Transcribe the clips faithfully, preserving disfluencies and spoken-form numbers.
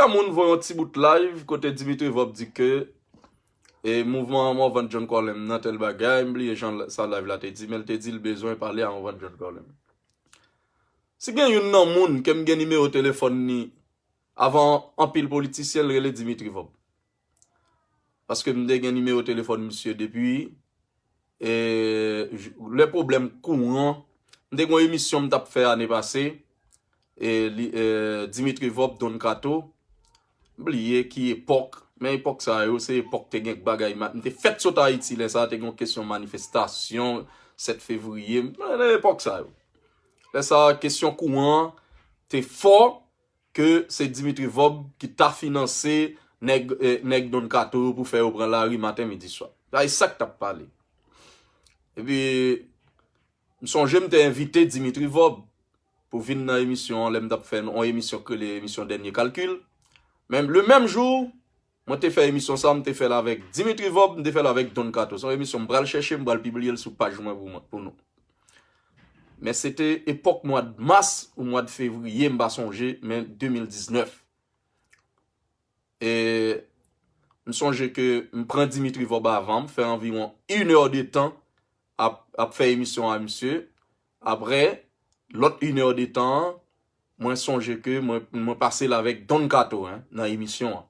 Yon moun voye yon ti bout live kote Dimitri Vorbe di ke e mouvman Morvan John Colem nan tèl bagay, m bliye jan sa live la te di, men l te di l bezwen pale a Morvan John Colem. Si gen youn nan moun ke m gen nimewo telefòn ni avan anpil politisyen, l rele Dimitri Vorbe. Paske m te gen nimewo telefòn misye depi e, j- lè pwoblèm kouran, m te gen yon emisyon m t ap fè ane pase, e, li, e, Dimitri Vorbe, Don Kato, m bliye ki epòk, men epòk sa yo, se epòk te gen bagay, ma- m te fèt sot Ayiti lè sa, te gen yon kesyon manifestasyon, sèt fevriye, nan epòk sa yo. Lè sa, kesyon kouran te fò, ke se Dimitri Vorbe ki ta finanse nèg, eh, nèg Don Kato yo pou fè yo pran lari maten, midi, swa. Sa e sa k t ap pale. Epi, m sonje m te envite Dimitri Vorbe pou vin nan emisyon an, lè m t ap fè yon emisyon k rele emisyon Dènye Kalkil. Men le menm jou, mwen te fè emisyon sa, m te fè l avèk Dimitri Vorbe, m te fè l avèk Don Kato. Se yon emisyon m pral chèche, m pral pibliye l sou paj mwen pou mwen, pou nou. Men se te epòk mwa d mas ou mwa d fevriye, m pa sonje, men de mil diznèf. E m sonje ke m pran Dimitri Vorbe avan, m fè anviwon inè de tan ap, ap fè emisyon a misye. Apre, lòt inè de tan an, mwen sonje ke mwen, mwen pase l avèk Don Kato, en, nan emisyon an.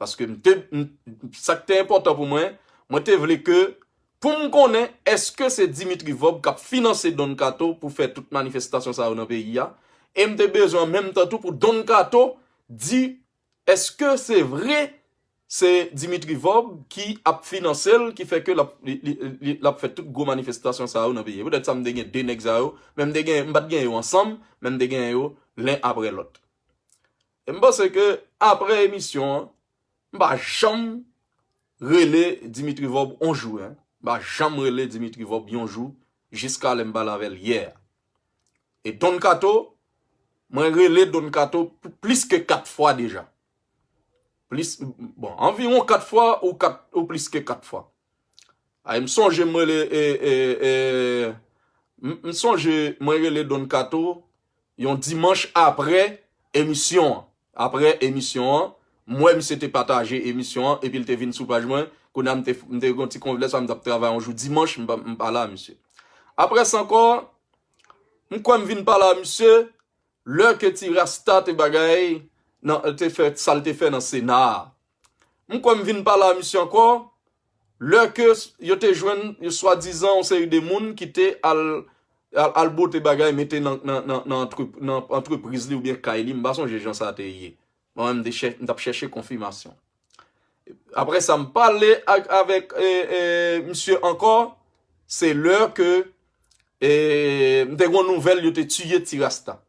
Paske m te, m- sa k te enpòtan pou mwen, mwen te vle ke pou m konnen èske se Dimitri Vorbe k ap finanse Don Kato pou fè tout manifestasyon sa yo nan peyi a. E m te bezwen an menm tan tou pou Don Kato di èske se vre se Dimitri Vorbe ki ap finanse l, ki fè ke l ap, li, li, li, l ap fè tout gwo manifestasyon sa yo nan peyi a. Poutèt sa m te gen de nèg sa yo, men m te gen, m pa t gen yo ansanm, men m te gen yo len apre lòt. E m panse ke apre emisyon an, m pa janm rele Dimitri Vorbe yon jou, en. M pa janm rele Dimitri Vorbe yon jou, jiska lè m pale avè l yè a. E Don Kato, mwen rele Don Kato p- plis ke kat fwa deja. Plis, bon, anviwon kat fwa ou kat, ou plis ke kat fwa. Ay, m sonje m rele, e, e, e, m, m sonje mwen rele Don Kato yon dimanch apre emisyon an. Apre emisyon an, m wè misye te pataje emisyon an, epi l te vin sou paj mwen. Kounye a, m te, m te gen yon ti konv lè sa, m t ap travay yon jou dimanch, m pa, m pa la, misye. Apre sa ankò, m kwè m vin pale a misye, lè ke Ti Rasta te bagay, nan, te fè, sa l te fè nan Sena a. M kwè m vin pale a misye ankò, lè ke s- yo te jwenn, yo swadizan, yon seri de moun ki te al, al, al bote bagay, mete nan, nan, nan, nan, antrep- nan antrepriz li oubyen kay li, m pa sonje jan sa te ye. Mwen menm, m te chè- m t ap chèche konfimasyon. Apre sa, m pale ak, avèk e, e, misye ankò, se lè ke e, m te gen yon nouvèl yo te tiye Ti Rasta.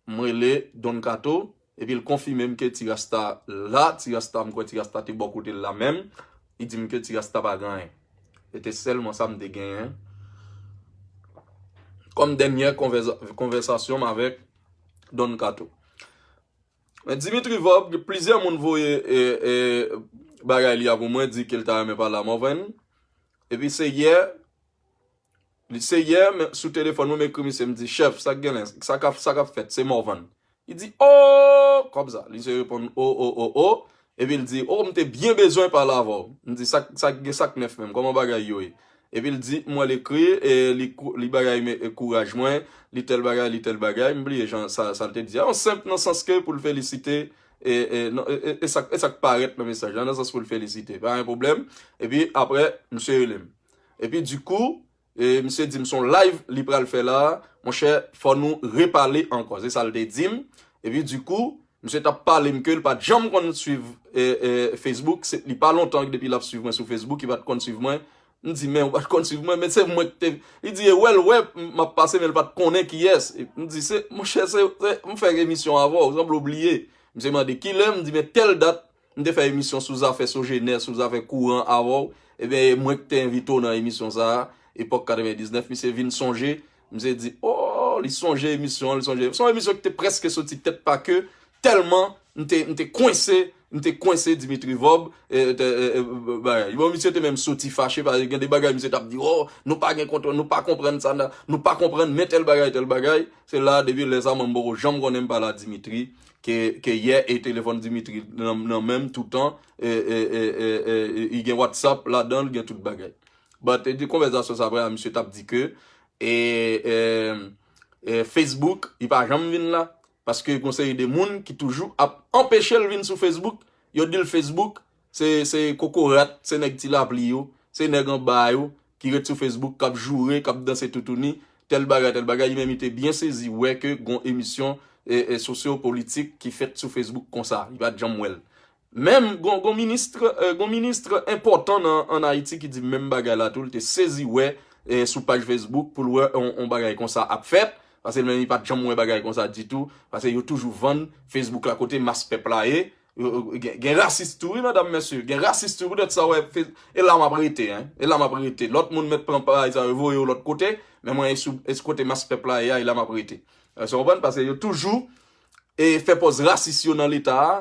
M rele Don Kato, epi l konfime m ke Ti Rasta la, Ti Rasta, m kwè Ti Rasta te bò kote l la menm, li di m ke Ti Rasta pa gen anyen. Se te sèlman sa m te genyen kòm dènyè konvèza- konvèsasyon m avèk Don Kato. Men Dimitri Vorbe, plizyè moun voye e, e, bagay li a pou mwen, di ke l ta renmen pale a Morvan. Epi se yè, li se yè, men sou telefòn mwen, m ekri misye, m di, chèf, sa k genyen, sa k ap, sa k ap fèt, se Morvan. Li di, o, kòm sa. Li se reponn, o, o, o, o. Epi l di, o, m te byen bezwen pale avè w. M di, sa, sa gen, sa k nèf menm, kòman bagay yo ye? Epi l di, m wè l ekri, e li, kou- li bagay men e kouraj mwen, li tèl bagay, li tèl bagay, m bliye jan sa, sa l te di a. Yon senp nan sans ke pou l felisite, e, e, non, e, e, e sa, e sa k parèt nan mesaj la, nan sans pou l felisite. Pa gen pwoblèm. Epi apre, misye rele m. Epi dikou, e, misye di m se yon live li pral fè la, monchè, fò nou repale ankò. Se sa l te di m. Epi dikou, misye t ap pale m ke l pa t janm konn swiv e, e, Facebook. Se, li pa lontan depi l ap swiv mwen sou Facebook, li pa t konn swiv mwen. M di, men ou pa t konn swiv mwen, men se mwen ki te. Li di, e wè l wè m ap pase, men l pa t konnen kiyès. E m di, se, monchè, se, se, m fè emisyon avè w, sanble w bliye. Misye mande, kilè? M di, men tèl dat, m te fè emisyon sou zafè Sogener, sou zafè kouran avè w. Ebyen, e mwen ki te envite w nan emisyon sa a, epòk katrevendiznèf, misye vin sonje. Misye di, o, li sonje emisyon an, li sonje. Se yon emisyon ki te prèske soti tèt pa ke, tèlman m te, m te kwense M te kwense Dimitri Vorbe, e, te, e, e, bagay. Bon, misye te menm soti fache, paske gen de bagay misye t ap di, oh, nou pa gen kontwòl, nou pa konprann sa, nou pa konprann men tèl bagay, tèl bagay. Se la, depi lè sa, mwen m poko janm konnen m pale a Dimitri, ke, ke yè e telefòn Dimitri nan, nan men m toutan, e, e, e, e, e, e, li gen WhatsApp ladan l, gen tout bagay. But, e, de konvèsasyon sa, apre, misye t ap di ke, e, e, e, Facebook, li pa janm vin la, paske gon seri de moun ki toujou ap anpeche l vin sou Facebook, yo di l Facebook, se, se kokorat, se nèg ti lapli yo, se nèg anba yo, ki ret sou Facebook, k ap joure, k ap danse toutouni, tèl bagay, tèl bagay, li menm li te byen sezi wè ke gon emisyon, e, e, sosyo-politik ki fèt sou Facebook konsa, li pa t janm wè l. Menm gon, gon minis, e, gon minis enpòtan nan, ann Ayiti ki di menm bagay la tou, li te sezi wè, e, sou paj Facebook pou l wè on, on bagay konsa ap fèt, paske l menm li pa t janm wè bagay konsa ditou, paske yo toujou vann Facebook la kote mas pèp la ye, yo, yo, gen, gen rasis tou wi, medam, mesye, gen rasis tou poutèt sa, wè, Fe-, e la m ap rete, en, e la m ap rete. Lòt moun mèt pran bagay sa yo voye yo lòt kote, men mwen e sou, e sou kote mas pèp la ye a, e la m ap rete. Èske w konprann? Paske yo toujou, e, fè pòz rasis yo nan Leta a,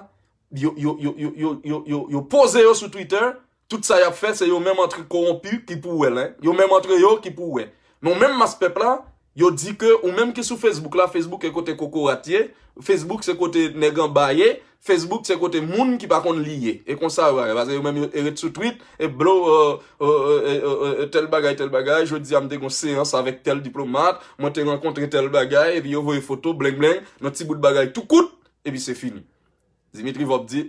yo, yo, yo, yo, yo, yo, yo, yo poze yo sou Twitter, tout sa y ap fè, se yo menm antre kowonpi ki pou wè l, en. Yo menm antre yo ki pou wè. Men w menm mas pèp la, yo di ke ou menm ki sou Facebook la, Facebook e kote kokorat ye, Facebook se kote nèg anba ye, Facebook se kote moun ki pa konn li ye. E konsa yo bagay, paske yo menm yo e ret sou Twitter, e blo, e, e, tèl bagay, tèl bagay, jodi a m te gon seyans avèk tèl diplomat, mwen te rankontre tèl bagay, epi yo voye foto, bleng bleng, nan ti bout bagay tou kout, epi se fini. Dimitri Vorbe di,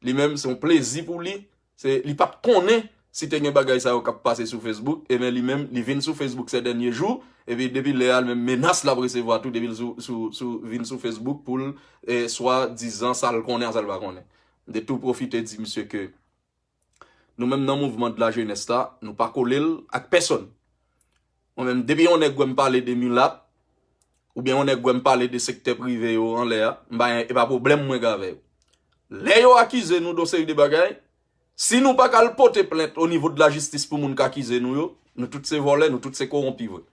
li menm, se yon plezi pou li. Se, li pa t konnen si te gen bagay sa yo k ap pase sou Facebook, ebyen, li menm, li vin sou Facebook sè dènye jou, epi depi lè a, li menm, menas l ap resevwa tou, depi l sou, sou, sou, vin sou Facebook pou l, e, swadizan, sa l konnen a sa l pa konnen. M te tou pwofite di misye ke nou menm nan mouvman de la jeunesse la, nou pa kole l ak pèsonn. Mwen menm, depi yon nèg wè m pale de milat, oubyen yon nèg wè m pale de sektè prive yo anlè a, m pa, e pa pwoblèm mwen gen avè yo. Lè yo akize nou de yon seri de bagay, si nou pa ka al pote plent o nivo de lajistis pou moun k akize nou yo, nou tout se vòlè, nou tout se kowonpi vre.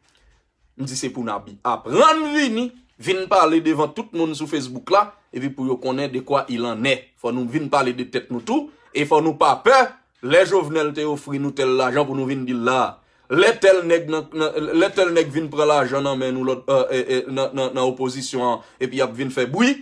M di se pou n abi-, aprann vini, vin pale devan tout moun sou Facebook la, epi pou yo konnen de quoi il en est. Fò nou vin pale de tèt nou tou, e fò nou pa pè, lè Jovenel te ofri nou tèl lajan pou nou vin di l la. Lè tèl nèg nan, nan, lè tèl nèg vin pran lajan nan men nou lòt, e, e, e, nan, nan, nan opozisyon an, epi y ap vin fè bri,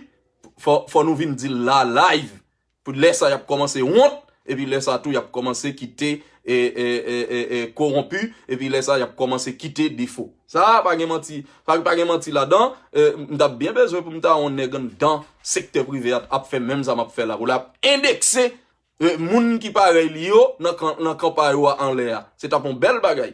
fò, fò nou vin di l la live. Pou lè sa, y ap kòmanse wont, epi lè sa tou, y ap kòmanse kite, e, e, e, e, e, kowonpi, epi lè sa, y ap kòmanse kite defo. Sa a, pa gen manti, pa, pa gen manti ladan, e, m t ap byen bezwen pou m ta wè yon nèg anndan sektè prive a ap fè menm sa m ap fè la, pou l ap endekse, e, moun ki parèy li yo nan kan, nan kanpay yo a anlè a. Se t ap yon bèl bagay.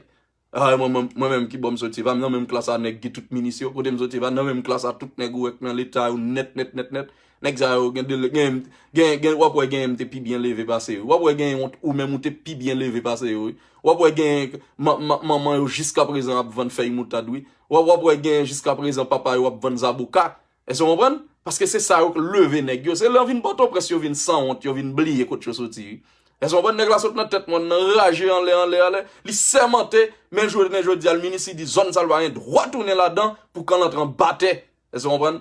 Ah, mwen, mwen, mwen menm ki bò m soti, e pa m nan menm klas a nèg ki tout minis yo. Kote m soti, e pa nan menm klas a tout nèg ou wè k nan leta yo nèt, nèt, nèt, nèt. Nèg sa yo gen de, gen, gen, gen, w ap wè gen m te pi byen leve pase yo. W ap wè gen yon, ou menm ou te pi byen leve pase yo, wi. W ap wè gen ma-, ma-, manman yo jiskaprezan ap vann fèy moutad, wi. W ap, w ap wè gen jiskaprezan papa yo ap vann zaboka. Èske w konprann? Paske se sa yo k leve nèg yo. Se lè yo vin Pòtoprens, yo vin sanwont, yo vin bliye kot yo soti, wi. Èske w konprann? Nèg la sot nan tèt mòn nan, raje anlè, anlè, anlè. Li sèmante, men jounen jodi a, l minis, li di zòn sa, l pa gen dwa tounen ladan pou kan l antre anba tè. Èske w konprann?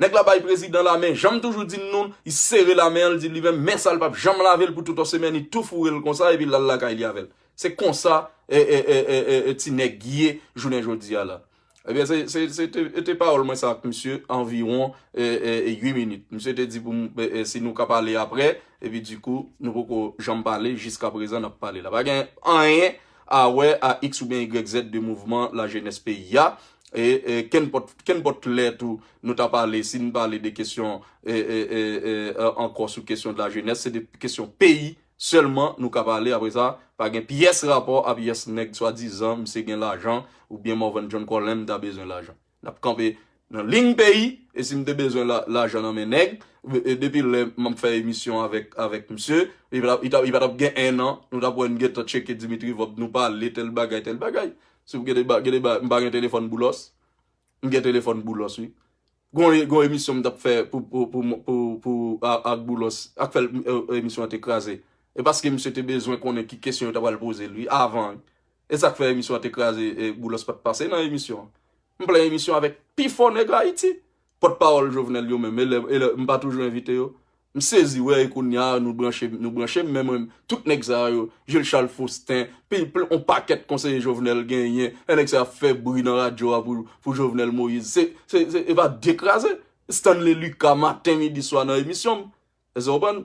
Nèg la bay prezidan lamen, jan m toujou di n nou, li sere lamen an, li di li menm, men sa, l p ap janm lave l pou tout yon semèn, li tou foure l konsa, epi l al lakay li avè l. Se konsa, e, e, e, e, e, e, ti nèg ye jounen jodi a la. Ebyen, se, se, se te, te pawòl mwen sa ak misye anviwon, e, e, e, uit minit. Misye te di pou m, e, e, si nou ka pale aprè, epi dikou, nou poko janm pale, jiskaprezan n ap pale la. Pa gen anyen a wè a X oubyen Y Z de mouvman lajenès peyi a. E, e, kenpòt, kenpòt lè tou, nou ta pale, si n pale de kesyon, e, e, e, e, e, ankò sou kesyon de lajenès, se de kesyon peyi sèlman nou ka pale. Apre sa, pa gen pyès rapò a pyès nèg swadizan, misye gen lajan, oubyen Morvan John Colin, m ta bezwen lajan. N ap kanpe nan liy peyi, e si m te bezwen la, lajan nan men nèg, e, e depi lè m ap fè emisyon avèk, avèk misye, li pa t ap, li t ap, li pa t ap gen en an, nou t ap wè n gentan tcheke Dimitri Vorbe, nou pale tèl bagay, tèl bagay. Si w gen de ba-, gen de ba-, m pa gen telefòn Boulos. M gen telefòn Boulos, wi. Gon, gon emisyon m t ap fè pou, pou, pou, pou, pou, a, ak Boulos, ak fè l, e, emisyon an te kraze. E paske misye te bezwen konnen ki kesyon yo ta pral poze l, wi, avan. E sa k fè emisyon an te kraze, e Boulos pa t pase nan emisyon an. M pran emisyon avèk pi fò nèg Ayiti. Pòtpawòl Jovenel yo menm, e lè, e lè, m pa toujou envite yo. M sezi wè e kounye a nou branche, nou branche m, men mwen, tout nèg sa yo, Jules Charles Faustin, pi, pi, on pakèt konseye Jovenel genyen, e nèg sa ap fè bri nan radyo a pou, pou Jovenel Moïse. Se, se, se, e pa dekraze. Stanley Lucas, maten, midi, swa nan emisyon m. Èske w konprann?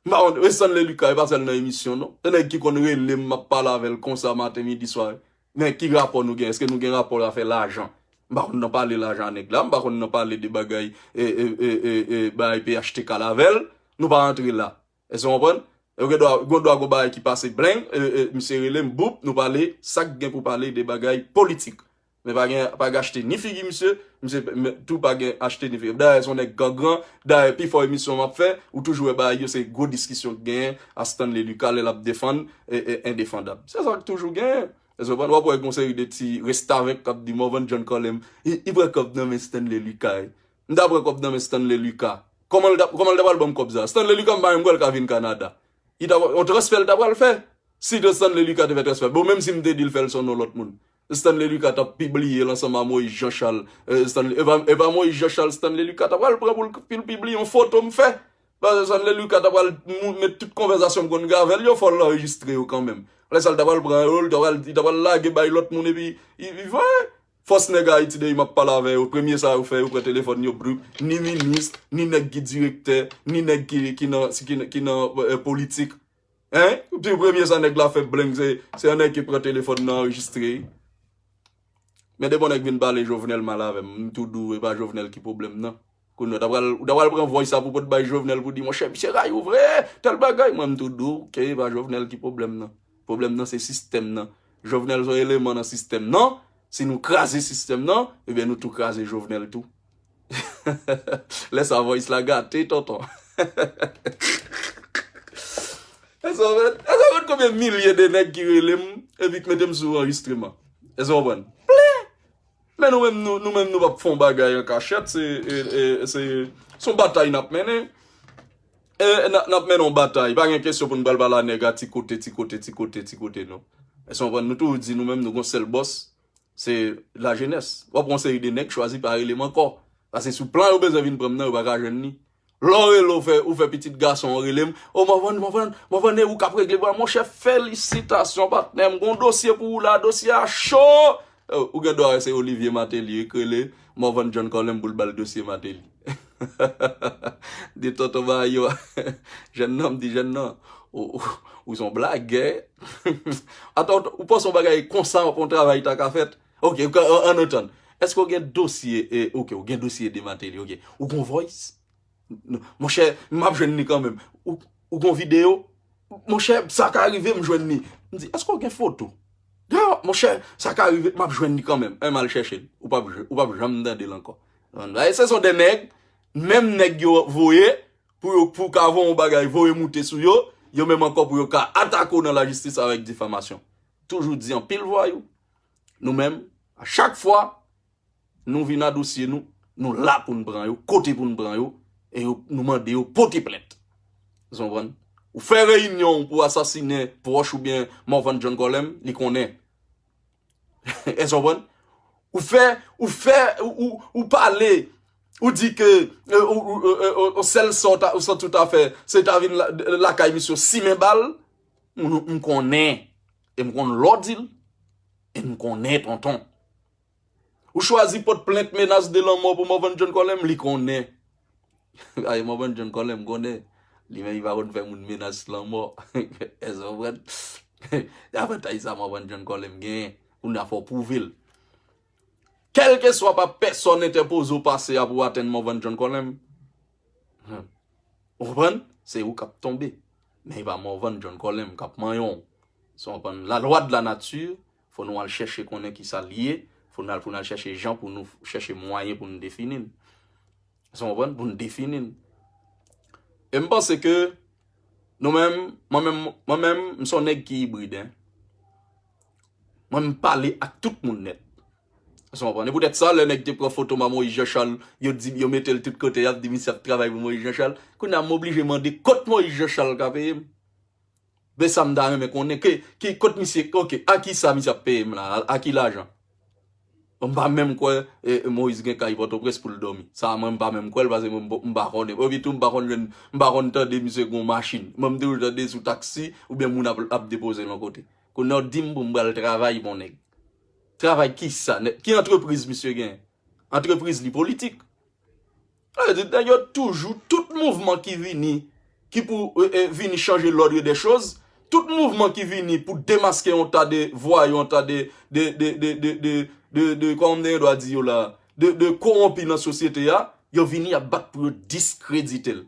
M pa konn, e Stanley Lucas, e pa sèl nan emisyon, non. Se nèg ki konn rele m, m ap pale avè l konsa, maten, midi, swa. Men ki rapò nou gen? Èske nou gen rapò afè lajan? M pa konn nan pale lajan a nèg la, m pa konn nan pale de bagay, e, e, e, e, e, bagay P H T K la avè l, nou pa rantre la. Èske w konprann? E ou gen dwa, gen dwa gon bagay ki pase blen, e, e, misye rele m, boup, nou pale, sa k gen pou pale de bagay politik. Men pa gen, pa gen achte ni figi misye, misye men tou pa gen achte ni figi. Dayè, se yon nèg gangran, dayè, pifò emisyon m ap fè, ou toujou wè bagay yo, se gwo diskisyon k genyen a Stanley Lucas lè l ap defann, e, e, endefandab. Se sa k toujou genyen. Èske w konprann? W ap wè gon seri de ti restavèk k ap di Morvan John Colem, li, li pran kòb nan men Stanley Lucas. M ta pran kòb nan men Stanley Lucas. Kòman l ta, kòman l ta pral ban m kòb sa? Stanley Lucas, m pa menm kwè l ka vin Kanada. Li ta, yon transfè l ta pral fè. Si Stanley Lucas te fè transfè, bon, menm si m te di l fè l sou non lòt moun, Stanley Lucas t ap pibliye l ansanm a Moïse Jean Charles. E, Stanley, e pa, e pa Moïse Jean Charles Stanley Lucas t ap pral pran pou l pi-, pibliye yon foto m fè. Paske Stanley Lucas t ap pral mou-, met tout konvèsasyon m konn gen avè l yo, fò l anrejistre yo kanmenm. Lè sa l t ap pral pran yo, l t ap pral, li t ap pral lage bay lòt moun epi, i, i, vre. Fòs nèg Ayiti de, m ap pale avè yo, premye sa yo fè, yo pran telefòn yo, blup, ni minis, ni nèg ki direktè, ni nèg ki, ki nan, ki, ki nan, e, politik. Hein? Pi premye sa nèg la fè blen, se, se yon nèg ki pran telefòn nan anrejistre. Men depi yon nèg vin pale Jovenel mal avè m, m tou di w, e pa Jovenel ki pwoblèm nan. Kounye a, w ta pral, w ta pral pran voice sa pou pot bay Jovenel pou di, monchè, misye rayi w vre, tèl bagay. Mwen, m tou di w, ke e pa Jovenel ki pwoblèm nan. Pwoblèm nan, se sistèm nan. Jovenel se yon eleman nan sistèm nan. Si nou kraze sistèm nan, ebyen, nou tou kraze Jovenel tou. Lè sa, voice la gate, tonton. Èske w konprann? Èske w konprann konbyen milye de nèg ki rele m epi k mete m sou anrejistreman? Èske w konprann? Plen! Men nou menm, nou, nou menm, nou p ap fè yon bagay an kachèt. Se, e, e, se, se yon batay n ap mennen. E, n a, n ap mennen yon batay. Pa gen kesyon pou n pral pale a nèg a ti kote, ti kote, ti kote, ti kote, non. Èske w konprann? Nou toujou di nou menm, nou gon sèl bòs. Se lajenès. W ap wè yon seri de nèg chwazi pa rele m ankò. Paske sou plan yo bezwen vin pran m nan, yo pa ka jwenn li. Lè w rele, ou fè, ou fè pitit gason w rele m. O, Morvan, Morvan, Morvan, e ou k ap regle pwoblèm. Monchè, felisitasyon, patnè. M gon dosye pou ou la, dosye a cho. O, ou gen dwa wè se Olivier Martelly ki rele Morvan John Colem pou l ba l dosye Martelly. Di tonton Mayo, jèn nan, m di jèn nan, ou, ou, ou se yon blagè. Atò, ou panse yon bagay konsa, yon travay ta ka fèt? Ok, ok, an, an, ann antann. Èske w gen dosye, e, ok, ou gen dosye de Martelly, ok. Ou gon voice? Non. Monchè, m ap jwenn li kanmenm. Ou, ou gon videyo? Monchè, sa ka rive m jwenn li. M di, èske w gen foto? Yo, monchè, sa ka rive, m ap jwenn li kanmenm. E, m al chèche l. Ou p ap, ou p ap janm tande l ankò. Sa se son de nèg, menm nèg yo voye, pou yo, pou ka voye yon bagay, voye moute sou yo, yo menm ankò pou yo ka atake w nan lajistis avèk difamasyon. Toujou di anpil vwayou. Nou menm, a chak fwa, nou vin a dosye nou, nou la pou n pran yo, kote pou n pran yo, e yo, nou mande yo pote plent. Ou konprann? Ou fè reyinyon pou asasinen pwòch oubyen Morvan John Colem, li konnen. Èske w konprann? Ou fè, ou fè, ou, ou, ou pale, ou di ke, e, ou, ou, e, e, e, sèl sa w ta, ou santi w ta fè, se ta vin la, lakay misye simen bal. M, m konnen, e m konn lè w di l, e m konnen, tonton. Ou chwazi pot plent menas de lanmò pou Morvan John Colem, li konnen. Ay, Morvan John Colem konnen. Li menm, li pa konn fè moun menas lanmò. Èske w konprann? Avantaj sa Morvan John Colem genyen. Kounye a fò w pwouve l. Kèlkeswa pa pèsòn entèpoze w pase a pou w atenn Morvan John Colem. Hmm. Ou konprann? Se ou k ap tonbe. Men e pa Morvan John Colem k ap manyen w. Ou konprann? La loi de la nature, fò nou al chèche konnen ki sa l ye, fò n al, fò n al chèche jan pou nou chèche mwayen pou nou defini l. Ou konprann? Pou nou defini l. E m panse ke nou menm, mwen menm, mwen menm, m se yon nèg ki ibrid, en. Mwen, m pale ak tout moun nèt. Èske w konprann? E poutèt sa, lè nèg te pran foto m a Moïse Jean Charles, yo di, yo mete l tout kote, y ap di misye ap travay pou Moïse Jean Charles. Kounye a, m oblije mande kot Moïse Jean Charles ka peye m. Men sa m ta renmen konnen, ke, ke, kot misye, ok, a ki sa misye ap peye m la, a, a ki lajan? Bon, m pa menm kwè e, e Moyiz gen kay Pòtoprens pou l dòmi. Sa a mwen m pa menm kwè l, paske mwen m, m pa konnen. Epi tou m pa konn jwenn, m pa konn tande misye gen yon machin. Mwen m toujou tande sou taksi oubyen moun ap, ap depoze l yon kote. Kounye a w di m pou m pral travay pou yon nèg. Travay kisa? Nèg, ki antrepriz misye gen? Antrepriz li politik. Sa vle di, nèg yo toujou, tout mouvman ki vini, ki pou e, e, vini chanje lòd de choz, tout mouvman ki vini pou demaske yon ta de vwayou, yon ta de, de, de, de, de, de, de, de, kòman m te gen dwa di yo la, de, de kowonpi nan sosyete a, yo vini ap bat pou yo diskredite l.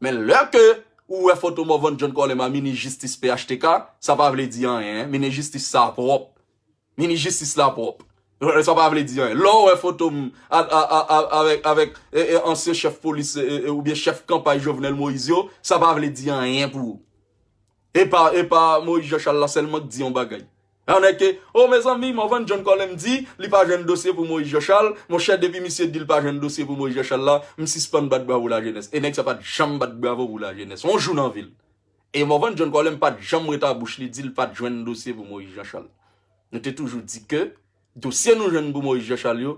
Men lè ke ou wè foto Morvan John Colem a minis jistis P H T K, sa pa vle di anyen, en. Minis jistis sa pwòp. Minis jistis la pwòp. Sa pa vle di anyen. Lè w wè foto m a, a, a, a, avèk, avèk e, e, ansyen chèf polis e, e, oubyen chèf kanpay Jovenel Moïse yo, sa pa vle di anyen pou ou. E pa, e pa Moïse Jean Charles la sèlman k di yon bagay. Ann ke, oh mezanmi, Morvan John Colem di li pa jwenn dosye pou Moïse Jean Charles. Monchè, depi misye di l pa jwenn dosye pou Moïse Jean Charles la, m sispann bat bravo lajenès. E nèg sa pa t janm bat bravo pou lajenès. Yon jou nan vi l. E Morvan John Colem pa t janm ret a bouch li di l pa t jwenn dosye pou Moïse Jean Charles. Nou te toujou di ke dosye nou jwenn pou Moïse Jean Charles yo,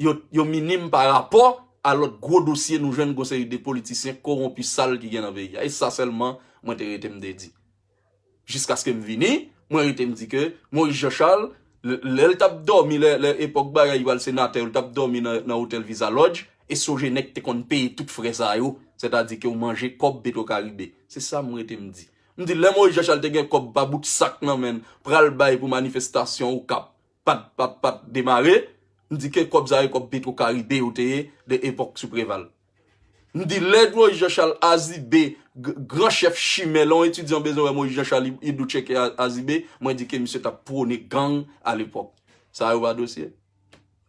yo, yo minim pa rapò a lòt gwo dosye nou jwenn gon seri de politisyen kowonpi sal ki gen nan peyi a. E sa sèlman mwen te rete m te di. Jiskaske m vini, mwen rete m di ke Moïse Jean Charles, lè, lè l t ap dòmi, lè, lè epòk bagay yo al senatè yo, l t ap dòmi nan, nan otèl Visa Lodge, e sonje nèg te konn peye tout frè sa yo, sètadi ke w manje kòb Petro Caribe. Se sa m rete m di. M di lè Moïse Jean Charles te gen kòb pa bout sak nan men l, pral bay pou manifestasyon Okap, pa t, pa t, pa t demare, m di ke kòb sa yo kòb Petro Caribe yo te ye de epòk sou Preval. M di lè Moïse Jean Charles azibe, g-, gran chèf chimè, lè yon etidyan bezwen wè Moïse Jean Charles, li, li dwe tcheke a-, azibe, mwen di ke misye t ap pwone gang alepòk. Sa yo pa dosye.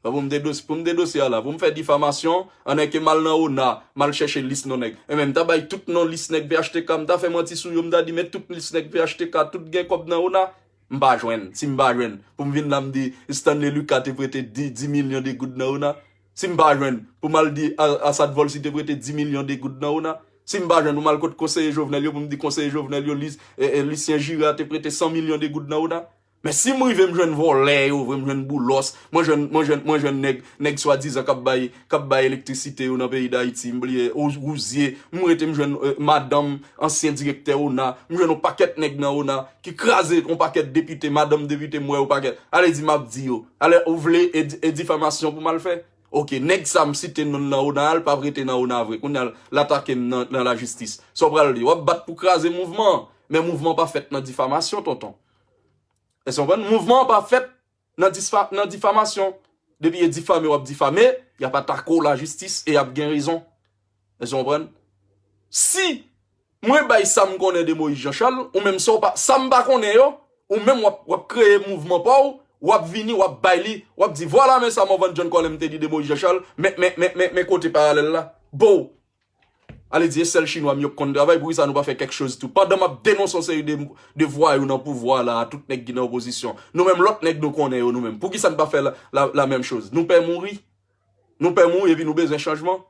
Bon, pou m te dosye, pou m te dosye a la, pou m fè difamasyon, ann ke m al nan ona, m al chèche lis non nèg. E men m ta bay tout non lis nèg P H T K, m ta fè manti sou yo, m ta di men tout lis nèg P H T K, tout gen kòb nan ona. M pa jwenn. Si m pa jwenn, pou m vin la m di Stanley Lucas te prete di, di milyon de goud nan ona. Si m pa jwenn, pou m al di A-, Assad Volcy te prete di milyon de goud nan ona. Si m pa jwenn, pou m al kot konseye Jovenel yo, pou m di konseye Jovenel yo, Lis-, e, e, Lucien Gira te prete san milyon de goud nan ona. Men si m rive m jwenn vòlè yo vre, m jwenn Boulos, mwen jwenn, mwen jwenn, mwen jwenn nèg, nèg swadizan k ap bay, k ap bay elektrisite yo nan peyi Dayiti, m bliye, Ou-, Wouzye, m rete m jwenn, e, madanm ansyen direktè ona, m jwenn yon pakèt nèg nan ona, ki kraze yon pakèt depite, madanm depite m wè yon pakèt. Ale di m ap di yo. Ale ou vle e di-, e difamasyon pou m al fè? Oke, nèg sa m site non l nan ona a, l p ap rete nan ona vre. Kounye a l atake m nan, nan lajistis. Sa w pral di? W ap bat pou kraze mouvman an. Men mouvman an pa fèt nan difamasyon, tonton. Èske w konprann? Mouvman an pa fèt nan disfa-, nan difamasyon. Depi yo difame, w ap difame, y ap atake w lajistis e y ap gen rezon. Èske w konprann? Si mwen bay sa m konnen de Moïse Jean Charles, ou menm sa w pa, sa m pa konnen yo, ou menm w ap, w ap kreye mouvman pa w, w ap vini, w ap bay li, w ap di, vwala men sa Morvan John Colem te di de Moïse Jean Charles, men, men, men, men, men kote paralèl la. Bo! Ale di e sèl chinwa m yo k konn travay, poukisa nou pa fè kèk choz tou? Pandan m ap denonse yon seri de, de vwayou nan pouvwa la, tout nèg ki nan opozisyon. Nou menm lòt nèg nou konnen yo nou menm. Poukisa n pa fè la, la, la menm choz? Nou pè mouri. Nou pè mouri epi nou bezwen chanjman.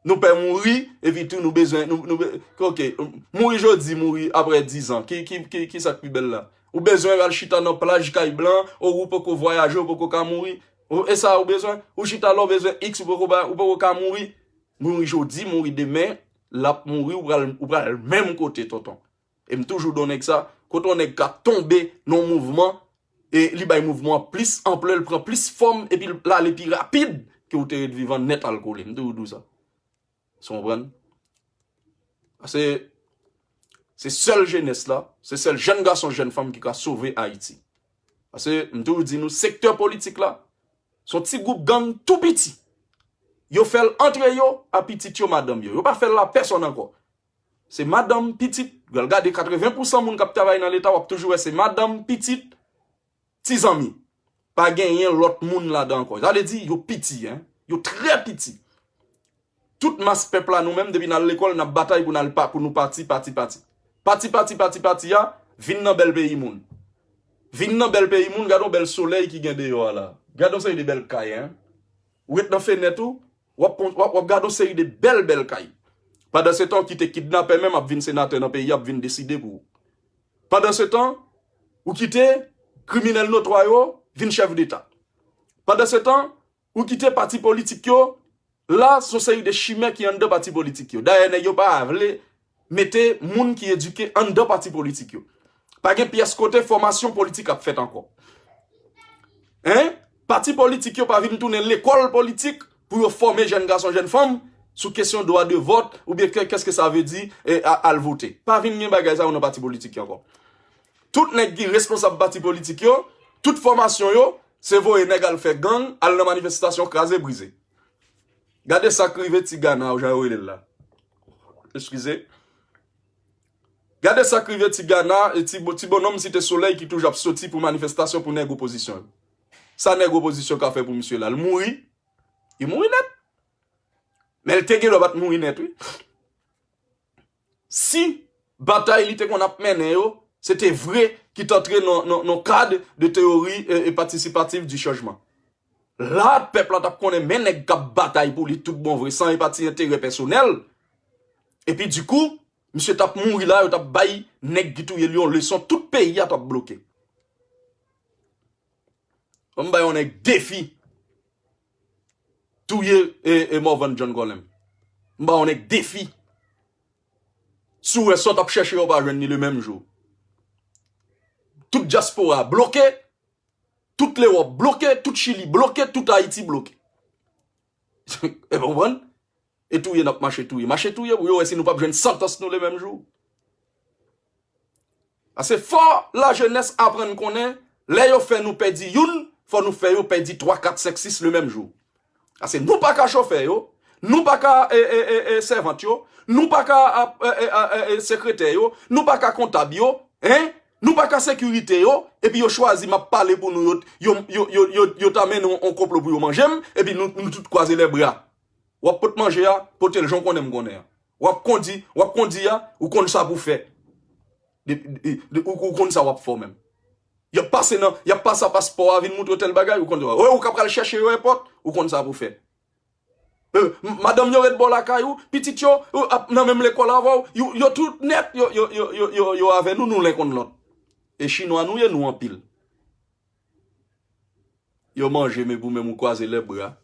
Nou pè mouri epi tou nou bezwen, nou, nou be-, oke, mouri jodi, mouri apre diz an. Ki, ki, ki, ki sa k pi bèl la? Ou bezwen al chita nan plaj kay blan, ou, ou poko vwayaje, ou poko ka mouri. Ou, e sa ou bezwen? Ou chita la, ou bezwen X, ou poko ba, ou poko ka mouri. Mouri jodi, mouri demen, l ap mouri, ou pral, ou pral menm kote, tonton. E m toujou di yon nèg sa, kote yon nèg ka tonbe nan yon mouvman, e li bay mouvman an plis anplè, l pran plis fòm, epi l ale pi rapid ke ou te ret vivan nèt al kole. M toujou di w sa. Èske w konprann? Paske se sèl jenès la, se sèl jèn gason, jèn fanm ki ka sove Ayiti. Paske m toujou di nou, sektè politik la, se yon ti gwoup gang tou piti. Yo fè l antre yo a pitit yo, madanm yo. Yo pa fè l a pèsonn ankò. Se madanm, pitit. Al gade katreven pousan moun k ap travay nan Leta, w ap toujou wè se madanm, pitit, ti zanmi. Pa genyen lòt moun ladan ankò. Sa vle di, yo piti, en. Yo trè piti. Tout mas pèp la, nou menm, depi n al lekòl, n ap batay pou n al pa, pou nou pati, pati, pati. Pati, pati, pati, pati a, vin nan bèl peyi moun. Vin nan bèl peyi moun, gade yon bèl solèy ki gen deyò a la. Gade yon seri de bèl kay, en. Ou ret nan fenèt ou, w ap, w ap, w ap gade yon seri de bèl, bèl kay. Pandansetan, ou kite kidnapè menm ap vin senatè nan peyi a, ap vin deside pou ou. Pandansetan, ou kite kriminèl notwa yo vin chèf deta. Pandansetan, ou kite pati politik yo, la, se yon seri de chimè ki anndan pati politik yo. Dayè, nèg yo pa vle mete moun ki edike anndan pati politik yo. Pa gen pyès kote fòmasyon politik ap fèt ankò. Hein? Pati politik yo pa vin tounen lekòl politik pou yo fòme jèn gason, jèn fanm sou kesyon dwa de vòt oubyen ke, qu'est-ce que ça veut dire, eh, a, al vote. Pa vin gen bagay sa yo nan pati politik yo ankò. Tout nèg ki responsab pati politik yo, tout fòmasyon yo, se voye nèg al fè gang, al nan manifestasyon kraze brize. Gade sa k rive ti Gana, jan yo rele l la. Eskize. Gade sa k rive ti Gana, e ti, bo- ti bonòm Site Solèy ki toujou ap soti pou manifestasyon pou nèg opozisyon yo. Sa nèg opozisyon ka fè pou misye la? L mouri? Li mouri nèt. Men l te gen dwa pa t mouri nèt, wi. Si batay li te konn ap mennen yo, se te vre ki t antre nan, nan, nan kad de teyori e, e patisipatif di chanjman. La, pèp la t ap konnen men nèg k ap batay pou li tout bon vre, san enpati enterè pèsonèl. Epi dikou, misye t ap mouri la, yo t ap bay nèg ki touye l yon leson, tout peyi a t ap bloke. M bay yon nèg defi. Touye e, e Morvan John Colem. M bay yon nèg defi. Si w wè sa w t ap chèche, w pa jwenn li le menm jou. Tout dyaspora bloke, tout Lewòp bloke, tout Chili bloke, tout Ayiti bloke. E w konprann? E touye n ap mache touye. Mache touye pou yo wè si nou p ap jwenn santans nou le menm jou. Paske fò lajenès aprann konnen, lè yo fè nou pèdi youn, fò nou fè yo pèdi twa, kat, senk, sis le menm jou. Paske nou pa ka chofè yo, nou pa ka e, e, e, e, sèvant yo, nou pa ka ap, e, e, e, e, sekretè yo, nou pa ka kontab yo, en, nou pa ka sekirite yo, epi yo chwazi m ap pale pou nou, yo, yo, yo, yo, yo, yo ta mennen yon, yon konplo pou yo manje m, epi nou, nou tout kwaze lèbra. W ap pot manje a, pote l jan w konnen m konnen an. W ap kondi, w ap kondi a, ou konn sa pou fè. De, de, de, ou, ou konn sa w ap fè w menm. Y ap pase nan, y ap pase a paspò a vin moutre w tèl bagay, ou konn sa. Ou k ap pral chèche yo enpòt, ou konn sa pou fè. E, m- madanm yo ret bò lakay ou, pitit yo, ou ap nan menm lekòl avè w, yo, yo tout nèt, yo, yo, yo, yo, yo, yo avè nou, nou len konn lòt. E chinwa nou ye, nou anpil. Yo manje, men pou menm ou kwaze lèbra.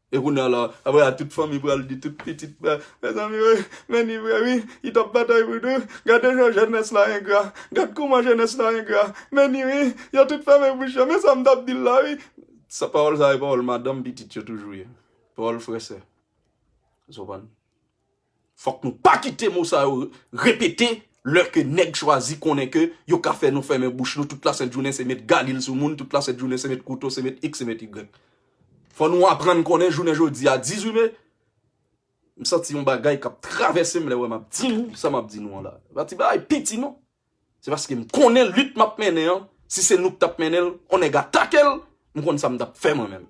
E kounye a la, apre a, tout fanmi pral di, tout pitit pral, mezanmi, wi, men ni vre, wi, li t ap batay pou nou. Gade jan jènès la engra. Gad kouman jènès la engra. Men ni, wi, yo tout fèmen bouch yo. Men sa m t ap di l la, wi. Sa, pawòl sa, e pawòl madanm, pitit yo toujou ye. Pawòl frè, sè. Ou konprann? Fòk nou pa kite mo sa yo repete lè ke nèg chwazi konnen ke yo ka fè nou fèmen bouch nou tout lasent jounen, se met galil sou moun, tout lasent jounen se met kouto, se met iks, se met igrèk. Fò nou aprann konnen jounen jodi a, dizuit me, m santi yon bagay k ap travèse m lè wè m ap di nou sa m ap di nou an la. Pa ti bagay piti non. Se paske m konnen lit m ap mennen an, si se nou k t ap mennen l, on nèg atake l, m konn sa m t ap fè mwen menm.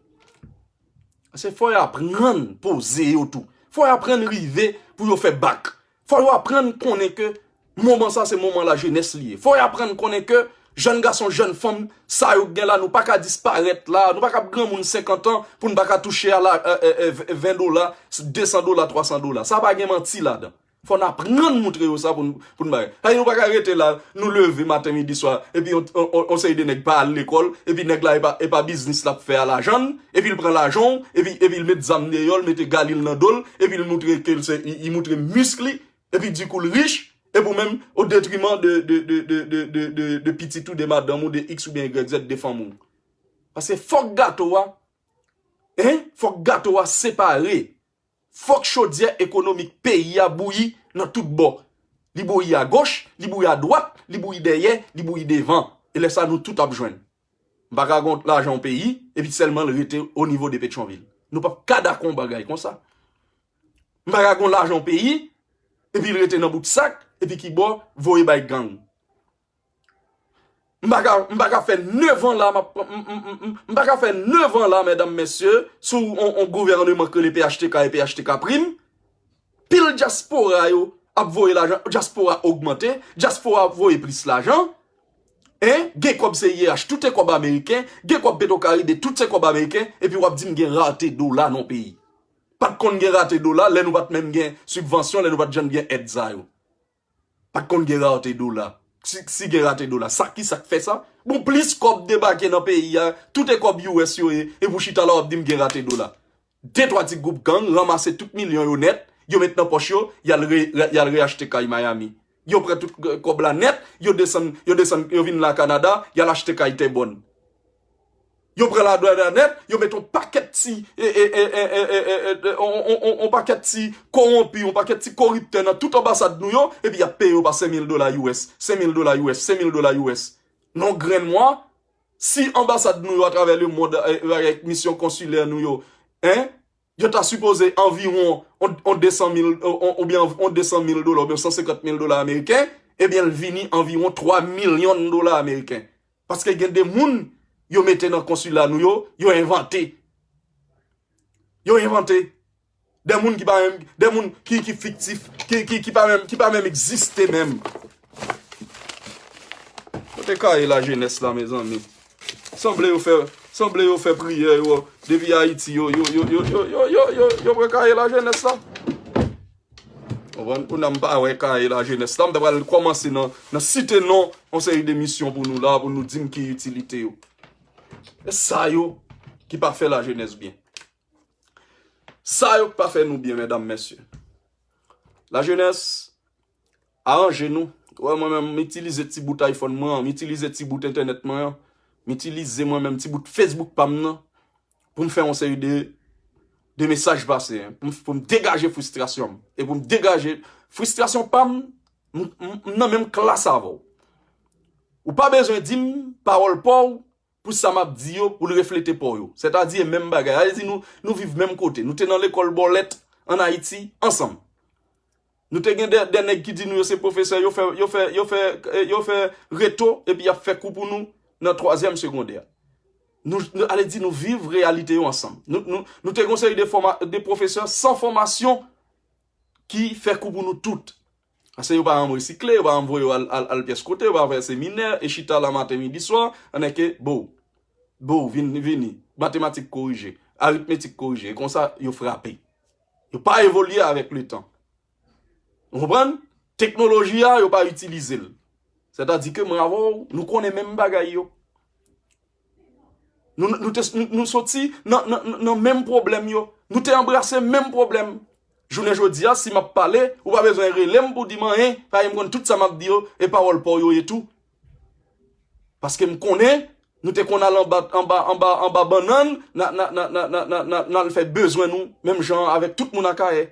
Paske fò yo aprann poze yo tou. Fò yo aprann rive pou yo fè bak. Fò yo aprann konnen ke moman sa se moman lajenès li ye. Fò yo aprann konnen ke jèn gason, jèn fanm, sa yo gen la, nou pa ka disparèt la, nou pa ka ap granmoun senkant an pou n pa ka touche a la, e, e, e, ven dola, de san dola, twa san dola. Sa pa gen manti ladan. Fò n aprann moutre yo sa pou n, pou n bagay. Sa nou pa ka rete la, nou leve maten, midi, swa, epi on, on, on, on seri de nèg pa al lekòl, epi nèg la e pa, e pa biznis l ap fè a lajan l, epi l pran lajan w, epi, epi l met zam deyò, l mete galil nan do l, epi l moutre ke l se, li, li moutre misk li, epi dikou l rich, epi w menm, o detriman de, de, de pitit ou, de madanm ou, de iks oubyen igrèk zèt, de fanmi w. Paske fòk gato a, en, fòk gato a separe. Fòk chodyè ekonomik peyi a bouyi nan tout bò. Li bouyi agoch, li bouyi adwat, li bouyi dèyè, li bouyi devan. E lè sa nou tout ap jwenn. M pa ka gon lajan yon peyi, epi sèlman l rete o nivo de Petyonvil. Nou p ap ka dakò yon bagay konsa. M pa ka gon lajan yon peyi, epi l rete nan bout sak, epi ki bò voye bay gang. M pa ka, m pa ka fè nevan la, m ap, m, m, m, m, m pa ka fè nevan la, medam, mesye, sou on, on gouvèneman k rele P H T K e P H T K Prim. Pil dyaspora yo ap voye lajan, dyaspora ogmante, dyaspora ap voye plis lajan. En, gen kòb C I H, tout se kòb ameriken, gen kòb Petwokaribe, tout se kòb ameriken, epi w ap di m gen rate dola nan peyi. Pa t konn gen rate dola, lè nou pa t menm gen sibvansyon, lè nou pa t janm gen èd sa yo. Pa t konn gen rate dola. Si, si gen rate dola, sa, kisa k fè sa? Bon, plis kòb debake nan peyi a, tout e kòb U S yo ye, epi w chita la w ap di m gen rate dola. De twa ti gwoup gang ranmase tout milyon yo nèt, yo met nan pòch yo, y al re, y al reyachte kay Miami. Yo pran tout kòb la nèt, yo desann, yo desann, yo vin la Kanada, y al achte kay Tèbòn. Yo pran la dola nèt, yo met yon pakèt ti, e, e, e, e, e, e, e, e, on, on, on, on pakèt ti kowonpi, yon pakèt ti koriptè nan tout anbasad nou yo, epi y ap peye yo pa senk mil dola U S, senk mil dola U S, senk mil dola U S. Nan grenn mwa, si anbasad nou yo atravè lemonn, e, avèk misyon konsilè nou yo, en, yo ta sipoze anviwon on, on de san mil, on, oubyen on de san mil dola, oubyen san senkant mil dola ameriken, ebyen, l vini anviwon twa milyon dola ameriken. Paske gen de moun yo mete nan konsila nou yo, yo envante. Yo envante. De moun ki pa menm, de moun ki, ki fiktif, ki, ki, ki pa menm, ki pa menm egziste menm. Kote kaye lajenès la, mezanmi? Sanble yo fè, sanble yo fè priyè yo, depi Ayiti, yo, yo, yo pran kaye lajenès la. Konprann? Kounye a m pa wè kaye lajenès la, m ta pral kòmanse nan, nan site non yon seri de misyon pou nou la, pou nou di m ki itilite yo. E sa yo ki pa fè lajenès byen. Sa yo k pa fè nou byen, medam, mesye. Lajenès, aranje nou. Ou wè, mwen menm, m itilize ti bout iPhone mwen an, m itilize ti bout entènèt mwen an, m itilize mwen menm ti bout Facebook pa m nan, pou m fè yon seri de, de mesaj pase, en, pou m, pou m degaje fristrasyon m. E pou m degaje fristrasyon pa m, m, m, m nan menm klas avè w. Ou pa bezwen di m pawòl pa w, pou sa m ap di yo, pou l reflete pa w yo. Sètadi, e menm bagay. Sa vle di nou, nou viv menm kote. Nou te nan lekòl bòlèt ann Ayiti ansanm. Nou te gen de, de nèg ki di nou yo se pwofesè, yo fè, yo fè, yo fè, eh, yo fè reto, epi y ap fè kou pou nou nan twazyèm segondè. Nou, nou, ale di nou viv reyalite yo ansanm. Nou, nou, nou te gen yon seri de fòma-, de pwofesè san fòmasyon ki fè kou pou nou tout. Paske yo pa janm resikle, yo pa janm voye yo al, al, al pyès kote, yo pa fè seminè, e chita la maten, midi, swa, ann ke, bo, bo, vin, vini, matematik korije, aritmetik korije, e konsa, yo frape. Yo pa evolye avèk letan. Ou konprann? Teknoloji a, yo pa itilize l. Sètadi ke mwen avè w, nou konnen menm bagay yo. Nou, nou te, nou, nou soti nan, nan, nan, nan menm pwoblèm yo. Nou te anbrase menm pwoblèm. Jounen jodi a, si m ap pale, ou pa bezwen rele m pou di m anyen, paske m konn tout sa m ap di yo, e pawòl pa w yo ye tou. Paske m konnen, nou te konn al anba, anba, anba, anba bannann, n a, n a, n al fè bezwen nou, menm jan avèk tout moun Akayè.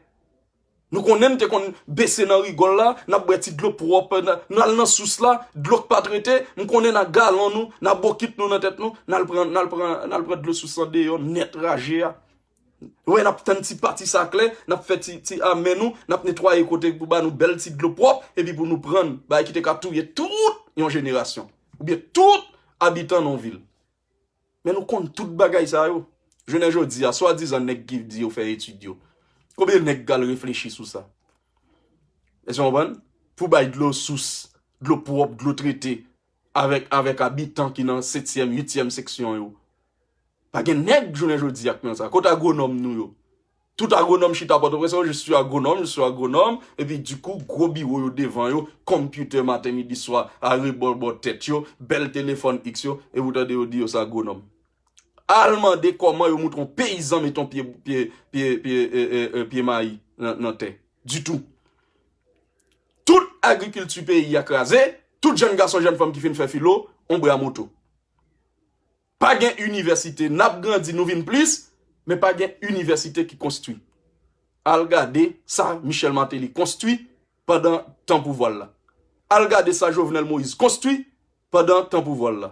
Nou konnen n te konn bese nan rigòl la, n ap bwè ti dlo pwòp, n a, n al nan sous la, dlo k pa trete, m konnen n a galon nou, n a bokit nou nan tèt nou, n al pran, n al pran, n al pran dlo sous lan deyò, nèt raje a. Wè, n ap tann ti pati sa klè, n ap fè ti, ti amen nou, n ap netwaye kote pou ba nou bèl ti dlo pwòp, epi pou nou pran bagay ki te ka touye tout yon jenerasyon, oubyen tout abitan yon vil. Men nou konn tout bagay sa yo. Jounen jodi a, swadizan nèg ki di yo fè etid yo. Konbyen nèg k al reflechi sou sa? Èske w konprann? Pou bay dlo sous, dlo pwòp, dlo trete, avèk, avèk abitan ki nan setyèm, uityèm seksyon yo. Pa gen nèg jounen jodi a k nan sa. Kote agwonòm nou yo? Tout agwonòm chita Pòtoprens, oh, je suis agronome, je suis agronome. Epi, dikou, gwo biwo yo devan yo, konpitè maten, midi, swa, arebò bò tèt yo, bèl telefòn X yo, epi w tande yo di yo se agwonòm. Al mande kòman yo montre yon peyizan mete yon pye, pye, pye, pye, e, e, e, pye mayi nan, nan tè. Ditou. Tout agrikilti peyi a kraze, tout jèn gason, jèn fanm ki fin fè filo, onbre a moto. Pa gen inivèsite, n ap grandi, nou vin plis, men pa gen inivèsite ki konstwi. Al gade sa Michel Martelly konstwi pandan tan pouvwa l la. Al gade sa Jovenel Moïse konstwi pandan tan pouvwa l la.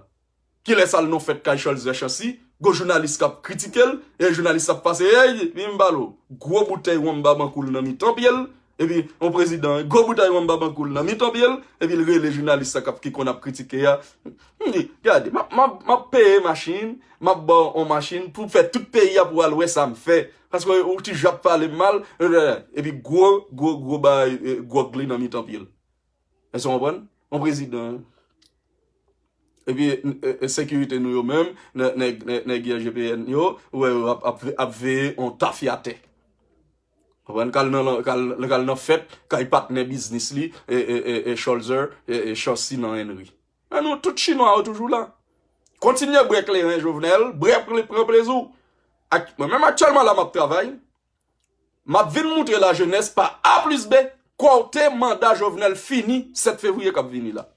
Kilè sa l nan fèt kay Cholzer Chancy, gwo jounalis k ap kritike l, e jounalis ap pase, ey, vin m pale w, gwo boutèy wonm babankou l nan mitan pye l, epi yon prezidan, gwo boutèy wonm babankou l nan mitan pye l, epi l rele jounalis sa k ap, ki konn ap kritike a. M di, gade, m ap, m ap, m ap peye machin, m ap ba w yon machin pou fè tout peyi a pou w al wè sa m fè. Paske ou toujou ap pale m mal, epi gwo, gwo, gwo bagay, eh, gwòg li nan mitan pye l. Èske w konprann? Yon prezidan. Epi, e, e, sekirite nou yo menm, nè-, nèg, nèg, nèg I G P N yo, ou wè yo ap, ap, ap veye yon tafyatè. Konprann? K al nan, k al, k al nan fèt, kay patnè biznis li, e, e, e, e, Cholzer, e, e, Chancy nan Henry. Men nou, tout chinwa yo toujou la. Kontinye bwè kleren, Jovenel, bwè, pran plezi w. Ak, mwen menm aktyèlman la, m ap travay. M ap vin moutre lajenès pa A plis B, kote manda Jovenel fini sèt fevriye k ap vini la.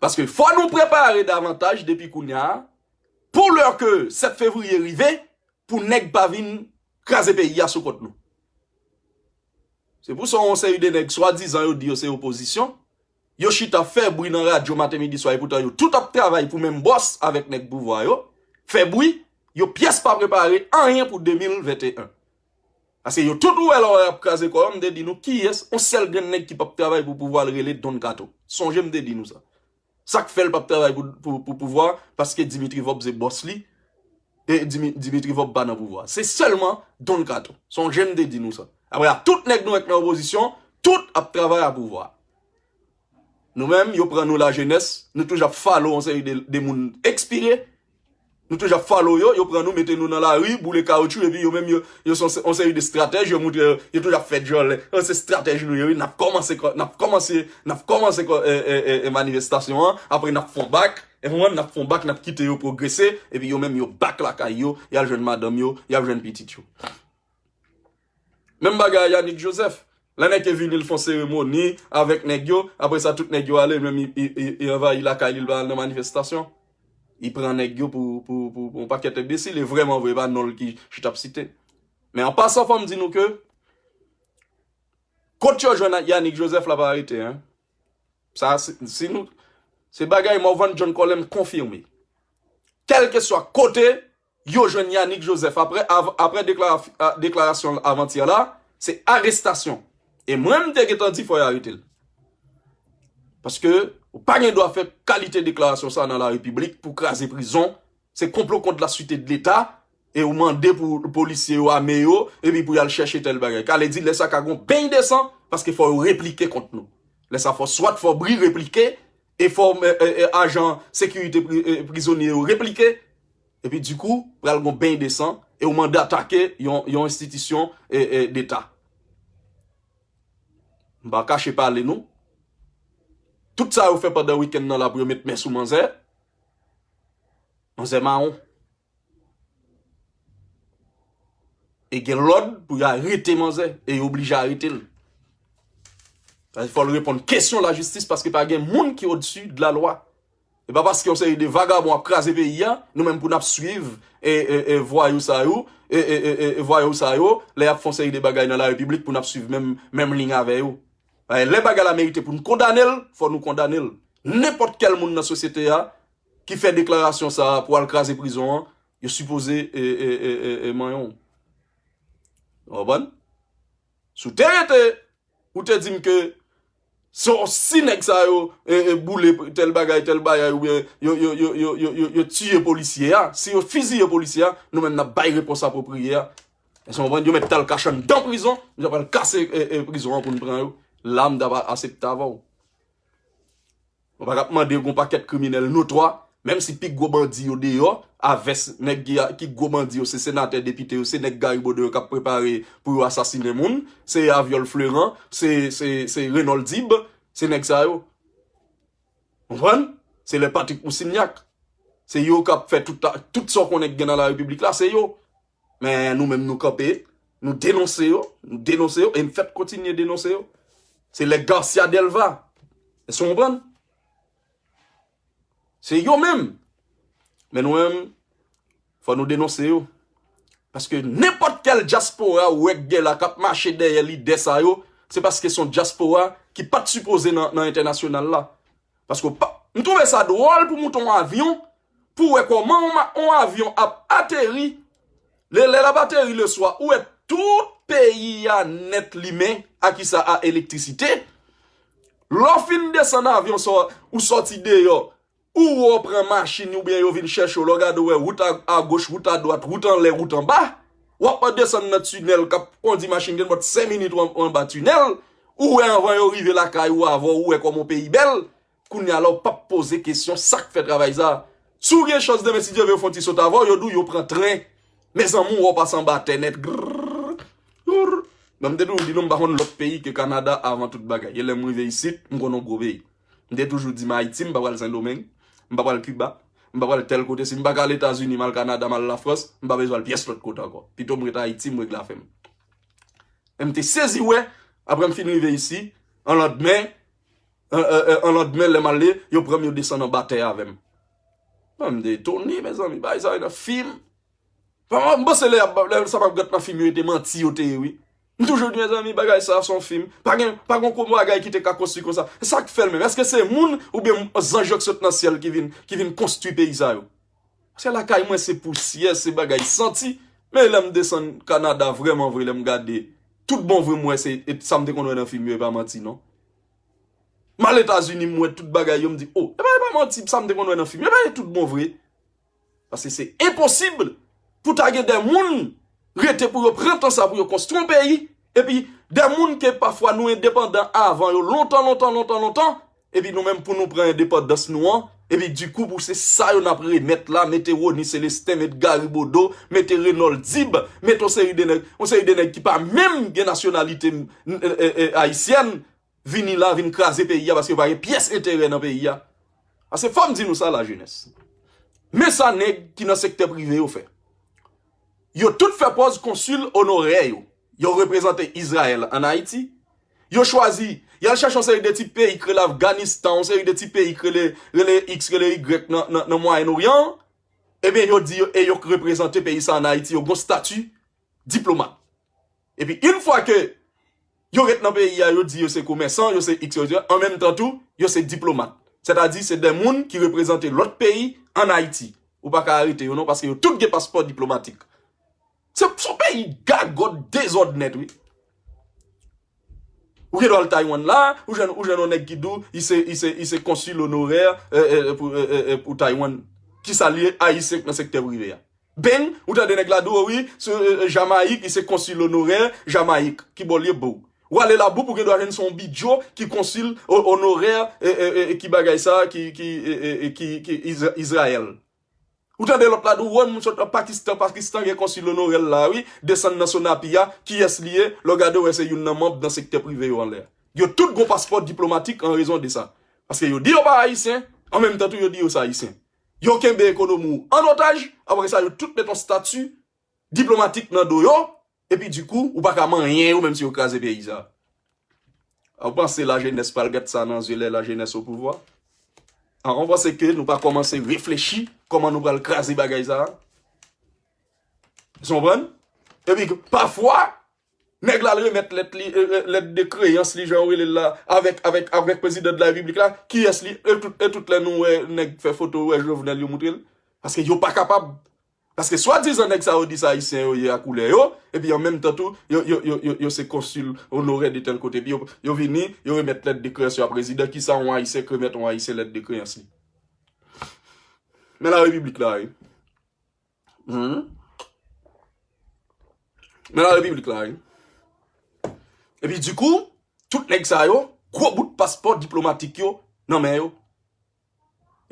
Paske fò nou prepare davantaj depi kounye a, pou lè ke sèt fevriye rive, pou nèg pa vin kraze peyi a sou kont nou. Se pou sa yon seri de nèg swadizan yo di yo se opozisyon, yo chita fè bri nan radyo maten, midi, swa, epoutan yo tout ap travay pou menm bòs avèk nèg pouvwa yo, fè bri, yo pyès pa prepare anyen pou de mil venteyen. Paske yo tout ou wè la w ap kraze kò yo, m te di nou kiyès, yon sèl grenn nèg ki p ap travay pou pouvwa l rele Don Kato. Sonje m te di nou sa. Sa k fè l p ap travay pou, pou, pou pouvwa, paske Dimitri Vorbe se bòs li, e Dimi-, Dimitri Vorbe pa nan pouvwa. Se sèlman Don Kato. Sonje m te di nou sa. Apre a, tout nèg nou wè k nan opozisyon, tout ap travay a pouvwa. Nou menm, yo pran nou lajenès, nou toujou ap follow yon seri de, de moun ekspire, nou toujou ap follow yo, yo pran nou, mete nou nan lari, boule kawotchou, epi yo menm, yo, yo se yon, yon seri de estratèj, yo moutre yo, yo toujou ap fè djòlè. Yo se estratèj nou ye, wi, n ap kòmanse, n ap kòmanse, n ap kòmanse, e, e, e, e, manifestasyon an, apre n ap fè yon bak, e konprann, n ap fè yon bak, n ap kite yo pwogrese, epi yo menm, yo bak lakay yo, y al jwenn madanm yo, y al jwenn pitit yo. Menm bagay a Yanick Joseph. Lè nèg yo vini, l fè yon seremoni avèk nèg yo, apre sa, tout nèg yo ale, menm li, li, li, li anvayi lakay li, li pa al nan manifestasyon. Li pran nèg yo pou, pou, pou, pou yon pakèt enbesil, e vrèman vre, e pa non l ki chita ap site. Men an pasan, fò m di nou ke, kot yo jwenn Yanick Joseph la pa rete, en. Sa, si, si nou, se bagay Morvan John Colem konfime. Kèlkeswa kote, yo jwenn Yanick Joseph apre, av-, apre deklara-, a, deklarasyon l avantyè la, se arestasyon. E mwen, m te gentan di fò yo arete l. Paske ou pa gen dwa fè kalite deklarasyon sa nan larepiblik pou kraze prizon. Se konplo kont la sûreté de l'État, e ou mande pou polisye yo ame yo, epi pou y al chèche tèl bagay. Ka vle di, lè sa ka gon beny de san, paske fò yo replike kont nou. Lè sa fò swat fò bri replike, e fò, e, e, e, ajan sekirite pri-, e, prizonye yo replike, epi dikou, pral gon beny de san, e ou mande atake yon, yon enstitisyon, e, e, deta. M pa kache pale nou. Tout sa yo fè pandan wikenn nan la pou yo met men sou manzè. Manzè mawon. E gen lòd pou yo arete manzè, e yo oblije arete l. Sa fò l reponn kesyon lajistis, paske pa gen moun ki odsi de la lwa. E pa paske yon seri de vagabon ap kraze peyi a, nou menm pou n ap swiv, e, e, e, vwayou sa yo, e, e, e, e, e, vwayou sa yo, lè y ap fè yon seri de bagay nan larepiblik pou n ap swiv menm, menm liy avè yo. E, lè bagay la merite pou n kondane l, fò nou kondane l. Nenpòt kèl moun nan sosyete a ki fè deklarasyon sa a pou al kraze prizon an, yo sipoze, e, e, e, e, e, manyen w. Ou konprann? Si w te rete, ou te di m ke si, si nèg sa yo, e, e, boule tèl bagay, tèl bagay, oubyen yo, yo, yo tiye polisye a, si yo fiziye polisye a, nou menm n ap bay repons apwopriye a. Èske w konprann? Yo mèt t al kache anndan prizon, nou ta pral kase, e, e, prizon an pou n pran yo. La, m ta pa aksepte avè w. Mwen pa t ap mande yon pakèt kriminèl notwa, menm si pi gwo bandi yo deyò, avès nèg ki, ki gwo bandi yo, se senatè, depite yo, se nèg Garibodo yo k ap prepare pou yo asasinen moun, se Aviol Fleurant, se, se, se Renold Dib, se nèg sa yo. Konprann? Se lè Patrick Moussignac. Se yo k ap fè tout, tout sa w konnen k gen nan larepiblik la, se yo. Men nou menm nou kanpe, nou denonse yo, nou denonse yo, e n fèt kontinye denonse yo. Se lè Garcia Delva. Èske w konprann? Se yo menm. Men nou menm, fò nou denonse yo. Paske nenpòt kèl dyaspora ou wè k gen la k ap mache dèyè lidè sa yo, se paske se yon dyaspora ki pa t sipoze nan, nan entènasyonal la. Paske w pa, m twouve sa dwòl pou moute yon avyon, pou w wè kòman yon ma-, yon avyon ap ateri, lè, lè l ap ateri leswa, ou wè tout peyi a nèt limen, a kisa? A elektrisite. Lè w fin desann avyon sa, ou sòti deyò, ou wè w pran machin oubyen yo vin chèche w, lè w gade w wè wout a, agoch, wout adwat, wout anlè, wout anba. W ap desann nan tinèl k ap kondi machin gen bòt senk minit w an-, w anba tinèl, ou wè anvan yo rive lakay ou avè w, ou wè kòman yon peyi bèl. Kounye a la, w p ap poze kesyon sa k fè travay sa a. Si w gen chans demen, si Dye vle, yo fè yon ti sot avè w, yo di w yo pran tren. Mezanmi, w wè w pase anba tè nèt. Grrrr, grrr. Men m te toujou di nou, m pa konn lòt peyi ke Kanada avan tout bagay. E lè m rive isit, m konn yon gwo peyi. M te toujou di m Ayiti, m pa pral Sendomeng, m pa pral Kiba, m pa pral tèl kote. Si m pa ka al Etazini, m al Kanada, m al Lafrans, m pa bezwen al pyès lòt kote ankò. Pito m ret Ayiti, m regle afè m. E m te sezi wè, apre m fin rive isi, an landmen, an, an, an, an landmen, lè m ale, yo pran m, yo desann anba tè avè m. Mwen, m te etone, mezanmi, bagay sa yo nan fim. Mwen, m panse lè, lè sa p ap gate nan fim yo, e te manti yo te ye, wi. M toujou di, mezanmi, bagay sa se yon fim. Pa gen, pa gen okenn bagay ki te ka konstwi konsa. E sa k fè l menm? Èske se moun oubyen zanj yo k sot nan syèl ki vin, ki vin konstwi peyi sa yo? Paske lakay mwen se pousyè, se bagay santi. Men lè m desann Kanada vrèman vre, lè m gade, tout bon vre m wè se e sa m te konn wè nan fim yo, e pa manti non. M al Etazini, m wè tout bagay yo, m di, o, e pa, e pa manti, sa m te konn wè nan fim yo, e pa e tout bon vre. Paske se enposib pou ta gen de moun rete pou yo pran tan sa pou yo konstwi yon peyi, epi de moun ke pafwa nou endepandan avan yo, lontan, lontan, lontan, lontan, epi nou menm pou nou pran endepandans nou an, epi dikou pou se sa yo n ap remèt la, mete Rony Célestin, mete Gary Bodeau, mete Renold Dib, mete yon seri de nèg, yon seri de nèg ki pa menm gen nasyonalite, e, e, e, ayisyèn, vini la, vin kraze peyi a, paske yo pa gen pyès enterè nan peyi a. Paske fò m di nou sa, lajenès. Men sa nèg ki nan sektè prive yo fè. Yo tout fè pòz konsil onorè yo. Yo reprezante Izrayèl ann Ayiti. Yo chwazi, y al chèche yon seri de ti peyi k rele Afganistan, yon seri de ti peyi k rele, rele X, rele Y nan, nan, nan Mwayen Oryan an. Ebyen, yo di yo, e yo k reprezante peyi sa ann Ayiti, yo gon stati diplomat. Epi, yon fwa ke yo ret nan peyi a, yo di yo se komèsan, yo se X, yo se Y, an menm tan tou, yo se diplomat. Sètadi, se de moun ki reprezante lòt peyi ann Ayiti. Ou pa ka arete yo non, paske yo tout gen paspò diplomatik. Se, se yon peyi gagòt, dezòd nèt, wi. Ou gen dwa al Taiwan la, ou jwenn, ou jwenn yon nèg ki di w, li se, li se, li se konsil onorè, e, e, e, pou, e, e, e, pou Taiwan. Kisa l ye? Ayisyen k nan sektè prive a. Beng, ou tande nèg la di w, o wi, se, e, e, Jamayik, li se konsil onorè Jamayik. Ki bò l ye, bro? W ale Laboup, ou gen dwa jwenn se yon bidjo ki konsil o-, onorè, e, e, e, e, ki bagay sa, ki, ki, e, e, e, ki, ki Izra-, Izrayèl. Ou tande lòt la di w, wè, moun sot nan Pakistan, Pakistan gen konsil onorè l la, wi, desann nan Sonapi a, kiyès li ye, lè w gade, w wè se youn nan manm nan sektè prive yo anlè. Yo tout gon paspò diplomatik an rezon de sa. Paske yo di yo pa ayisyen, an menm tan tou yo di yo se ayisyen. Yo kenbe ekonomi w an otaj, apre sa yo tout met yon stati diplomatik nan do yo, epi dikou, ou pa ka manyen yo, menm si yo kraze peyi sa. A, ou panse lajenès pral gad sa nan zye lè lajenès o pouvwa? A, ou panse ke nou pa kòmanse reflechi kòman nou pral kraze bagay sa a? Ou konprann? Epi, pafwa, nèg la al remèt lèt li, e, e, lèt de kreyans li, jan yo rele l la, avèk, avèk, avèk prezidan de la repiblik la, kiyès li, e tout, e tout lè nou wè nèg fè foto, wè Jovenel yo moutre l. Paske yo pa kapab. Paske swadizan nèg sa yo di se ayisyen yo ye a koulè yo, epi an menm tan tou, yo, yo, yo, yo, yo se konsil onorè de tèl kote, epi yo, yo vini, yo remèt lèt de kreyans yo a prezidan, kisa yon ayisyen k remèt yon ayisyen lèt de kreyans li? Men la repiblik la, wi. Mhm. Men la repiblik la, wi. Epi dikou, tout nèg sa yo, gwo bout paspò diplomatik yo nan men yo.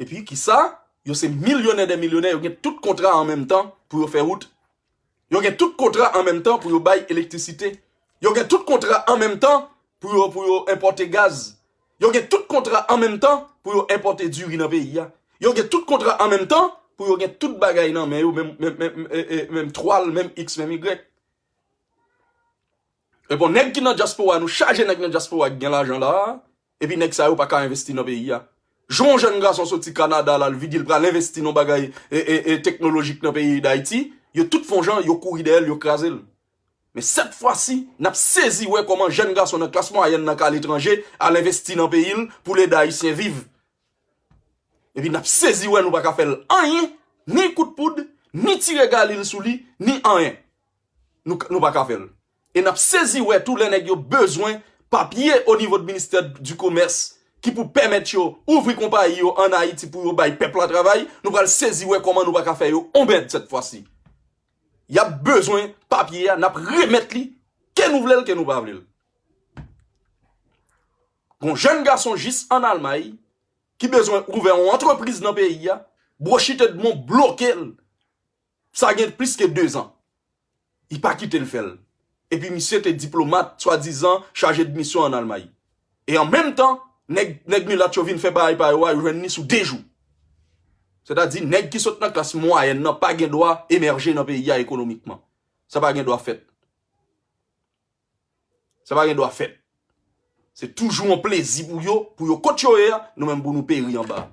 Epi kisa? Yo se milyonè dè milyonè, yo gen tout kontra an menm tan pou yo fè wout. Yo gen tout kontra an menm tan pou yo bay elektrisite. Yo gen tout kontra an menm tan pou yo, pou yo enpòte gaz. Yo gen tout kontra an menm tan pou yo enpòte diri nan peyi a. Yo gen tout kontra an menm tan pou yo gen tout bagay nan men yo, menm, menm, menm, e, e, menm twal, menm X, menm Y. E bon, nèg ki nan dyaspora, nou chaje nèg nan dyaspora ki gen lajan la a, epi nèg sa yo pa ka envesti nan peyi a. Jan yon jèn gason soti Kanada la, l vini, l pral envesti nan bagay, e, e, e, teknolojik nan peyi Dayiti, yo tout fè yon jan, yo kouri dèyè l, yo kraze l. Men sèt fwa si, n ap sezi wè kòman jèn gason nan klas mwayèn nan k aletranje al envesti nan peyi l pou l ede Ayisyen viv. Epi n ap sezi wè nou pa ka fè l anyen, ni kout poud, ni tire galil sou li, ni anyen. Nou, nou pa ka fè l. E n ap sezi wè tou lè nèg yo bezwen papye o nivo de ministè di komès ki pou pèmèt yo ouvri konpayi yo ann Ayiti pou yo bay pèp la travay, nou pral sezi wè kòman nou pa ka fè yo on bèd sèt fwa si. Y ap bezwen papye a, n ap remèt li, ke nou vle l, ke nou pa vle l. Gon jèn gason jis ann Almay ki bezwen ouvè yon antrepriz nan peyi a, bwochit Edmond bloke l. Sa gen plis ke dezan. Li pa kite l fè l. Epi misye te diplomat, swadizan chaje de misyon ann Almay. E an menm tan, nèg, nèg milat yo vin fè bagay pa yo a, yo jwenn li sou de jou. Sètadi, nèg ki sot nan klas mwayèn nan pa gen dwa emèje nan peyi a ekonomikman. Sa pa gen dwa fèt. Sa pa gen dwa fèt. Se toujou yon plezi pou yo, pou yo kot yo ye a, nou menm pou nou peri anba.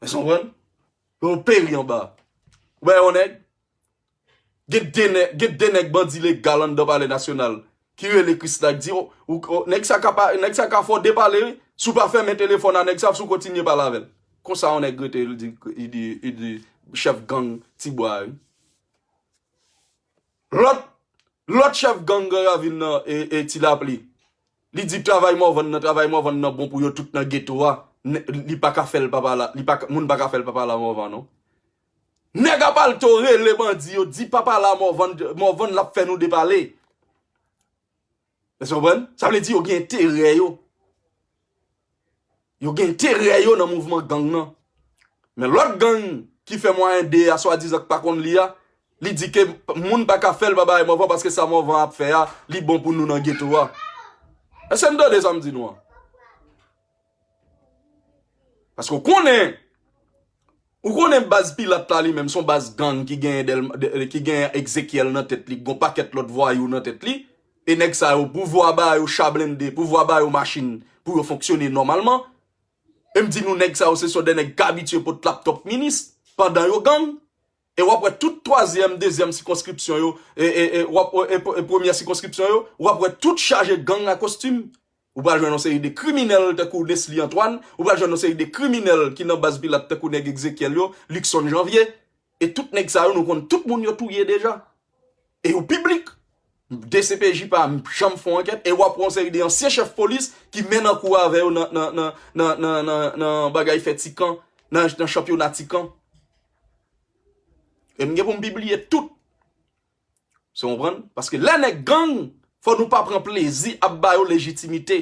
Èske w konprann? Pou yo peri anba. Ou wè yon nèg, gen de nèg, gen de nèg bandi legal anndan Palè Nasyonal ki rele Krisla, ki di, o, o, o, nèg sa ka pa, nèg sa ka fè w depale, wi. Si w pa fèmen telefòn a nèg sa, si w kontinye pale avè l. Konsa yon nèg rete, li di, li di, li di chèf gang Tibwa a, wi. Lòt, lòt chèf gang Gran Ravin nan, e, e Ti Lapli. Li di travay Morvan nan, travay Morvan nan bon pou yo tout nan geto a. N-, li pa ka fè l pa pale, li pa ka, moun pa ka fè l pa pale a Morvan, non. Nèg a palto rele bandi yo, di pa pale a Morvan, Morvan l ap fè nou depale. Èske w konprann? Sa vle di yo gen enterè yo. Yo gen enterè yo nan mouvman gang nan. Men lòt gang ki fè mwayen de a swadizan k pa konn li a, li di ke moun pa ka fè l pa bay Morvan paske sa Morvan ap fè a, li bon pou nou nan geto a. Èske n tande sa m di nou an? Paske w konnen, ou konnen baz Pilat la li menm, se yon baz gang ki genyen Dèl-, de, ki genyen Egzekyèl nan tèt li, ki gon pakèt lòt vwayou nan tèt li, e nèg sa yo, pouvwa ba yo cha blende, pouvwa ba yo machin pou yo fonksyone nòmalman. E m di nou, nèg sa yo, se sou de nèg k abitye pot laptòp minis pandan yo gang. E w ap wè tout twazyèm, dezyèm sikonskripsyon yo, e, e, e, w ap, e, e, e premyè sikonskripsyon yo, w ap wè tout chaje gang a kostim. Ou pral jwenn yon seri de kriminèl tankou Nesly Antoine, ou pral jwenn yon seri de kriminèl ki nan baz Pilat tankou nèg Egzekyèl yo, Luckson Janvier. E tout nèg sa yo, nou konn tout moun yo touye deja. E yo piblik. D C P J pa janm fè yon ankèt. E w ap wè yon seri de ansyen chèf polis ki men nan kou avè yo nan, nan, nan bagay fè tikan, nan, nan chanpyona tikan. E m gen pou m pibliye tout. Ou konprann? Paske lè nèg gang, fò nou pa pran plezi ap ba yo lejitimite.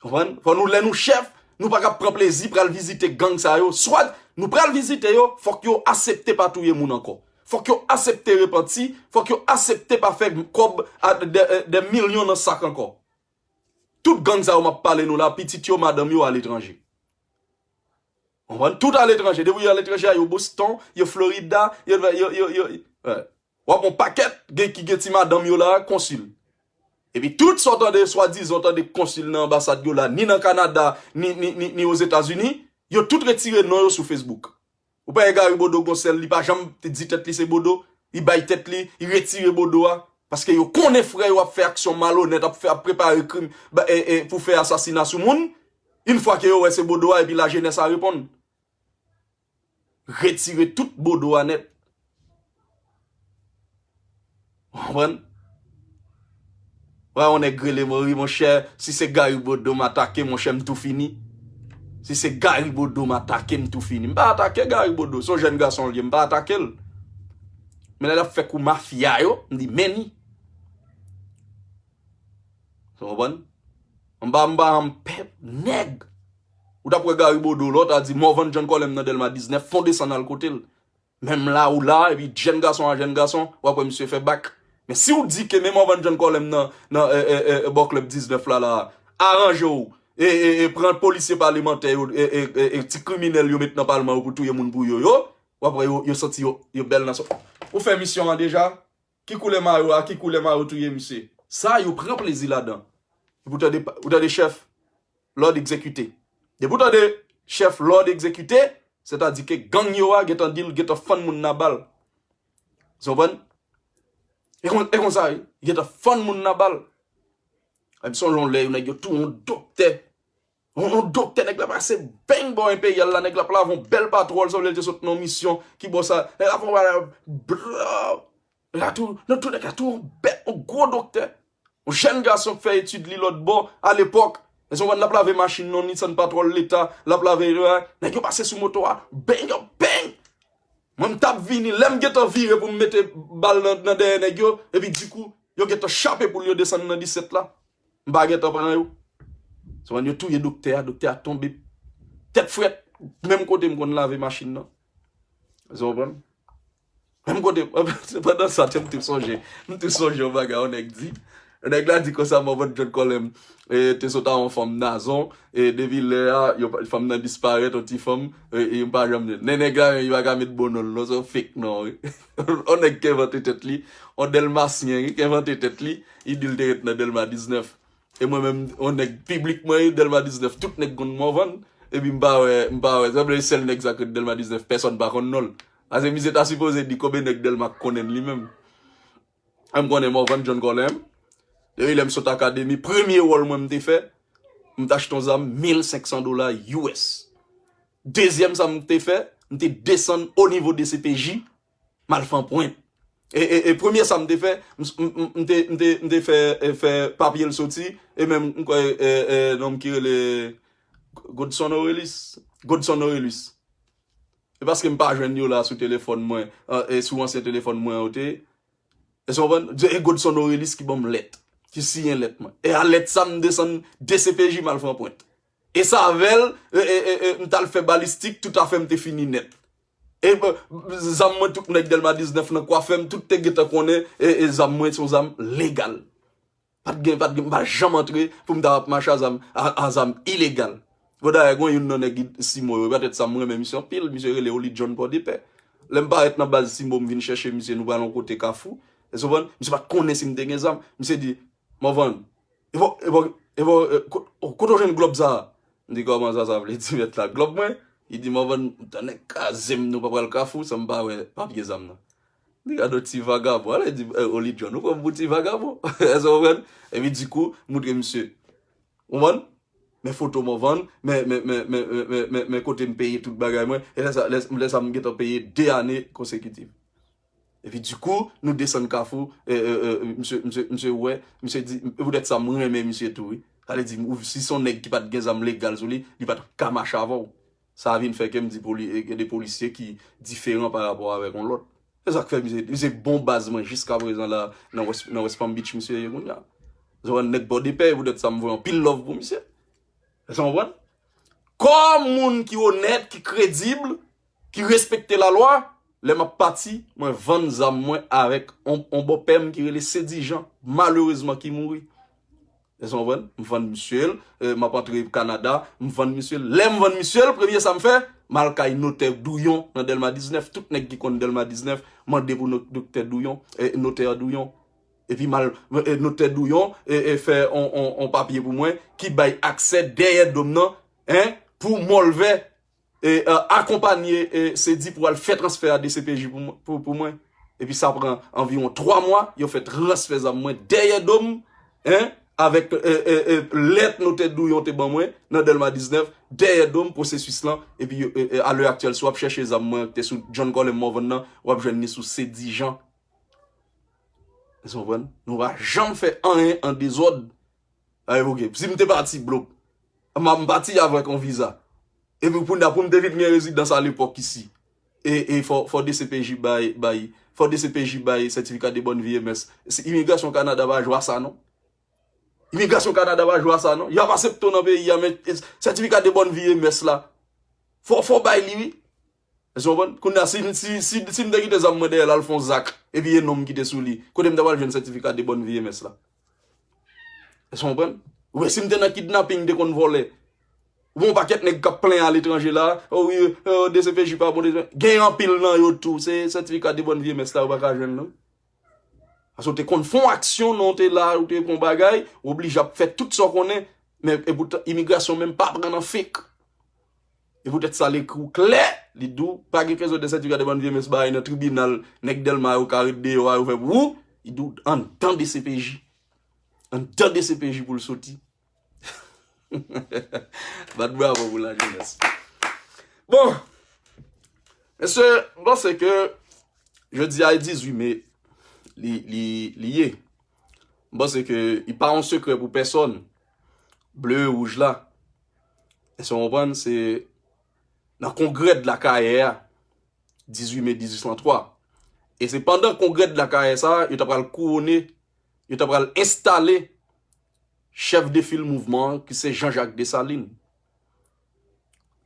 Konprann? Fò nou, lè nou chèf, nou pa ka pran plezi pral vizite gang sa yo. Swa nou pral vizite yo, fòk yo asepte pa touye moun ankò. Fòk yo asepte repanti, fòk yo asepte pa fè kòb a, de, de milyon nan sak ankò. Tout gang sa yo m ap pale nou la, pitit yo, madanm yo aletranje. Konprann? Tout aletranje. Depi yo aletranje a, yo Boston, yo Florida, yo, yo, yo, yo, w ap wè yon pakèt gen ki gen ti madanm yo la, konsil. Epi tout sa w tande, swadizan w tande konsil nan anbasad yo la, ni nan Kanada, ni, ni, ni, ni Ozetazini, yo tout retire non yo sou Facebook. Ou pa wè Gary Bodeau gon sèl, li pa janm di tèt li se Bodeau, li bay tèt li, li retire Bodeau a, paske yo konnen frè yo ap fè aksyon malonèt, ap fè, ap prepare krim, ba, e, e, pou fè asasina sou moun, yon fwa ke yo wè se Bodeau a, epi lajenès a reponn. Retire tout Bodeau a nèt. Ou konprann? Wè, yon nèg rele m, wi, monchè, si se Gary Bodeau m atake, monchè, m tou fini. Si se Gary Bodeau m atake, m tou fini. M pa atake Gary Bodeau, se yon jèn gason l ye, m pa atake l. Men lè l ap fè kou mafya yo, m di, men ni. Ou konprann? Anba, anba, anba, pèp, nèg. Ou t ap wè Gary Bodeau la, w ta di, Morvan John Colem nan Dèlma diznèf, fon desann al kote l. Menm la ou la, epi jèn gason a jèn gason, w ap wè misye fè bak. Men si w di ke menm Morvan John Colem nan, nan, e, e, e, e, bò klèb diznèf la, la, aranje w, e, e, e, pran polisye palemantè yo, e, e, e, e, ti kriminèl yo met nan palman yo pou touye moun pou yo, yo, w ap wè yo, yo santi yo, yo bèl nan sa. Ou fè misyon an deja? Ki koulè mayo a? Ki koulè mayo touye misye? Sa, yo pran plezi ladan. Epi w tande, w tande chèf, lòd egzekite. Depi w tande chèf, lòd egzekite, sètadi ke gang yo a gentan di l, gentan fann moun nan bal. Ou konprann? E kon, e konsa, wi. Gentan fann moun nan bal. E m sonje yon lè, yon nèg yo touye yon doktè. Yon, yon doktè, nèg la pase beng bò Enperyal la, nèg la ap lave yon bèl patwòl, sanble l te sot nan yon misyon, ki bò sa, nèg la fè yon bagay, bla, nèg la tou, nan tou nèg la tou yon bèl, yon gwo doktè. Yon jèn gason k fè etid li lòt bò, alepòk, èske w konprann, l ap lave machin nan yon Nissan patwòl leta, l ap lave, nèg yo pase sou moto a, beng, beng! Mwen m t ap vini, lè m gentan vire pou m mete bal nan, nan dèyè nèg yo, epi dikou, yo gentan chape poul yo desann nan disèt la. M pa gentan pran yo. Se konn yo touye doktè a, doktè a tonbe. Tèt frèt, menm kote m konn lave machin nan. Ou konprann? Menm kote, se pandan sa, m tou sonje. M tou sonje yon bagay yon nèg di. Nèg la di konsa, Morvan John Colem, e, te sot a yon fanm Nazon, e depi lè a, yo pa- fanm nan disparèt, yon ti fanm, e, e yo pa janm jwenn. Men nèg la, menm, yo pa ka met bon non l non, se yon fake non, wi. Yon nèg ki envante tèt li, yon Dèlmasyen, wi, ki envante tèt li, li di l te ret nan Dèlma diznèf. E mwen menm, yon nèg piblik mwen ye, Dèlma diznèf, tout nèg konn Morvan, epi m pa wè, m pa wè, sanble sèl nèg sa k ret Dèlma diznèf, pèsonn pa konn non l. Paske misye ta sipoze di konbyen nèg Dèlma k konnen l li menm. M konnen Morvan John Colem. Depi lè m sot akademi, premye wòl mwen m te fè, m t achte yon zam mil senk san dola U S. Dezyèm sa m te fè, m te desann o nivo D C P J, m al fè yon pwent. E, e, e premye sa m te fè, m, m, m, m te, m te, m te fè, e, fè papye l soti, e menm m kwè, e, e, nonm ki rele Godson Aurelis. Godson Aurelis. E paske m pa jwenn yo la sou telefòn mwen, e, e sou ansyen telefòn mwen yo te. Èske w konprann? E Godson Aurelis ki ban m lèt, ki siyen lèt mwen. E a lèt sa, m desann D C P J, m al fè yon pwent. E se avè l, e, e, e, e, m t al fè balistik, tout afè m te fini nèt. E, e, zam mwen, tout nèg Dèlma diznèf nan kwafè m, tout te gentan konnen, e, e zam mwen se yon zam legal. Pa t gen, pa t gen, m pa janm antre pou m ta ap mache a zam, a, a zam ilegal. Bon, dayè, gen youn nan nèg Simo yo, petèt sa m renmen misye anpil, misye rele Oli John Pòdepè. Lè m parèt nan baz Simo, m vin chèche misye, nou pral yon kote Kafou. Èske w konprann? Misye pa t konnen si m te gen zam. Misye di, Morvan, e bò, e bò, e bò, e, ko-, kote w jwenn glòb sa a? M di, kòman sa, sa vle di, mèt la, glòb mwen? Li di, Morvan, m tann nèg kraze m, nou pa pral Kafou, san m pa wè papye zam nan. M di, gade yon ti vagabon, ale di, e, Oli John, ou pran m pou ti vagabon. Èske w konprann? Epi dikou, m montre misye. Ou konprann? Men foto Morvan, men, men, men kote m peye tout bagay mwen. E lè sa, lè, lè sa m gentan peye de ane konsekitif. Epi dikou, nou desann Kafou, e, e, e, misye, misye, misye wè, misye di, e poutèt sa m renmen misye tou, wi. Sa vle di, ou, si se yon nèg ki pa t gen zam legal sou li, li pa t ka mache avè w. Sa vin fè ke m di poli-, e, gen de polisye ki diferan pa rapò avèk yon lòt. Se sa k fè misye, misye bon baz mwen jiska prezan la, nan West, nan West Palm Beach misye ye kounye a. Zòrèn nèg Pòdepè, poutèt sa m voye anpil love pou misye. Èske w konprann? Kòm moun ki onèt, ki kredib, ki respekte lalwa, lè m ap pati, mwen vann zam mwen avèk on, on bòpè m ki rele Sedi Jan, malerezman ki mouri. Èske w konprann? M vann misye l, e, m ap antre Kanada, m vann misye l. Lè m vann misye l, premye sa m fè, m al kay notè Douyon nan Dèlma diznèf. Tout nèg ki konn Dèlma diznèf, mande pou no-, doktè Douyon, e, notè Douyon. Epi m al, e, notè Douyon, e, e, fè on, on, on papye pou mwen ki bay aksè dèyè dòm nan, en, pou Mòlvè, e, e, akonpanye, e, Sedi pou al fè transfè a D C P J pou mwen, pou, pou mwen. Epi sa pran anviwon twa mwa, yo fè transfè zam mwen dèyè dòm, en, avèk, e, e, e, lèt notè Douyon te ban mwen nan Dèlma diznèf, dèyè dòm pwosesis lan. Epi, e, e, a lè aktyèl, si w ap chèche zam mwen ki te sou John Colem Morvan nan, w ap jwenn li sou Sedi Jan. Èske w konprann? Nou pa janm fè anyen an dezòd. Ay, oke. Si m te pati, blo, m, m pati avèk yon viza. Epi pou, pou m te vin gen rezidans alepòk isi. E, e fò, fò D C P J bay, bay, fò D C P J bay sètifika de bòn vi M S. Se imigrasyon Kanada pa jwe a sa, non. Imigrasyon Kanada pa jwe a sa, non. Y ap asepte w nan peyi a, men, e, sètifika de bòn vi M S la, fò, fò bay li, wi. Èske w konprann? Kounye a, si, si, si, si m te kite zam mwen dèyè l al fè yon zak, epi e non m ki te sou li, kote m ta pral jwenn sètifika de bòn vi M S la? Èske w konprann? Ou wè, si m te nan kidnaping, m te konn vòlè. Ou wè, yon pakèt nèg k ap plenyen aletranje la, o wi, o, D C P J pa bon, gen anpil nan yo tou, se sètifika de bòn vi M S la, yo pa ka jwenn, non. Paske w te konn fè yon aksyon, non, w te la, ou te fè yon bagay, ou oblije ap fè tout sa w konnen, men, e poutan, imigrasyon menm pa pran nan fake. E poutèt sa, l ekri w klè, li di w, pa gen kezon de sètifika de bòn vi M S bay nan tribinal, nèg Dèlma yo ka ret deyò a, yo fè pou ou, li di w anndan D C P J. Anndan D C P J pou l soti. Bat bravo pou lajenès. Bon, mesye, m panse ke jodi a e dizuit me, li, li, li ye. M panse ke li pa yon sekrè pou pèsonn. Ble e wouj la. Èske w konprann? Se nan kongrè de Lakayè a, dizuit me dizuit san twa. E se pandan kongrè de Lakayè sa a, yo ta pral kouwone, yo ta pral enstale chèf de fil mouvman an, ki se Jean-Jacques Dessalines.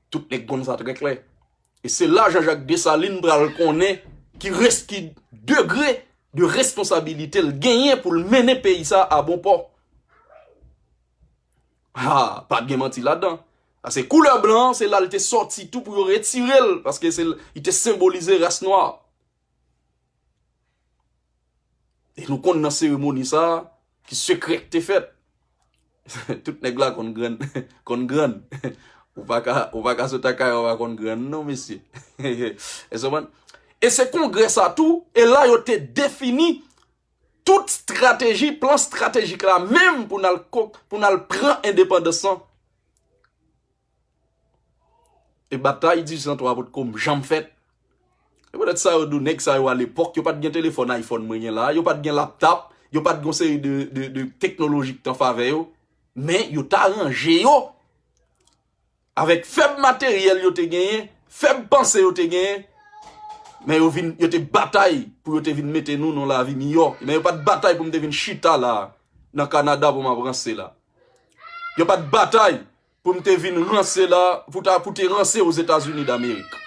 Tout nèg konn sa trè klè. E se la Jean-Jacques Dessalines pral konnen ki res-, ki degre de responsabilite l genyen pou l mennen peyi sa a bon pò. Ha, pa t gen manti ladan. Paske koulè blan an, se la l te sòti tou pou yo retire l, paske se l, li te senbolize ras nwa. E nou konn nan seremoni sa a, ki sekrè k te fèt. Tout nèg la konn grann, konn grann. Ou pa ka, ou pa ka sot akayè, ou pa konn grann, non, mesye. Èske w konprann? E se kongrè sa tou, e la yo te defini tout estrateji, plan estratejik la, menm pou n al ko-, pou n al pran endepandans lan. E batay dizuit san twa potko janm fèt. E poutèt sa yo di w nèg sa yo alepòk, yo pa t gen telefòn iPhone mwen gen la, yo pa t gen laptop, yo pa t gen yon seri de, de, de teknoloji k t an favè yo, men yo t aranje yo avèk fèb materyèl yo te genyen, fèb panse yo te genyen, men yo vin, yo te batay pou yo te vin mete nou nan lavi miyò. Men yo pa t batay pou m te vin chita la, nan Kanada pou m ap ranse la. Yo pa t batay pou m te vin ranse la, pou ta, pou te ranse Ozetazini Damerik.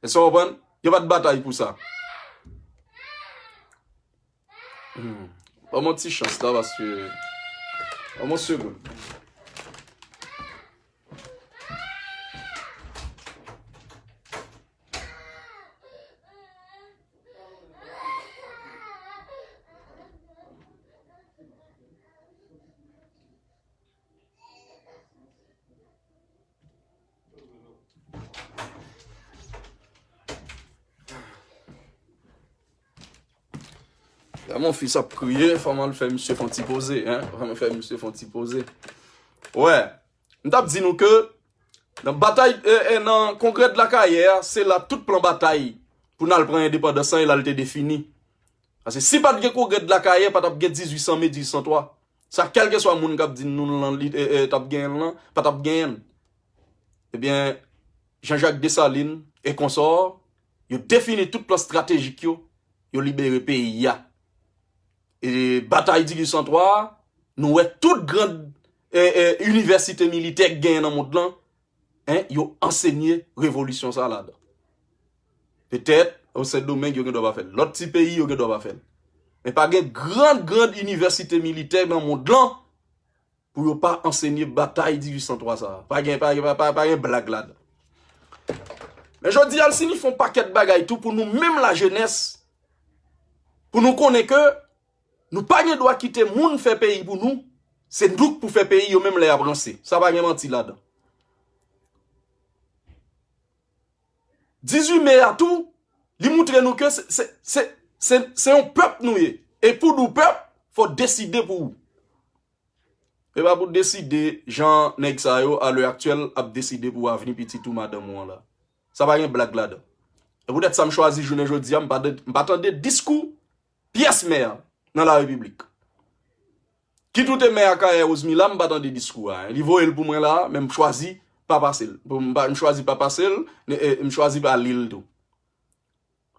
Èske w konprann? Yo pa t batay pou sa. Hmm. Ban m yon ti chans la, paske, ban m yon segonn. Lè mon fis ap kriye, fò m al fè misye fè yon ti poze, en. Fò m fè misye fè yon ti poze. Wè, m t ap di nou ke nan batay, e, e, nan kongrè de Lakayè a, se la tout plan batay pou n al pran endepandans lan e la l te defini. Paske si pa t gen kongrè de Lakayè, pa t ap gen dizuit san me dizuit san twa. Sa, kèlkeswa moun k ap di n nou lan li, e, e, t ap genyen l lan, pa t ap genyen l. Ebyen, Jean-Jacques Dessalines e konsò, yo defini tout plan estratejik yo, yo libere peyi a. E batay dizuit san twa a, nou wè tout gran, e, e, inivèsite militè k genyen nan mond lan, en, yo ansenye revolisyon sa a ladan. Petèt, o Sendomeng, yo gen dwa pa fè l. Lòt ti peyi, yo gen dwa pa fè l. Men pa gen gran, gran inivèsite militè nan mond lan pou yo pa ansenye batay dizuit san twa sa a. Pa gen, pa, pa, pa, pa gen blag ladan. Men jodi a, l sinifye yon pakèt bagay tou pou nou menm lajenès, pou nou konnen ke nou pa gen dwa kite moun fè peyi pou nou, se nou k pou fè peyi yo menm lè y ap ranse. Sa pa gen manti ladan. Dizuit me a tou, li moutre nou ke se, se, se, se, se yon pèp nou ye. E pou nou pèp, fò w deside pou ou. E pa pou w deside jan nèg sa yo, a lè aktyèl, ap deside pou avni pitit ou, madanm ou an la. Sa pa gen blag ladan. E poutèt sa m chwazi jounen jodi a, m pa, m pa tande diskou pyès mè nan larepiblik. Kit ou te mè Akayè, Rosemila, m pa tande diskou a. Li voye l pou mwen la, men m chwazi pa pase l. Pou m pa, m chwazi pa pase l, e, e, m chwazi pa li l tou.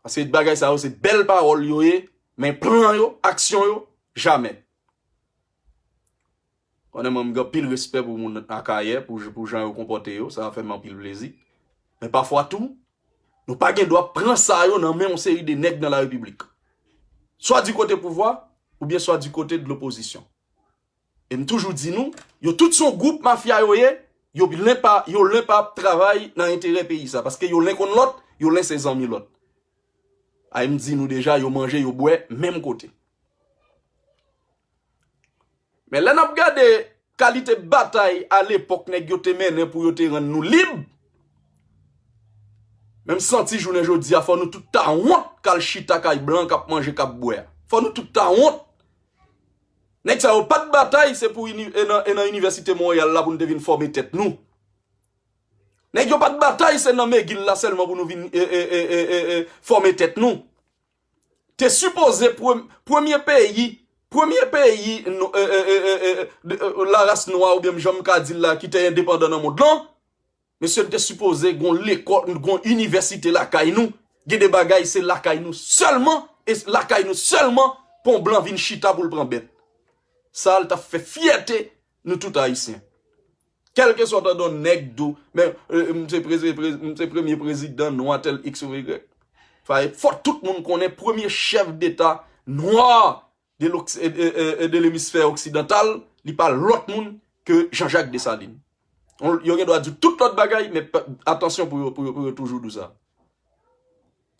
Paske bagay sa yo, se bèl pawòl yo ye, men plan yo, aksyon yo, jamè. Konnen mwen, m gen anpil respè pou moun Akayè, pou, pou jan yo konpòte yo, sa fè m anpil plezi. Men pafwa tou, nou pa gen dwa pran sa yo nan men yon seri de nèg nan larepiblik. Swa di kote pouvwa, oubyen swa di kote de lopozisyon. E m toujou di nou, yo tout se yon gwoup mafya yo ye, yo len pa, yo len pa ap travay nan enterè peyi sa, paske yo len konn lòt, yo len se zanmi lòt. Ay, m di nou deja, yo manje, yo bwè, menm kote. Men lè n ap gade kalite batay alepòk nèg yo te mennen pou yo te rann nou lib, men m santi jounen jodi a, fò nou tout ta wont k al chita kay blan k ap manje, k ap bwè a. Fò nou tout ta wont. Nèg sa yo pa t batay, se pou ini-, e nan, e nan Inivèsite Monreyal la pou nou te vin fòme tèt nou. Nèg yo pa t batay, se nan McGill la sèlman pou nou vin, e, e, fòme tèt nou. Te sipoze prem-, premye peyi, premye peyi, n-, e, e, e, e, e, de, e, laras nwa oubyen jan m ka di l la ki te endepandan nan mond lan, mesye, n te sipoze gon lekòl, gon inivèsite lakay nou. Gen de bagay se lakay nou sèlman, e lakay nou sèlman pou yon blan vin chita pou l pran bèt. Sa l t ap fè fyète nou tout ayisyen. Kèlkeswa tande yon nèg di w, men, e, m se prezi-, prezi-, m se premye prezidan nwa tèl X ou Y. Fò tout moun konnen premye chèf deta nwa de, de lemisfè oksidantal, li pa lòt moun ke Jean-Jacques Dessalines. Yo gen dwa di tout lòt bagay, men atansyon pou yo, pou yo, pou yo toujou di sa.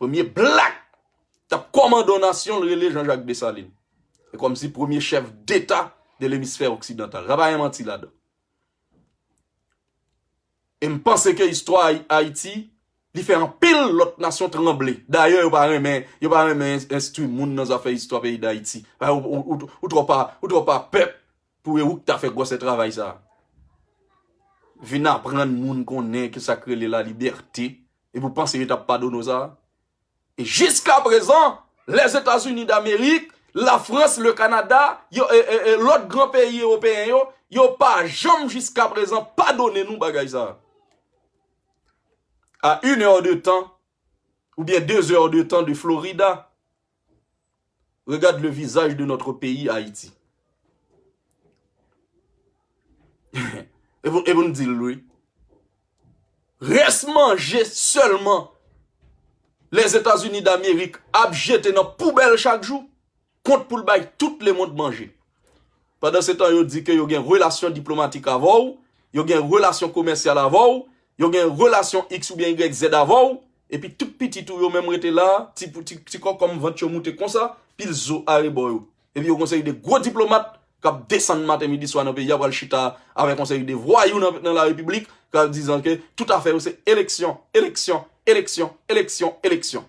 Premye black t ap kòmande yon nasyon, l rele Jean-Jacques Dessalines. E kòmsi premye chèf deta de lemisfè oksidantal. Sa pa gen manti ladan. E m panse ke istwa Ayiti, li fè anpil lòt nasyon tranble. Dayè, yo pa renmen, yo pa renmen enstwi moun nan zafè istwa peyi Dayiti. Ou twò pa, ou twò pa pèp pou e ou k ta fè gwòsè travay sa. Vin aprann moun konnen ke sa k rele lalibète, epi w panse yo t ap padone w sa? E jiska prezan, Lèzetazini Damerik, Lafrans, le Kanada, yo, e, e, e, lòt gran peyi ewopeyen yo, yo pa janm jiska prezan padone nou bagay sa. A une heure de temps, oubyen deux heures de temps de Florida, regarde le visage de notre pays, Haïti. E pou, e pou n di l, wi. Rès manje sèlman Lèzetazini Damerik ap jete nan poubèl chak jou, kont pou l bay tout lemonn manje. Pandansetan, yo di ke yo gen relasyon diplomatik avè w, yo gen relasyon komèsyal avè w, yo gen relasyon X oubyen Y Z avè w, epi tout pitit ou yo menm rete la, ti, ti, ti kòkòm vant yo moute konsa, pil zo arebò yo. Epi yo gen yon seri de gwo diplomat k ap desann maten, midi, swa nan peyi a, pral chita avèk yon seri de vwayou nan, nan larepiblik, k ap dizan ke tout afè yo se eleksyon, eleksyon, eleksyon, eleksyon, eleksyon.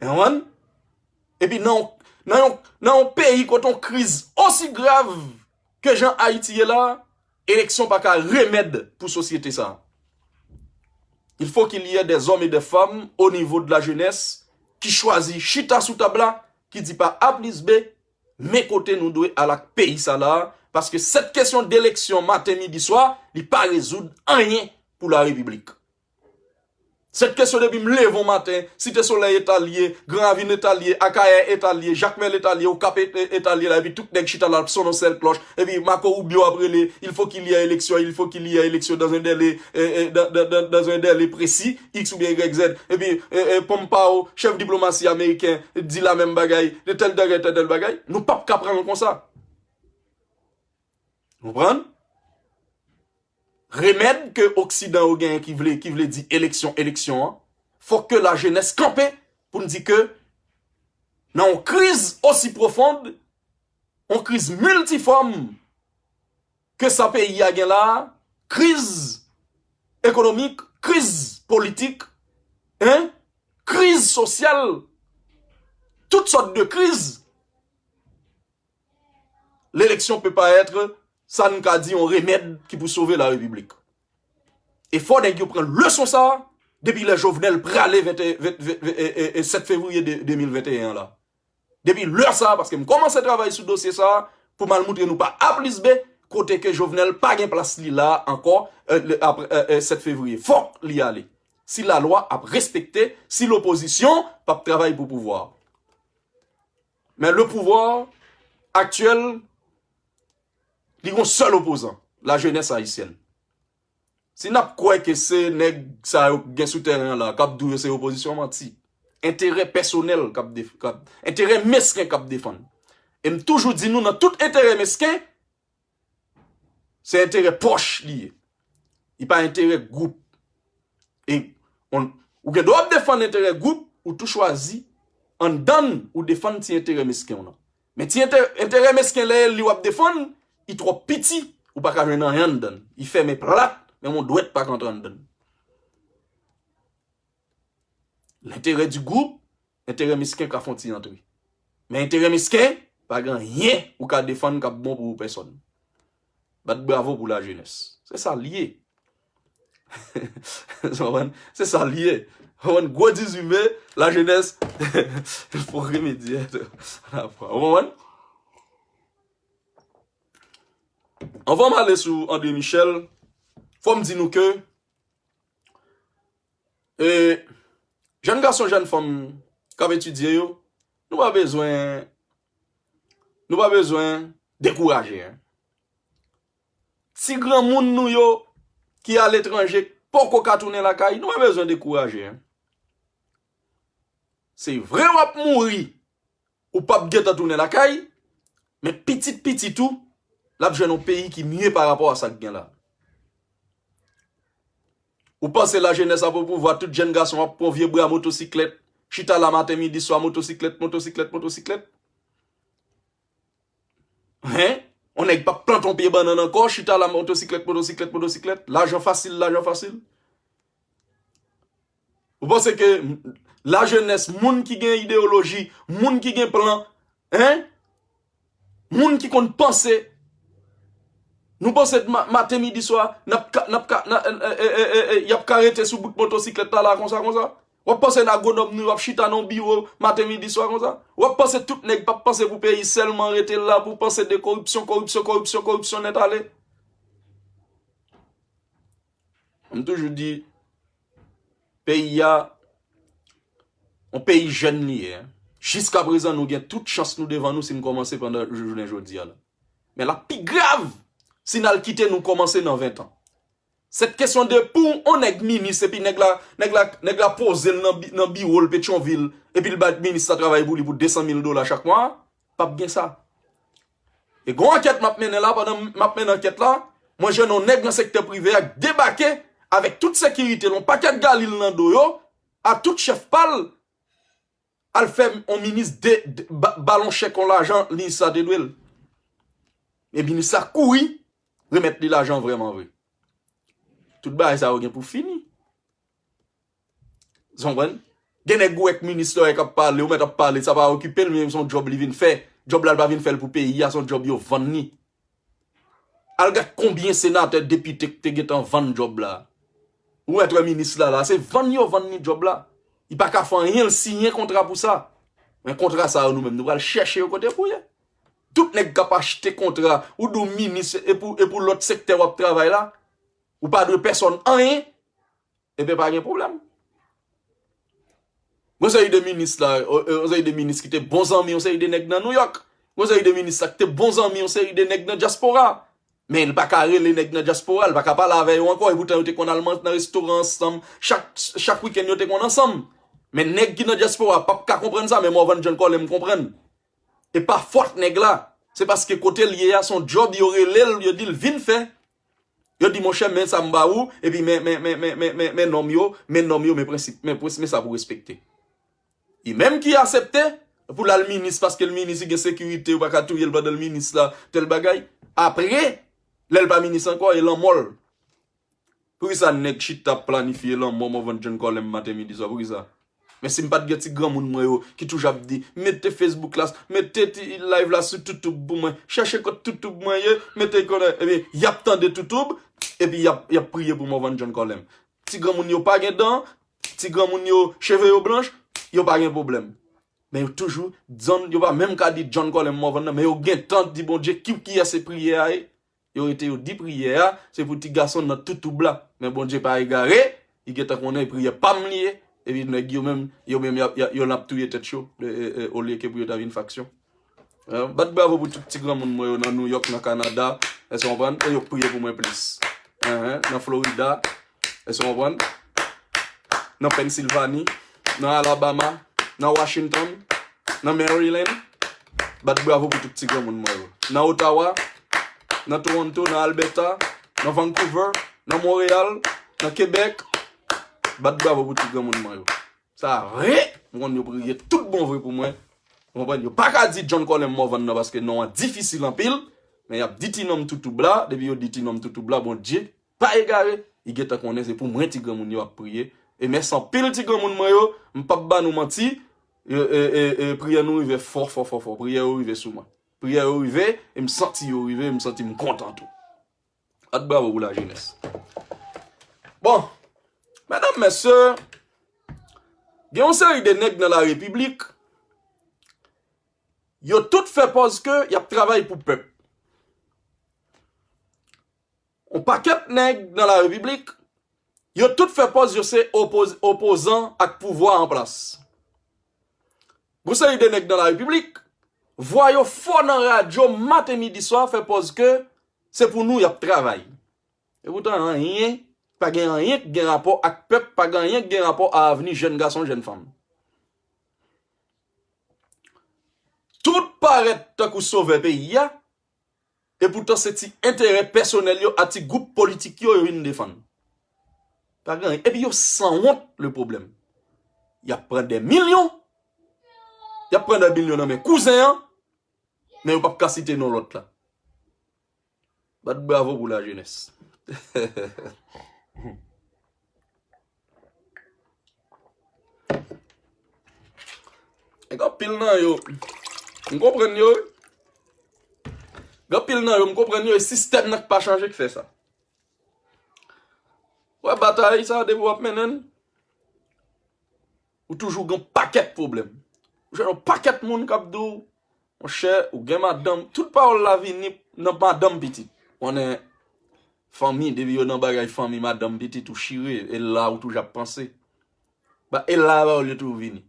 Ou konprann? Epi nan, nan yon, nan yon peyi kote yon kriz osi grav ke jan Ayiti ye la, eleksyon pa ka remèd pou sosyete sa. Il faut qu'il y ait des hommes et des femmes au niveau de la jeunesse ki chwazi chita sou tab la, ki di pa A plis B, men kote nou dwe al ak peyi sa la, paske sèt kesyon deleksyon maten, midi, swa, li pa rezoud anyen pou larepiblik. Sèt kesyon depi m leve yon maten, Site Solèy eta l ye, Gran Ravin eta l ye, Akayè eta l ye, Jakmèl eta l ye, Okap e-, e-, eta l ye la, epi tout nèg chita la ap sonnen yon sèl klòch, epi Marco Rubio ap rele, il faut qu'il y ait élection, il faut qu'il y ait élection dans un délai, euh, euh, dans, dans, dans, dans un délai précis, X oubyen Y Z. Epi, euh, euh, Pompeo, chèf diplomasi ameriken, di la menm bagay, de tèl bagay, tèl, tèl bagay. Nou p ap ka pran l konsa. Konprann? Remèd ke Oksidan yo genyen ki vle, ki vle di eleksyon, eleksyon an, fòk ke lajenès kanpe pou n di ke nan yon kriz osi pwofon, yon kriz miltifòm ke sa peyi a gen la, kriz ekonomik, kriz politik, en, kriz sosyal, tout sòt de kriz, l'élection peut pas être, sa n ka di, yon remèd ki pou sove larepiblik. E fò nèg yo pran leson sa a, depi lè Jovenel prale ven, ven, ven, ven, e, e, e, sèt fevriye de, de mil venteyen an la. Depi lè sa a, paske m kòmanse travay sou dosye sa a, pou m al moutre nou pa A plis B, kote ke Jovenel pa gen plas li la a ankò, e, le, apre, e, e, sèt fevriye. Fòk li ale. Si lalwa ap respekte, si lopozisyon p ap travay pou pouvwa. Men le pouvwa aktyèl, li gon sèl opozan, lajenès ayisyèn. Si n ap kwè ke se nèg sa yo k gen sou tèren an la, k ap di w yo se opozisyon, manti. Enterè pèsonèl k ap def-, k ap, enterè mesken k ap defann. E m toujou di nou, nan tout enterè mesken, se enterè pòch li ye. Li pa enterè gwoup. E on, ou gen dwa ap defann enterè gwoup, ou tou chwazi anndan n ou defann ti enterè mesken w nan. Men ti ente-, enterè mesken lè e li w ap defann, li twò piti, ou pa ka jwenn anyen anndan l. Li fèmen plat, menm yon dwèt pa ka antre anndan l. L'intérêt du groupe, enterè mesken ka fè yon ti antre. Men enterè mesken, pa gen anyen ou ka defann k ap bon pou pèsòn. Bat bravo pou lajenès. Se sa l ye. Ou konprann? Se sa l ye. Ou konprann? Gwo dizuit me, lajenès, il faut remédier. Ou konprann? Anvan m ale sou André Michel, fò m di nou ke E, jèn gason, jèn fanm k ap etidye yo, nou pa bezwen, nou pa bezwen dekouraje, en. Ti granmoun nou yo ki aletranje, poko ka tounen lakay, nou pa bezwen dekouraje, en. Se vre w ap mouri, ou p ap gentan tounen lakay, men pitit pitit ou, l ap jwenn yon peyi ki mye pa rapò a sa k gen la. Ou panse lajenès ap o pouvwa, tout jèn gason ap pran vye bra motosiklèt, chita la maten, midi, swa, motosiklèt, motosiklèt, motosiklèt? Hen? On nèg p ap plante on pye bannann ankò, chita la motosiklèt, motosiklèt, motosiklèt, lajan fasil, lajan fasil. Ou panse ke lajenès, moun ki gen ideyoloji, moun ki gen plan, en? Moun ki konn panse, nou panse ma- maten, midi, swa, n ap ka, n ap ka, n a- e- e- e- e- e- y ap ka rete sou bout motosiklèt la, la konsa, konsa? W ap panse n agwonòm nou, w ap chita nan yon biwo maten, midi, swa konsa? W ap panse tout nèg p ap panse pou peyi, sèlman rete la pou panse de koripsyon, koripsyon, koripsyon, koripsyon nèt ale? M toujou di, peyi a, yon peyi jèn li ye. Jiska prezan, nou gen tout chans nou devan nou si n kòmanse pandan jounen jodi a la. Men l ap pi grav si n al kite nou kòmanse nan ven tan. Cette question de pou on nèg minis, epi nèg la, nèg la, nèg la poze l nan bi- nan biwo l Petyonvil, epi l bay minis la travay pou li pou de san mil dola chak mwa, p ap gen sa. E gon ankèt m ap mennen la, pandan m ap mennen ankèt la, mwen jwenn yon nèg nan sektè prive a k debake avèk tout sekirite l, yon pakèt gali l nan do yo, a tout chèf pa l, al fè yon minis de, de- ba- ba l yon chèk yon lajan, minis la te dwe l. E minis la kouri remèt li lajan vrèman vre. Tout bagay sa yo gen pou fini. Ou konprann? Gen nèg ou wè k minis la, k ap pale, ou mèt ap pale, sa pa okipe l, men se yon djòb li vin fè. Djòb la, l pa vin fè l pou peyi a, se yon djòb yo vann li. Al gad konbyen senatè, depite k te gentan vann djòb la. Ou mèt wè minis la, la, se vann yo vann li djòb la. Li pa ka fè anyen, l siyen kontra pou sa. Men kontra sa yo, nou menm, nou pral chèche yo kote pou ye. Tout nèg k ap achte kontra, ou di w minis, e pou, e pou lòt sektè w ap travay la, ou pa dwe pèsonn anyen, ebyen pa gen pwoblèm. Gon seri de minis la, o- o- gon seri de minis ki te bon zanmi yon seri de nèg nan Nouyòk. Gon seri de minis la ki te bon zanmi yon seri de nèg nan dyaspora. Men l pa ka rele nèg nan dyaspora, l pa ka pale avè yo ankò, e poutan yo te konn al man- nan restoran ansanm, chak, chak wikenn yo te konn ansanm. Men nèg ki nan dyaspora p ap ka konprann sa, men Morvan John Colem konprann. E pa fòt nèg la. Se paske kote l ye a, se yon djòb yo rele l, yo di l vin fè. Yo di, monchè, men sa m ba ou, epi men, men, men, men, men, men, men nòm yo, men nòm yo, men prensip, men prens- men sa pou respekte. Li menm ki aksepte pou l al minis, paske l minis, li gen sekirite, yo pa ka touye l pandan l minis la, tèl bagay. Apre, lè l pa minis ankò, e lanmò l. Poukisa nèg chita ap planifye lanmò Morvan John Colem maten, midi, swa? Poukisa? Men si m pa t gen ti granmoun mwen yo ki toujou ap di, mete Facebook la, mete ti live la sou Toutoub pou mwen, chèche kot Toutoub mwen ye, mete konnen, ebyen, y ap tande Toutoub, epi y ap, y ap priye pou Morvan John Colem. Ti granmoun yo pa gen dan, ti granmoun yo, cheve yo blanch, yo pa gen pwoblèm. Men yo toujou, John, yo pa menm ka di John Colem Morvan nan, men yo gentan di Bondye ki, kiyès se priyè a ye. Yo rete yo di priyè a, se pou ti gason nan Toutoub la. Men Bondye pa egare, li gentan konnen priyè pa m li ye. Epi nèg yo menm, yo menm, y ap- y ap- yo n ap touye tèt yo, e, e, e, olye ke pou yo ta vin faksyon. Eh, bat bravo pou tout ti granmoun mwen yo nan Nouyòk, nan Kanada, èske w konprann? E yo k priye pou mwen plis. Enhen, nan Florida, èske w konprann? Nan Pennsylvanie, nan Alabama, nan Washington, nan Maryland, bat bravo pou tout ti granmoun mwen yo. Nan Ottawa, nan Toronto, nan Alberta, nan Vancouver, nan Montréal, nan Québec, bat bravo pou ti granmoun mwen yo. Sa vre, m konn yo priye tout bon vre pou mwen. Ou konprann? Yo pa ka di John Colem Morvan nan paske non an difisil anpil, men y ap di ti nonm Toutoub la, depi yo di ti nonm Toutoub la, Bondye pa egare, li gentan konnen se pou mwen ti granmoun yo ap priye. E mèsi anpil ti granmoun mwen yo, m p ap ba nou manti, e, e, e, e, priyè nou rive fò, fò, fò, fò, priyè yo rive sou mwen. Priyè yo rive, e m santi yo rive, e m santi m kontan tou. Bat bravo pou lajenès. Bon, medam, mesye, gen yon seri de nèg nan la repiblik, yo tout fè pòz ke y ap travay pou pèp. On pakèt nèg nan la repiblik, yo tout fè pòz yo se opoz- opozan ak pouvwa an plas. Gon seri de nèg nan la repiblik, vwa yo fò nan radyo maten, midi, swa, fè pòz ke se pou nou y ap travay. E poutan, anyen pa gen anyen k gen rapò ak pèp, pa gen anyen k gen rapò a avni jèn gason, jèn fanm. Tout parèt tankou sovè peyi a, e poutan se ti enterè pèsonèl yo a ti gwoup politik yo yo vin defann. Pa gen anyen. Epi yo sanwont le pwoblèm. Y ap pran de milyon, y ap pran de milyon nan men kouzen an, men yo p ap ka site non lòt la. Bat bravo pou lajenès. E gen anpil nan yo, m konprann yo. Gen anpil nan yo, m konprann yo, e sistèm nan k pa chanje k fè sa. Wè, batay sa, depi w ap mennen l, ou toujou gen pakèt pwoblèm. Ou jwenn yon pakèt moun k ap di w, monchè, ou gen madanm, tout pawòl la vini nan madanm pitit. Konnen fanmi, depi yo nan bagay fanmi, madanm pitit, ou chire, e la ou toujou ap panse. Ba, e la pawòl yo toujou vini.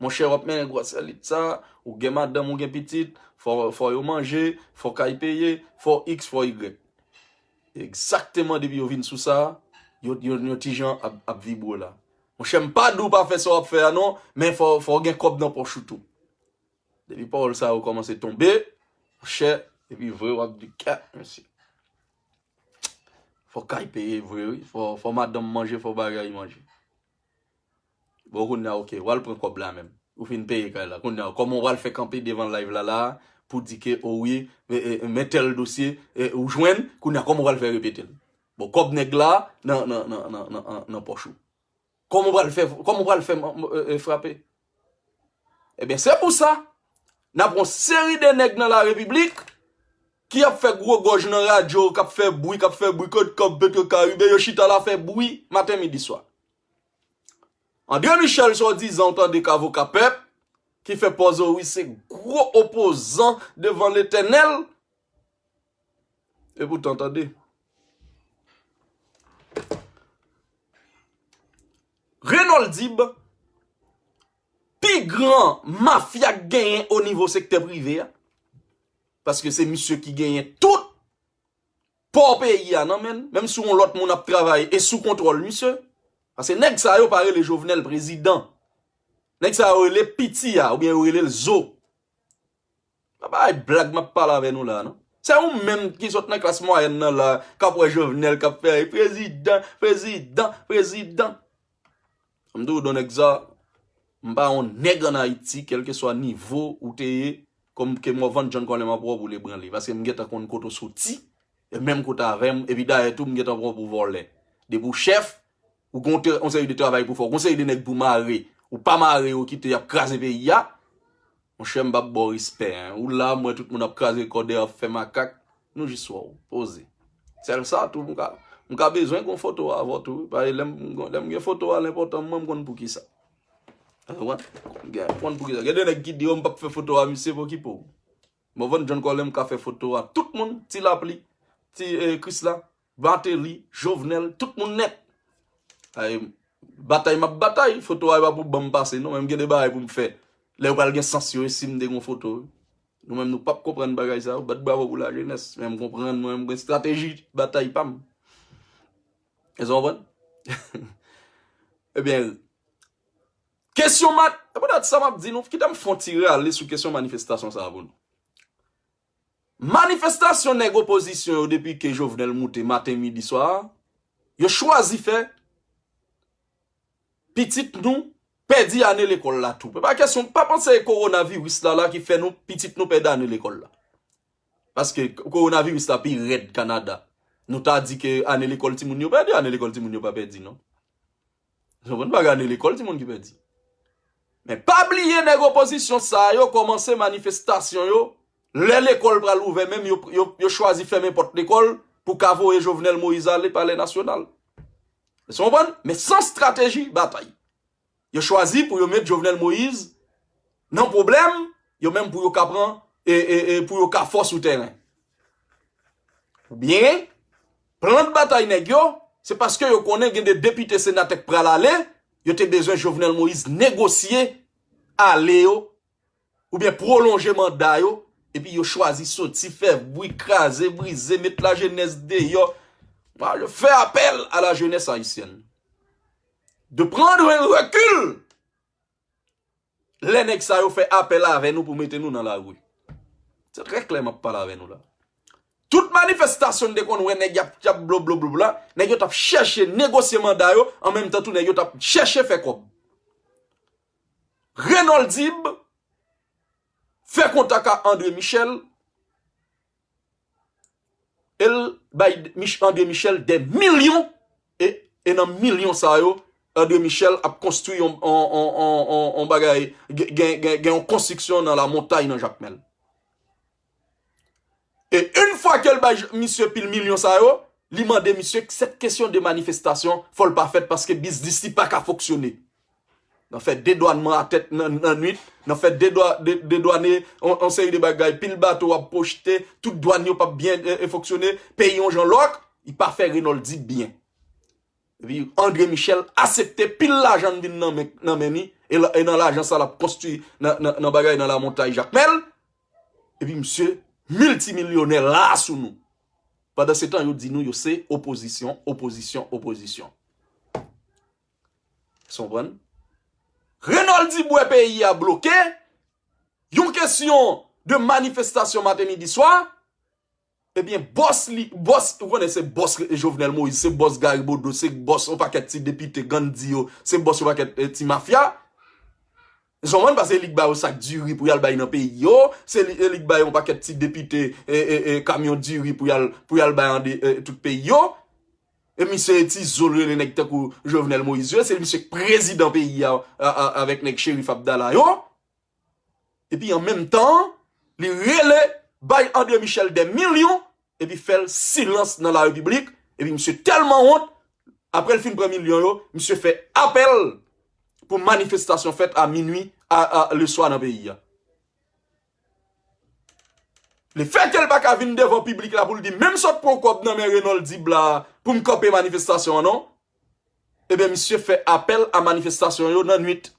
Monchè, w ap mennen gwòs elit sa, ou gen madanm, ou gen pitit, fò, fò yo manje, fò kay peye, fò X, fò Y. Egzakteman, depi yo vin sou sa, yo, yo, yo ti jan ap, ap vibre la. Monchè, m pa di w pa fè sa w ap fè a non, men fò, fò w gen kòb nan pòch ou tou. Depi pawòl sa yo kòmanse tonbe, monchè, epi vre w ap di, kèt, mesye. Fò kay peye vre, wi. Fò, fò madanm manje, fò bagay manje. Bon, kounye a, oke, w al pran kòb la menm. Ou fin peye kay la. Kounye a, kòman w al fè kanpe devan live la, la, pou di ke, o wi, e, e, men tèl dosye, e, ou jwenn, kounye a, kòman w al fè repete l? Bon, kòb nèg la, nan, nan, nan, nan, nan, nan, nan pòch ou. Kòman w pral fè, kòman w pral fè, e, e, frape? Ebyen, se pou sa, n ap yon seri de nèg nan la repiblik ki ap fè gwo gòj nan radyo, k ap fè bri, k ap fè bri, kot kòb Petro Caribe, yo chita la fè bri maten, midi, swa. André Michel, swadizan, w tande k avoka pèp, ki fè pòz, o wi, se gwo opozan devan Letènèl. E poutan, tande. Renold Dib, pi gran mafya k genyen o nivo sektè prive a. Paske se misye ki genyen tout pò peyi a nan men l, menm si yon lòt moun ap travay e sou kontwòl misye. Paske nèg sa yo pa rele Jovenel prezidan. Nèg sa yo rele piti a, oubyen yo rele l zo. Pa bay blag m ap pale avè nou la, non. Se ou menm ki sot nan klas mwayèn nan la, k ap wè Jovenel, k ap fè, "Prezidan, prezidan, prezidan." M di w, Don Egza, m pa yon nèg ann Ayiti, kèlkeswa nivo ou te ye, kòm ke Morvan John Colem ap wè w pou l ebranle, paske m gentan konn kote w soti, e menm kote avè m, epi dayè tou, m gentan pran w pou vòlè. Depi w chèf, ou gen yon te-, yon seri de travay pou fè, ou gen yon seri de nèg pou mare, ou pa mare yo kite y ap kraze peyi a, monchè, m p ap ba w respè, en. Ou la, m wè tout moun ap kraze kò dèyè, ap fè makak, nou jis wè w, poze. Sèl sa tou, m ka, m ka bezwen gon foto avè w tou, wi. Paske lè m, lè m gen foto a, l enpòtan mwen, m konn poukisa. Ou konprann? Gen, m konn poukisa. Gen de nèg ki di, "O, m p ap fè foto a, misye, okipe w." Morvan John Colem ka fè foto a tout moun, Ti Lapli, Ti, eh, Krisla, Martelly, Jovenel, tout moun nèt. Ay, batay m ap batay, foto a pa pou ban m pase, non, men m gen de bagay pou m fè. Lè yo pral gen sans yo, e si m te gen foto, wi. Nou menm, nou p ap konprann bagay sa yo, bat bravo pou lajenès, men m konprann, mwen, m gen estrateji batay pa m. Èske w konprann? Ebyen, kesyon mat-, e poutèt sa m ap di nou, kite m fè yon ti rale sou kesyon manifestasyon sa a pou nou. Manifestasyon nèg opozisyon yo depi ke Jovenel moute maten, midi, swa, yo chwazi fè pitit nou pèdi ane lekòl la tou. Pa kesyon, pa panse e kowonaviris la, la ki fè nou, pitit nou pèdi ane lekòl la. Paske kowonaviris la pi rèd Kanada. Nou ta di ke ane lekòl timoun yo pèdi, ane lekòl timoun yo pa pèdi, non. Ou konprann, pa gen ane lekòl timoun ki pèdi. Men pa bliye nèg opozisyon sa yo kòmanse manifestasyon yo, lè lekòl pral ouvè menm, yo, yo, yo chwazi fèmen pòt lekòl pou ka voye Jovenel Moïse ale Palè Nasyonal. Èske w konprann? Men san estrateji batay. Yo chwazi pou yo met Jovenel Moïse nan pwoblèm, yo menm pou yo ka pran, e, e, e pou yo ka fò sou tèren. Oubyen, plan de batay nèg yo, se paske yo konnen gen de depite, senatè k pral ale, yo te bezwen Jovenel Moïse negosye ale yo, oubyen pwolonje manda yo, epi yo chwazi soti, fè bri, kraze, brize, met lajenès deyò. Moi, je fais appel à la jeunesse haïtienne de prendre un recul lè nèg sa yo fè apèl avè nou pou mete nou nan lari. Se trè klè m ap pale avè nou la. Tout manifestasyon n te konn wè nèg y ap, y ap blo, blo, blo, blo la, nèg yo t ap chèche negosye manda yo, an menm tan tou nèg yo t ap chèche fè kòb. Renold Dib fè kontak a André Michel, e l bay Mich-, André Michel dè milyon, e, e nan milyon sa yo, André Michel ap konstwi yon, yon, yon, yon, yon, yon bagay, gen, gen, gen, gen yon konstriksyon nan lamontay nan Jakmèl. E yon fwa ke l bay j-, misye pil milyon sa yo, li mande misye cette question de manifestation, fò l pa fèt paske biznis li pa ka fonksyone. Nan fè dedwannman a tèt nan, nan nwit, nan fè dedwa-, de-, dedwane yon, yon seri de bagay, pil bato ap pwochte, tout dwàn yo p ap byen, e, e, fonksyone, peyi yon jan lòk, li pa fè Renold Dib byen. Epi André Michel asepte pil lajan vin nan men, nan men li, e la, e nan lajan sa l ap konstwi nan, nan, nan bagay nan lamontay Jakmèl, epi misye miltimilyonè la sou nou. Pandan se tan, yo di nou yo se opozisyon, opozisyon, opozisyon. Sa w konprann? Renold Dib wè peyi a bloke, yon kesyon de manifestasyon maten, midi, swa, ebyen, bòs li, bòs, ou konnen se bòs Jovenel Moïse, se bòs Gary Bodeau, se bòs yon pakèt ti depite Gandhi yo, se bòs yon pakèt, eh, ti mafya. Sa w konprann? Paske se li k ba yo sak diri pou y al bay nan peyi yo, se li, se li k ba yo yon pakèt ti depite, eh, eh, eh, kamyon diri pou y al, pou y al bay an de, eh, tout peyi yo. E misye e ti zo l rele nèg tankou Jovenel Moïse yo, se misye k prezidan peyi a, a, a, avèk nèg Cherif Abdallah yo. Epi an menm tan, li rele bay André Michel dè milyon, epi fè l silans nan la repiblik, epi misye tèlman wont, apre l fin pran milyon yo, misye fè apèl pou manifestasyon fèt a minui, a, a, leswa nan peyi a. Lefètke l pa ka vin devan piblik la pou l di, men m sot pran kòb nan men Renold Dib la pou m kanpe manifestasyon an non. Ebyen, misye fè apèl a manifestasyon yo nan nwit.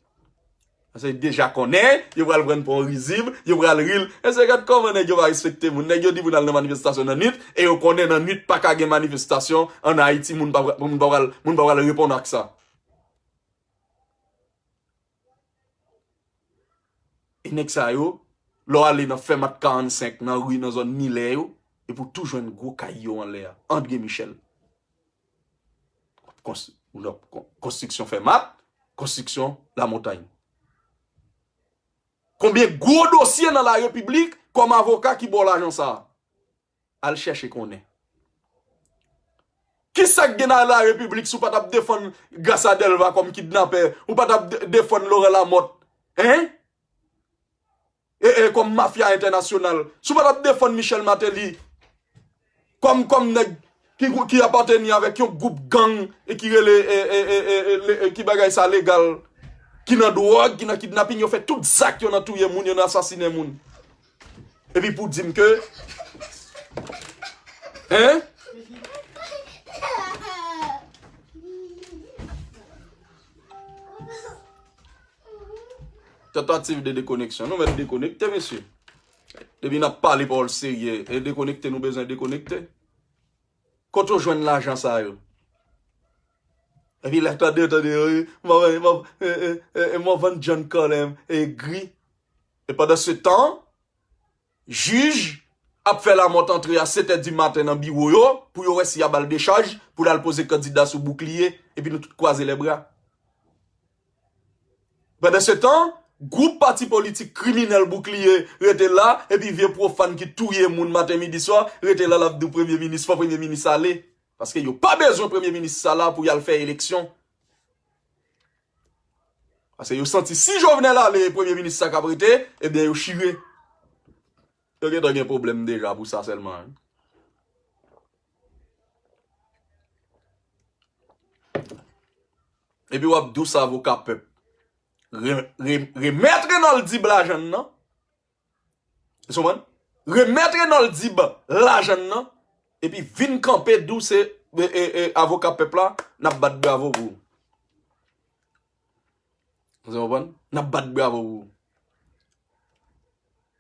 Paske yo deja konnen, yo pral pran pou yon rizib, yo pral ri l. Èske gad kòman nèg yo pa respekte moun? Nèg yo di pou n al nan manifestasyon nan nwit, e yo konnen nan nwit pa ka gen manifestasyon ann Ayiti, moun pa, moun pa pral, moun pa pral reponn ak sa. E nèg sa yo, lè w ale nan Fèmat karannsenk, nan ri, nan zòn Nilè yo, epi w tou jwenn gwo kay yo anlè a. André Michel. Kons-, ou nan kon-, konstriksyon Fèmat, konstriksyon Lamontay. Konbyen gwo dosye nan la repiblik kòm avoka ki ba w lajan sa a? Al chèche konnen. Kisa k gen nan la repiblik si w pa t ap defann Grasa Delva kòm kidnapè, ou pa t ap de-, defann Laurent Lamothe, en? E, e, kòm mafya entènasyonal, si w pa t ap defann Michel Martelly kòm, kòm nèg ki, ki apateni avèk yon gwoup gang e ki rele, e, e, e, e, e, le, e, ki bagay sa legal, ki nan dwòg, ki nan kidnaping, yo fè tout zak yo nan touye moun, yo nan asasinen moun. Epi pou di m ke, en? Tantativ de dekoneksyon. Nou mèt dekonekte, mesye. Depi n ap pale pawòl serye, e dekonekte nou bezwen dekonekte. Kote w jwenn lajan sa yo? Epi lè tande, tande, wi, m ap, m ap, e, e, e, e, m ap vann John Colem, e, gri. E pandan se tan, jij ap fè Lamothe antre a sèt è di maten nan biwo yo pou yo wè si y a ba l dechaj pou l al poze kandida sou Boukliye, epi nou tout kwaze lèbra. Pandan se tan, gwoup pati politik kriminèl Boukliye rete la, epi vye pwofàn ki touye moun maten, midi, swa, rete la, l ap di w premye minis, fò premye minis ale. Paske yo pa bezwen premye minis sa la pou y al fè eleksyon. Paske yo santi si Jovenel ale, premye minis sa k ap rete, ebyen yo chire. Yo gentan gen pwoblèm deja pou sa sèlman, wi. Epi w ap dous avoka pèp. Re-, re-, remèt Renold Dib lajan l nan. Ou konprann? Remèt Renold Dib lajan l nan, epi vin kanpe di w se, e, e, e, avoka pèp la, n ap bat bravo pou ou. Ou konprann? N ap bat bravo pou ou.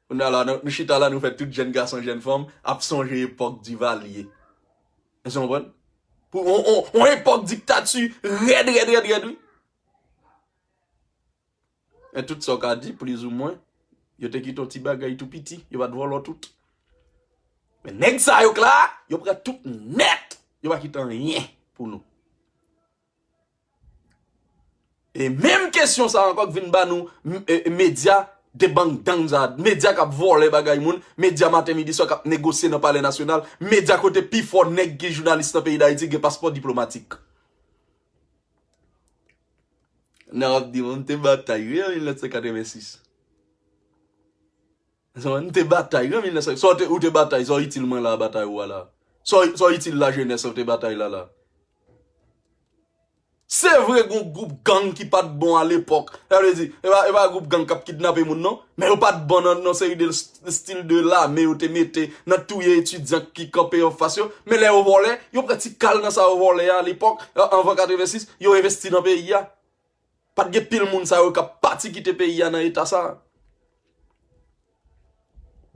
Kounye a la, nou, nou chita la, nou fè tout jèn gason, jèn fanm ap sonje epòk Divalye. Èske w konprann? Pou yon, yon, yon epòk diktati rèd, rèd, rèd, rèd, wi. Men tout sa w ka di, plizoumwen, yo te kite yon ti bagay tou piti, yo pa t vòlò tout. Men nèg sa yo k la, yo pran tout nèt, yo pa kite anyen pou nou. E menm kesyon sa ankò k vin ba nou, m- e- e medya debangdang sa, medya k ap vòlè bagay moun, medya maten, midi, swa k ap negosye nan Palè Nasyonal, medya kote pifò nèg ki jounalis nan peyi Dayiti gen paspò diplomatik. Nan w ap di, "M te batay, wi, an mil nèf san katrevensis." Sa, m te batay, wi, an mil nèf san, sa w te, ou te batay, sa w itil mwen la, batay ou a la. Sa w, sa w itil lajenès, sa w te batay la, la. Se vre, gon gwoup gang ki pa t bon alepòk. Sa vle di, e pa, e pa gwoup gang k ap kidnape moun, non. Men yo pa t bon nan, nan seri de s- stil de lame yo te mete, nan touye etidyan ki kanpe anfas yo. Men lè yo vòlè, yo pran ti kal nan sa yo vòlè a alepòk, an- anvan katrevensis, yo envesti nan peyi a. Pa t gen pil moun sa yo k ap pati kite peyi a nan eta sa.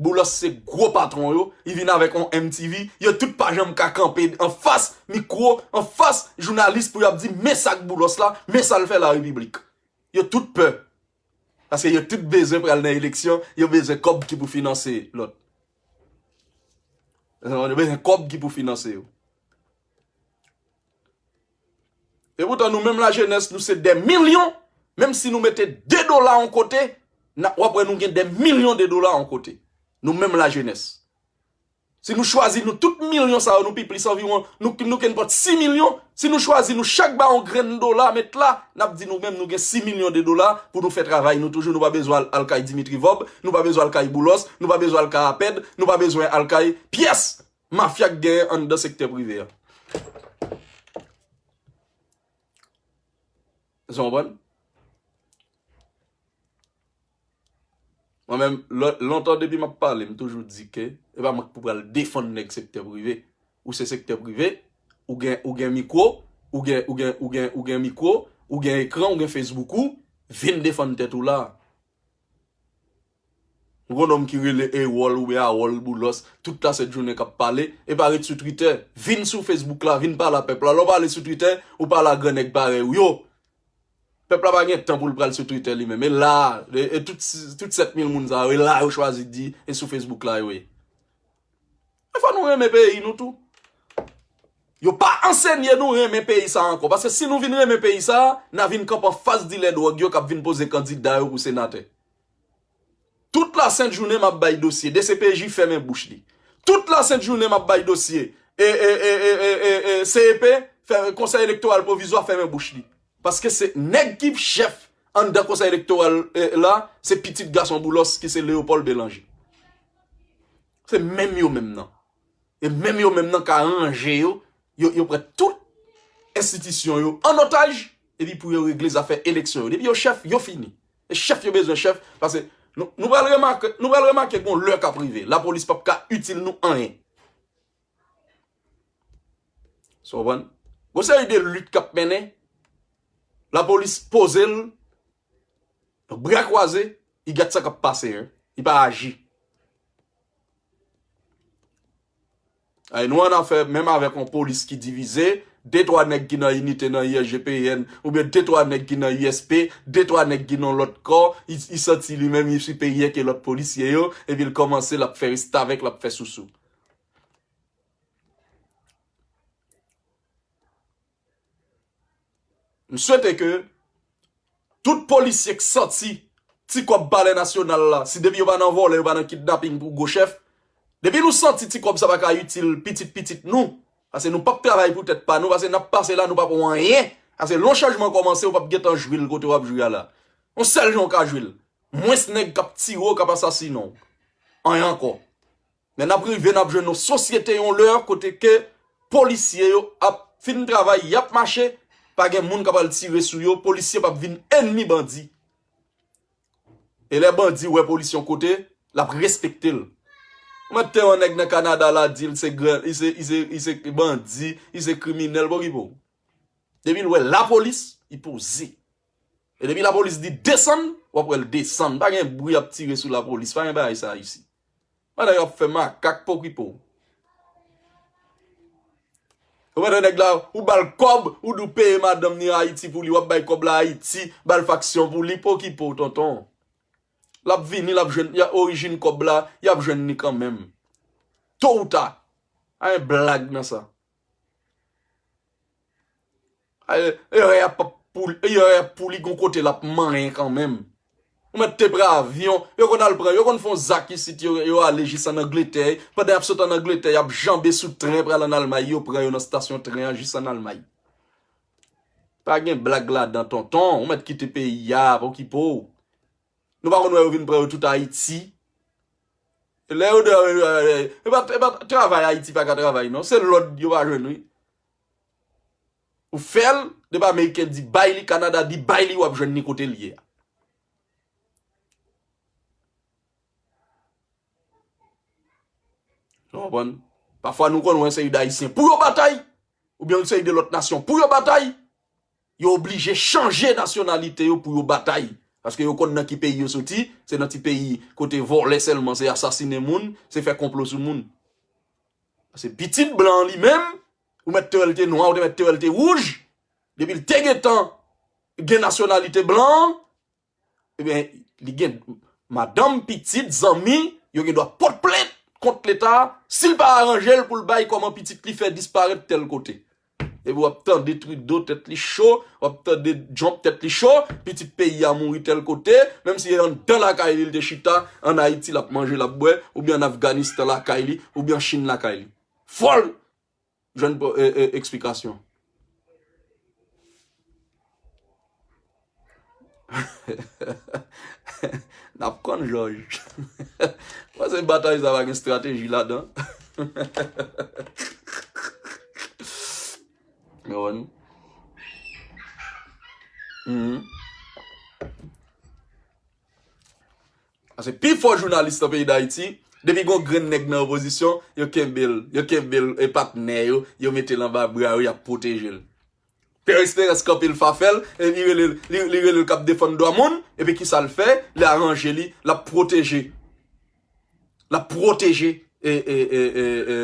Boulos se gwo patwon yo, li vin avèk yon M T V, yo tout pa janm ka kanpe anfas mikwo, anfas jounalis pou y ap di, "Men sa k Boulos la, men sa l fè larepiblik." Yo tout pè. Paske yo tout bezwen pral nan eleksyon, yo bezwen kòb ki pou finanse lòt. Yo bezwen kòb ki pou finanse yo. E poutan nou menm lajenès, nou se dè milyon, menm si nou mete de dola yon kote, n ap, w ap wè nou gen dè milyon de dola yon kote. Nou menm lajenès. Si nou chwazi nou tout milyon sa yo, nou pi plis anviwon, nou, nou kenpòt sis milyon, si nou chwazi nou chak ba yon grenn dola, met la, n ap di nou menm nou gen sis milyon de dola pou nou fè travay nou toujou, nou pa bezwen al, al kay Dimitri Vorbe, nou pa bezwen al kay Boulos, nou pa bezwen al kay Apèd, nou pa bezwen al kay pyès mafya k genyen anndan sektè prive a. Sa w konprann? Mwen menm, lè- lontan depi m ap pale, m toujou di ke e pa mwen k pou pral defann nèg sektè prive. Ou se sektè prive, ou gen, ou gen mikwo, ou gen, ou gen, ou gen, ou gen mikwo, ou gen ekran, ou gen Facebook ou, vin defann tèt ou la. Ou gon nonm ki rele Erol oubyen Harold Boulos, tout lasent jounen k ap pale, e pa ret sou Twitter. Vin sou Facebook la, vin pale a pèp la. Lè w pale sou Twitter, ou pale a gran nèg parèy ou yo. Pèp la pa gen tan pou l pral sou Twitter li menm. E la, e, e tout, tout sèt mil moun sa yo, e la yo chwazi di, e sou Facebook la yo ye. Men fò nou renmen peyi nou tou. Yo pa ansenye nou renmen peyi sa ankò. Paske si nou vin renmen peyi sa, n a vin kanpe anfas dilè dwòg yo k ap vin poze kandida yo pou senatè. Tout lasent jounen m ap bay dosye. D C P J fèmen bouch li. Tout lasent jounen m ap bay dosye. E, e, e, e, e, e, e, C E P, fè, Konsèy Elektoral Pwovizwa fèmen bouch li. Paske se nèg ki chèf anndan Konsèy Elektoral, e, la, se pitit gason Boulos ki se Léopold Bélanger. Se menm yo menm nan. E menm yo menm nan ka ranje yo, yo, yo pran tout enstitisyon yo an otaj, epi pou yo regle zafè eleksyon yo. Depi yo chèf, yo fini. E chèf yo bezwen chèf, paske nou, nou pral remake, nou pral remake gon lè k ap rive. Lapolis p ap ka itil nou anyen. Sa w konprann? Gon seri de lit k ap mennen, lapolis poze l, bra kwaze, li gad sa k ap pase, en. Li pa aji. Ay, nou an afè menm avèk yon polis ki divize, de twa nèg ki nan inite nan I S G P N, oubyen de twa nèg ki nan U S P, de twa nèg ki nan lòt kò, li, li santi li menm li siperyè ke lòt polisye yo, epi l kòmanse l ap fè restavèk, l ap fè sousou. M swete ke tout polisye k santi ti kòb Palè Nasyonal la, si depi yo pa nan vòlè, yo pa nan kidnaping pou gwo chèf, depi nou santi ti kòb sa pa ka itil pitit pitit nou, paske nou p ap travay pou tèt pa nou, paske n ap pase la, nou p ap wè anyen, paske lè yon chanjman kòmanse, ou p ap gentan jwi l kote w ap jwi a la. Yon sèl jan w ka jwi l. Mwens nèg k ap tire w, k ap asasinen w. Anyen ankò. Men n ap rive, n ap jwenn yon sosyete, yon lè kote ke polisye yo ap fin travay, y ap mache, pa gen moun k ap al tire sou yo, polisye p ap vin ènmi bandi. E lè bandi wè polisye yon kote, l ap respekte l. Ou mèt te yon nèg nan Kanada la di l se gran, li se, li se, li se bandi, li se kriminèl, pòkipe w. Depi l wè lapolis, li poze. E depi lapolis di desann, w ap wè l desann. Pa gen bri ap tire sou lapolis, pa gen bagay sa isi. Pandan y ap fè makak, pòkipe w. Ou mèt nèg la, ou ba l kòb, ou di w peye madanm ni Ayiti pou li, w ap bay kòb la Ayiti, ba l faksyon pou li, pokipo, tonton. L ap vini, l ap jwenn, y a orijin kòb la, y ap jwenn li kanmenm. To ou ta. Pa gen blag nan sa. Erè a p ap pou, erè a pou li gon kote l ap manyen kanmenm. Ou mèt te pran avyon, yo konn al pran, yo konn fè yon zak isit, yo, yo ale jis ann Angletè, pandan y ap sot ann Angletè, y ap janbe sou tren pral ann Almay, yo pran yo nan stasyon tren an jis ann Almay. Pa gen blag ladan, tonton, ou mèt kite peyi a, pokipo. Nou pa konn wè yo vin pran yo tout Ayiti. Lè yo de, e pa, e pa travay Ayiti pa ka travay, non. Se lòd yo pa jwenn, wi. Ou fè l, depi Ameriken di bay li, Kanada di bay li, w ap jwenn li kote l ye a. Ou konprann? Pafwa nou konn wè yon seri d Ayisyen pou yo batay, oubyen yon seri de lòt nasyon pou yo batay, yo oblije chanje nasyonalite yo pou yo batay. Paske yo konn nan ki peyi yo soti, se nan ti peyi kote vòlè sèlman, se asasinen moun, se fè konplo sou moun. Paske pitit blan an li menm, ou mèt te wè l te nwa, ou te mèt te wè l te wouj, depi l te gentan gen nasyonalite blan an, ebyen, li gen madanm, pitit, zanmi, yo gen dwa pot plent kont Leta, si l pa aranje l pou l bay kòman pitit li fè disparèt tèl kote. Epi w ap tande Trudeau tèt li cho, w ap tande Trump tèt li cho, pitit peyi a mouri tèl kote, menm si anndan lakay li l te chita, ann Ayiti l ap manje, l ap bwè, oubyen ann Afganistan lakay li, oubyen Chin lakay li. Fò l jwenn po- e- e- eksplikasyon. N ap konn, Jòj. Mwen se batay sa pa gen estrateji ladan. Ou konprann? Mhm. Paske pi fò jounalis nan peyi Dayiti, depi gon grenn nèg nan opozisyon, yo kenbe l, yo kenbe l e patnè yo, yo mete l anba bra yo, y ap pwoteje l. Pierre Espérance kanpe l fafèl, e li rele l, li, li rele l k ap defann dwa moun, epi kisa l fè? Li aranje li, l ap pwoteje. L ap pwoteje, e, e, e, e, e,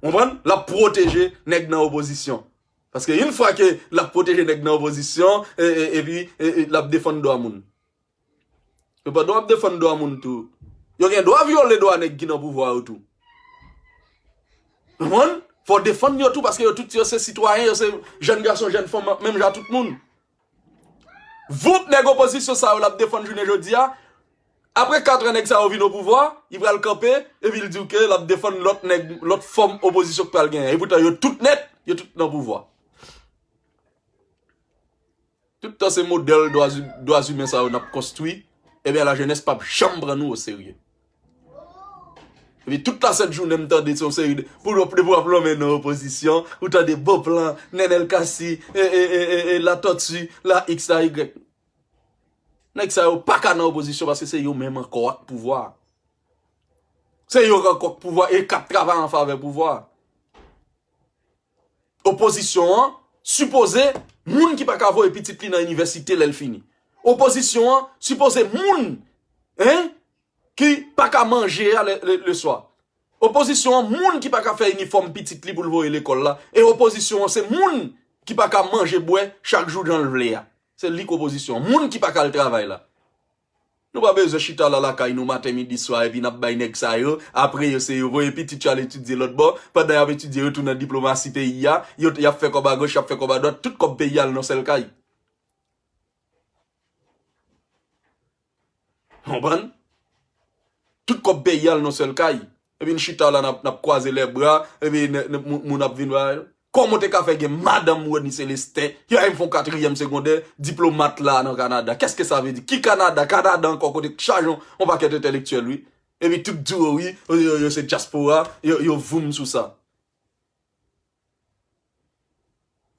ou konprann? L ap pwoteje nèg nan opozisyon. Paske yon fwa ke l ap pwoteje nèg nan opozisyon, e, e, epi, e, e, l ap defann dwa moun. Yo pa dwa ap defann dwa moun tou. Yo gen dwa vyole dwa nèg ki nan pouvwa yo tou. Ou konprann? Fò w defann yo tou, paske yo tout yo se sitwayen, yo se jèn gason, jèn fanm, menm jan tout moun. Voup nèg opozisyon sa yo l ap defann jounen jodi a. Apre kat an nèg sa yo vin o pouvwa, li pral kanpe, epi l di w ke l ap defann lòt nèg, lòt fòm opozisyon k pral genyen. E poutan yo tout nèt, yo tout nan pouvwa. Tout tan se modèl dwa, dwa imen sa yo n ap konstwi, ebyen lajenès p ap janm pran nou oserye. Epi tout la sent jounen m tande se yon seri de, pou, pou, pou w ap lonmen nan opozisyon, ou tande Beauplan, Nenel Cassy, e, e, e, e, e, Latortue, la X, la Y. Nèg sa yo pa ka nan opozisyon paske se yo menm ankò ak pouvwa. Se yo ankò ak pouvwa e k ap travay an favè pouvwa. Opozisyon an sipoze moun ki pa ka voye pitit li nan inivèsite lè l fini. Opozisyon an sipoze moun, en, ki pa ka manje a le, le, le swa. Opozisyon an moun ki pa ka fè inifòm pitit li pou l voye lekòl la. E opozisyon an se moun ki pa ka manje bwè chak jou jan l vle a. Se li k opozisyon an. Moun ki pa ka al travay la. Nou pa bezwen chita la lakay nou maten, midi, swa, epi n ap bay nèg sa yo, apre yo se yo voye pitit yo al etidye lòt bò, pandan y ap etidye yo tou nan diplomasi peyi a, yo, y ap fè kòb agoch, y ap fè kòb adwat, tout kòb peyi a al nan sèl kay. Konprann? Tout kòb peyi a al nan sèl kay. Epi n chita la, n ap, n ap kwaze lèbra, epi n, n, moun, moun ap vin ba yo. Kòman w te ka fè gen madanm Rony Célestin, ki al fè yon katriyèm segondè, diplomat la nan Kanada? Kèske sa vle di? Ki Kanada? Kanada ankò kote k chaje yon, yon pakèt entèlektyèl, wi. Epi tout di w, wi, yo, yo, yo se dyaspora, yo, yo voum sou sa.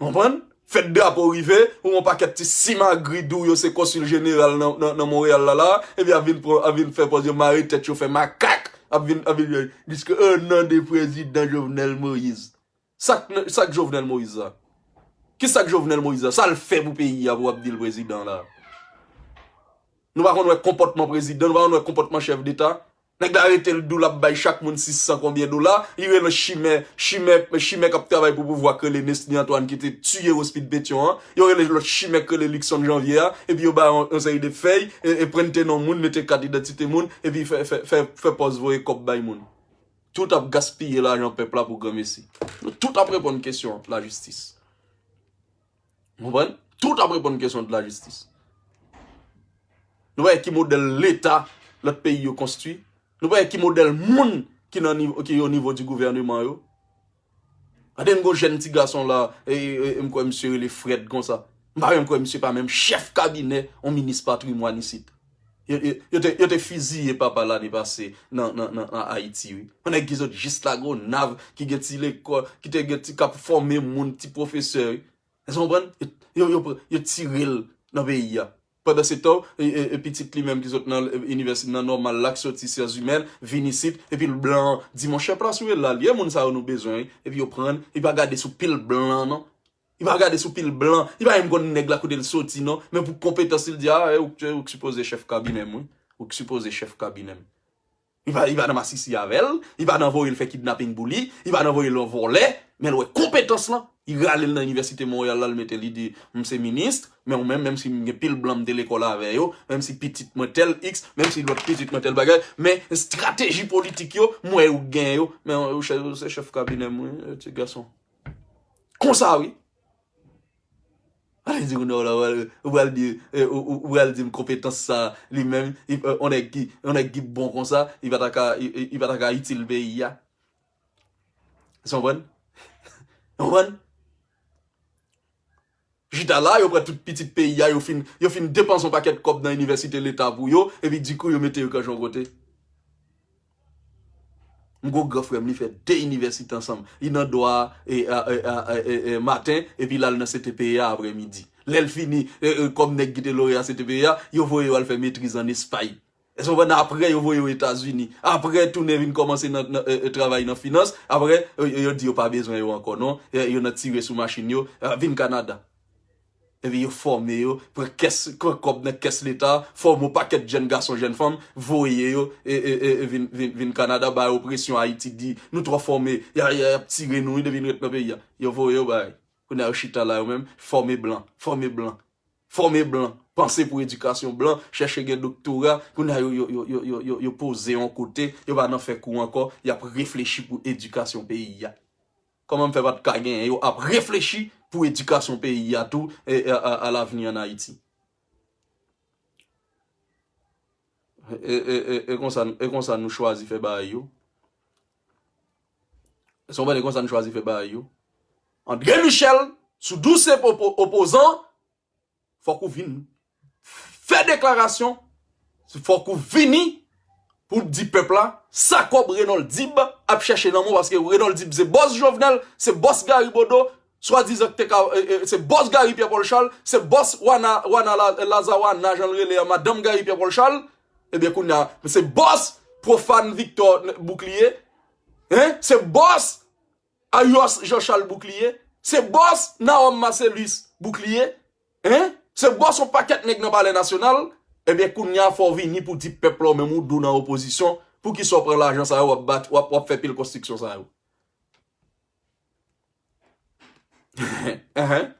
Konprann? Fèt drapo rive, ou yon pakèt ti simagri di w yo se konsil jeneral nan, nan, nan Monreyal la, la, epi ap vin pran, ap vin fè pòz yo mare tèt yo, fè makak, ap vin, ap vin, diske o non de prezidan Jovenel Moïse. Sa k, sa k Jovenel Moïse la? Kisa k Jovenel Moïse la? Sa l fè pou peyi a pou w ap di l prezidan la? Nou pa konn wè konpòtman prezidan, nou pa konn wè konpòtman chèf deta. Nèg la rete l di w l ap bay chak moun sis san konbyen dola. Li rele chimè, chimè, chimè k ap travay pou pouvwa k rele Nesmy Antoine ki te tiye Rospid Petion an. Yo rele lòt chimè k rele Luckson Janvier a. Epi yo ba yon, yon seri de fèy, e, e prente non moun, mete kat idantite moun, epi fè, fè, fè, fè pòz voye kòb bay moun. Tout ap gaspiye lajan pèp la pou granmesi. Nou tout ap reponn kesyon lajistis. Ou konprann? Tout ap reponn kesyon de lajistis. Nou wè ki modèl leta lòt peyi yo konstwi? Nou wè ki modèl moun ki nan nivo, ki o nivo di gouvèneman yo? Gade n gon jèn ti gason la, e, e, e, m kwè misye rele Fred konsa. M pa menm kwè misye pa menm chèf kabinè yon minis patrimwàn isit. Yo, yo, yo te, yo te fiziye papa lane pase nan, nan, nan, nan Ayiti, wi. Yon nèg ki sot jis Lagonav, ki gen ti lekòl, ki te gen ti, k ap fòme moun, ti pwofesè, wi. Èske w konprann? Yo, yo, yo, yo tire l nan peyi a. Pandan se tan, e, e, e pitit li menm ki sot nan, e, inivèsite nan nòmal la, ki soti syans imèn, vin isit, epi l blan an di, monchè, plas ou ye la, li ye moun sa yo nou bezwen, wi. Epi yo pran l, li pa gade sou pil blan an, non. Li pa gade sou pil blan, li pa menm konn nèg la kote l soti, non. Men pou konpetans li, l di, a, e, ou, ou k sipoze chèf kabinè m, wi. Ou k sipoze chèf kabinè m. Li pa, li pa nan masisi avè l, li pa nan voye l fè kidnaping pou li, li pa nan voye l yon vòlè, men l wè konpetans lan. Li rale l nan Inivèsite Monreyal la, l mete l, li di, m se minis, men ou menm, menm si m gen pil blan m te lekòl avè yo, menm si pitit mwen tèl iks, menm si lòt pitit mwen tèl bagay, men estrateji politik yo, m wè ou gen yo, men ou chè-, ou se chèf kabinè m, wi, ti gason. Konsa, wi. Ale di moun nan la, ou pral, ou pral di, e, ou, ou, ou pral di m konpetans sa, li menm, li, e, on nèg ki, on nèg ki bon konsa, li pa ta ka, li, li, li pa ta ka itil peyi a. Èske w konprann? Ou konprann? Chita la, yo pran tout pitit peyi a, yo fin, yo fin depanse yon pakèt kòb nan inivèsite leta pou yo, epi dikou yo mete yo kanje yon kote. M gon gran frè m, li fè de inivèsite ansanm. Li nan dwa a, e, a, e, a, e, e, e, maten, epi l al nan C T P A aprèmidi. Lè l fini, e, e, kòm nèg ki te loreya C T P A, yo voye yo al fè metriz ann Espay. Èske w konprann? Apre, yo voye yo Etazini. Apre, tounen vin kòmanse nan, nan, e, e, travay nan finans. Apre, yo, yo, yo di yo pa bezwen yo ankò, non. E, yo nan tire sou machin yo, e, vin Kanada. Epi yo fòme yo, pran kès, pran kòb nan kès leta, fòme yon pakèt jèn gason, jèn fanm, voye yo, e, e, e, e vin, vin, vin Kanada, ba yo presyon, Ayiti di, nou twò fòme, y a, y a, y ap tire nou, wi, depi n ret nan peyi a. Yo voye yo bay. Kounye a yo chita la yo menm, fòme blan, fòme blan, fòme blan, panse pou edikasyon blan, chèche gen doktora, kounye a yo, yo, yo poze yon kote, yo pa nan fè kou ankò, y ap reflechi pou edikasyon peyi a. Kòman m fè pa t ka genyen? Yo ap reflechi pou edikasyon peyi a tou, e, e, a, a lavni ann Ayiti. E, e, e, e konsa, e konsa nou chwazi fè bagay yo. Èske w konprann? E konsa nou chwazi fè bagay yo. André Michel, sou dosye opo-, opozan, fòk ou vin fè deklarasyon, fòk ou vini pou w di pèp la sa kòb Renold Dib ap chèche nan men w, paske Renold Dib se bòs Jovenel, se bòs Gary Bodeau, swadizan ki te ka, e, e, se bòs Gary Pierre Paul Charles, se bòs Wana, Wana La-, Lazawana, jan l rele a, madanm Gary Pierre Paul Charles, ebyen kounye a, se bòs Profane Victor Bouclier, hein? Se bòs Ayos Jean Charles Bouclier, se bòs Naòm Marcellus Bouclier, hein? Se bòs yon pakèt nèg nan Palè Nasyonal, ebyen kounye a fò w vini pou di pèp la ou menm ou dou nan opozisyon, poukisa w pran lajan sa yo w ap bat, w ap, w ap fè pil konstriksyon sa yo? Enhen.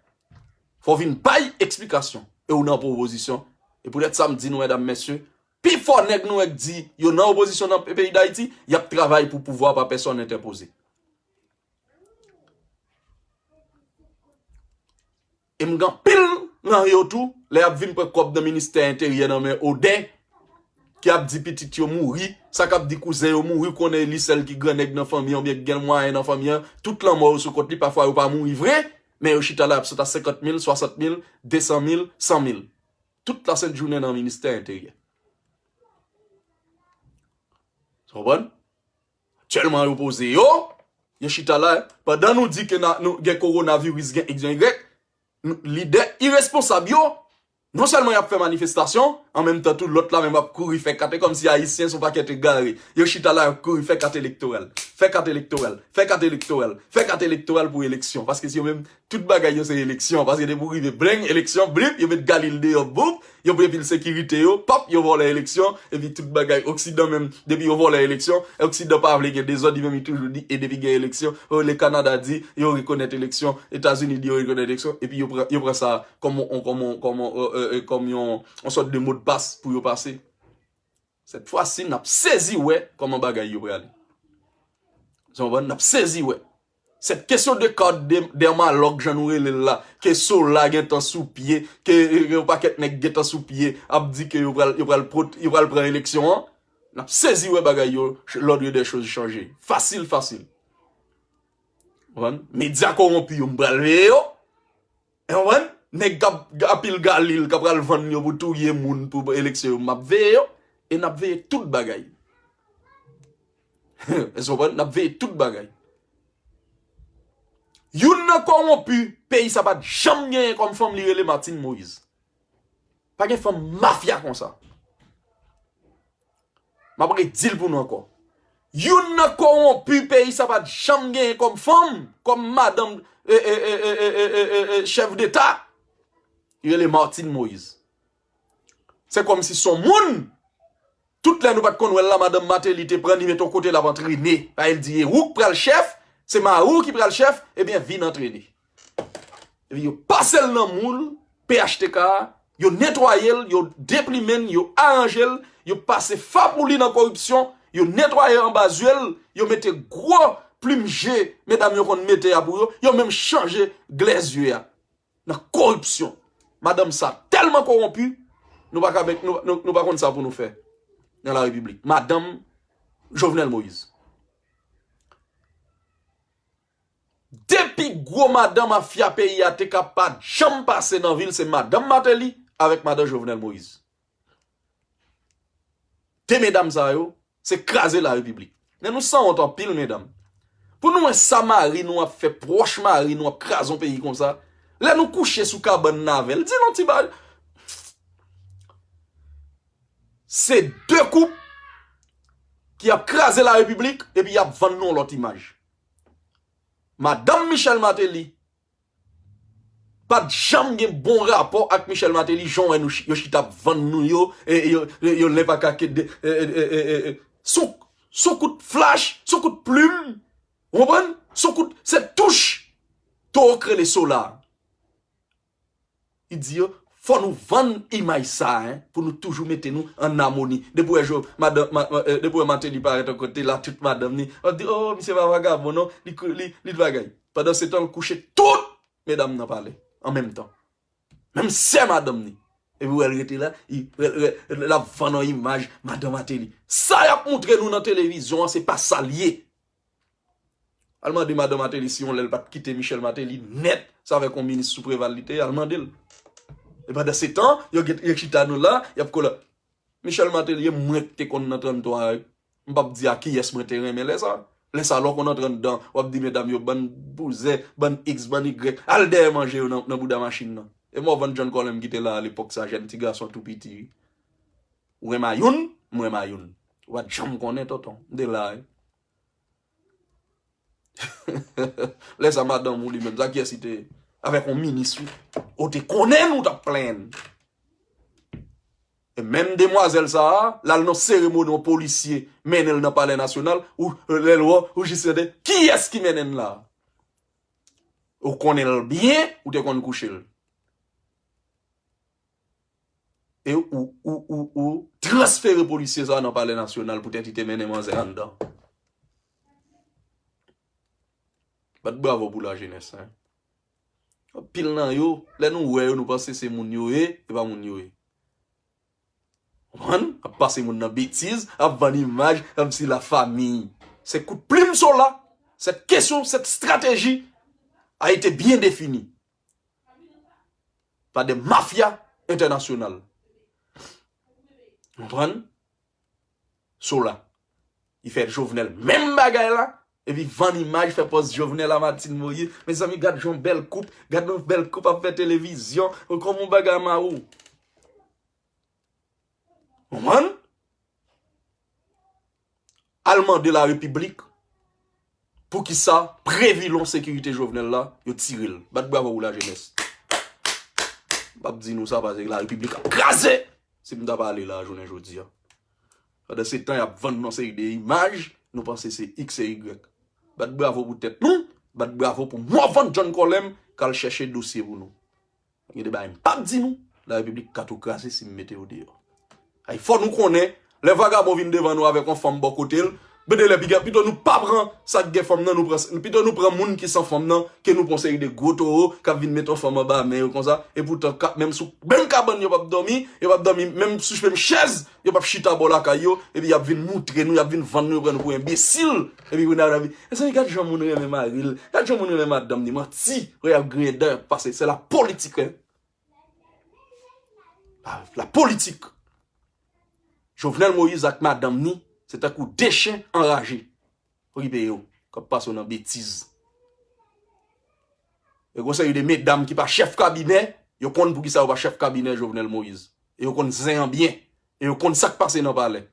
Fò w vin bay eksplikasyon, e ou nan opozisyon. E poutèt sa m di nou, medam, mesye, pifò nèg nou wè k di yo nan opozisyon nan peyi Dayiti, y ap travay pou pouvwa pa pèsòn entèpoze. E m gen anpil nan yo tou, lè y ap vin pran kòb nan ministè enteryè nan men Odè, ki ap di pitit yo mouri, sa k ap di kouzen yo mouri, konnen li sèl ki grannèg nan fanmi an, oubyen ki gen mwayen nan fanmi an, tout lanmò yo sou kont li, pafwa yo pa mouri vre, men yo chita la y ap sot a senkant mil, swasant mil, desan mil, san mil. Tout lasent jounen nan ministè enteryè. Ou konprann? Aktyèlman, yo poze yo, yo chita la. Pandan nou di ke na, nou gen kowonaviris, gen iks, gen igrèk, nou, lidè iresponsab yo, non sèlman y ap fè manifestasyon, an menm tan tou, lòt la menm ap kouri fè kat, kòmsi Ayisyen se yon pakèt egare. Yo chita la, y ap kouri fè kat elektoral. Fè kat elektoral, fè kat elektoral, fè kat elektoral pou eleksyon. Paske si yo menm, tout bagay yo se eleksyon. Paske depi w rive blenng, eleksyon, blip, yo met Galil deyò, boup, yo pran pil sekirite yo, pap, yo vòlè eleksyon, epi tout bagay. Oksidan menm, depi yo vòlè eleksyon, Oksidan pa vle gen dezòd, li menm li toujou di, e depi gen eleksyon, o, le Kanada di, yo rekonèt eleksyon, Etazini di, yo rekonèt eleksyon, epi yo pran, yo pran sa kòm on, kòm on, kòm on, e, e, e, kòm yon, yon sòt de modpas pou yo pase. Sèt fwa si, n ap sezi wè kòman bagay yo prale. Sa w konprann? N ap sezi wè. Sèt kesyon de kòd de, dèmalòg, jan nou rele l la, ke Sola gentan sou pye, ke, e, yon pakèt nèg gentan sou pye, ap di ke yo pral, yo pral pot-, yo pral pran eleksyon an, n ap sezi wè bagay yo, l'ordre des choses chanje. Fasil, fasil. Konprann? Medya kowonpi yo, m pral veye yo. E konprann? Nèg k ap anpil Galil, k ap pral vann yo pou touye moun pou eleksyon yo, m ap veye yo. E n ap veye tout bagay. Èske w konprann? N ap veye tout bagay. Youn nan kowonpi peyi sa pa t janm genyen kòm fanm, li rele Martine Moïse. Pa gen fanm mafya konsa. M ap redi l pou nou ankò. Youn nan kowonpi peyi sa pa t janm genyen kòm fanm, kòm madanm, e, e, e, e, e, e, e, e, chèf deta. Li rele Martine Moïse. Se kòmsi se yon moun, tout lè nou pa t konn wè l la, madanm Martelly te pran, li mete yon kote, l ap antrene. Paske l di, e ou k pral chèf, se mari w ki pral chèf, ebyen, vin antrene. Epi yo pase l nan moul P H T K a, yo netwaye l, yo deplimen l, yo aranje l, yo pase fa pou li nan koripsyon, yo netwaye anba zye l, yo mete gwo plim je medam yo konn mete a pou yo, yo menm chanje glè zye a nan koripsyon. Madanm sa tèlman kowonpi, nou pa ka, nou, nou, nou pa konn sa pou nou fè nan la repiblik. Madanm Jovenel Moïse. De pi gwo madan mafya peyi a te ka pa janm pase nan vil, se madanm Martelly avèk madan Jovenel Moïse. De medam sa yo, se kraze la repiblik. Men nou sanwont anpil, medam. Pou nou wè sa mari nou ap fè, pwòch mari nou ap kraze yon peyi konsa. Lè nou kouche sou kabann nan avè l, di nou ti ba. Se de koup ki ap kraze la repiblik, epi y ap vann nou yon lòt imaj. Madanm Michel Martelly pa t janm gen bon rapò ak Michel Martelly, jan w wè nou chi-, yo chita ap vann nou yo, e, e, yo, yo, yo lenpakake de, e, e, sou, sou kout flach, sou kout plim, ou konprann? Sou kout, se touch towo k rele Sola. Li di yo, fò nou vann imaj sa, en, pou nou toujou mete nou an amoni. Depi w wè jo-, madan, ma, ma, e, depi w wè Martelly parèt yon kote la, tout madanm ni, w ap di, o, misye pa vagabon non, li, li, li t bagay. Pandan se tan, l kouche tout medam nan palè, an menm tan. Menm sè madanm ni. Epi w wè l rete la, li, l, l, l ap vann yon imaj, madan Martelly. Sa y ap moutre nou nan televizyon an, se pa sa l ye. Al mande madan Martelly si yon lè l pa t kite Michel Martelly nèt, se avèk yon minis sou Preval li te ye, al mande l. E pandan se tan, yo gen, yo chita nou la, y ap kole. Michel Martelly, e mwen ki te konn nan tranntwa a, wi. M p ap di a kiyès mwen te renmen lè sa. Lè sa, lè w konn antre anndan, w ap di medam yo, bann bouzè, bann X, bann Y, al dèyè manje yo nan, nan bouda machin nan. E Morvan John Colin ki te la a lepòk sa, jèn ti gason tou piti, wi. Ou renmen a youn, m renmen a youn. Ou pa t janm konnen, tonton. M te la, wi. Lè sa, madanm ou li menm, sa kiyès li te ye? Avèk yon minis, wi. Ou te konnen nou t ap plenn. E menm demwazèl sa a, l al nan seremoni yon polisye mennen l nan Palè Nasyonal, ou, lè l wè w, ou jis tande, kiyès ki mennen l la? Ou konnen l byen, ou te konn kouche l. E ou, ou, ou, ou transfere polisye sa a nan Palè Nasyonal poutèt li te mennen manzè anndan. Bat bravo pou lajenès, en. Anpil nan yo, lè nou wè yo, nou panse se moun yo ye, e pa moun yo ye. Konprann? Ap pase moun nan betiz, ap vann imaj, ap di la famille. Se kout plim Sola. Cette question, cette stratégie a été bien définie par des mafias internationales. Konprann? Sola. Li fè Jovenel menm bagay la. Epi vann imaj, fè pòz Jovenel a Martine Moïse. Mezanmi, gad yon bèl koup. Gad yon bèl koup ap fè televizyon. Kòman yon bagay mawon. Konprann? Al mande la repiblik. Poukisa previlon sekirite Jovenel la, yo tire l? Bat bravo pou lajenès. M p ap di nou sa paske larepiblik ap kraze si m ta pale la jounen jodi a. Pandan se tan y ap vann nou seri de imaj, nou panse se X e Y. Bat bravo pou tèt nou, bat bravo pou Morvan John Colem k al chèche dosye pou nou. Gen de bagay m p ap di nou, larepiblik ka tou kraze si m mete yo deyò. Ay, fò nou konnen, lè vagabon vin devan nou avèk yon fanm bò kote l, gendelè piga, pito nou pa pran sa k gen fanm nan, nou pran, pito nou pran moun ki san fanm nan, ke nou pran seri de gwo towo k ap vin met yon fanm anba men yo konsa, epoutan, menm sou menm kabann yo p ap dòmi, yo p ap dòmi menm sou menm chèz, yo p ap chita bò lakay yo, epi y ap vin moutre nou, y ap vin vann nou, yo pran nou pou enbesil, epi pou n ap di, mezanmi, gad jan moun renmen mari l, gad jan moun renmen madanm ni, manti, wè y ap griyen dan, y ap pase, se la politik, wi. La, la politik. Jovenel Moïse ak madanm ni, se tankou de chen anraje. Okipe yo, k ap pase w nan betiz. E gon seri de medam ki pa chèf kabinè, yo konn poukisa yo pa chèf kabinè Jovenel Moïse. E yo konn zen an byen. E yo konn sa k pase nan palè.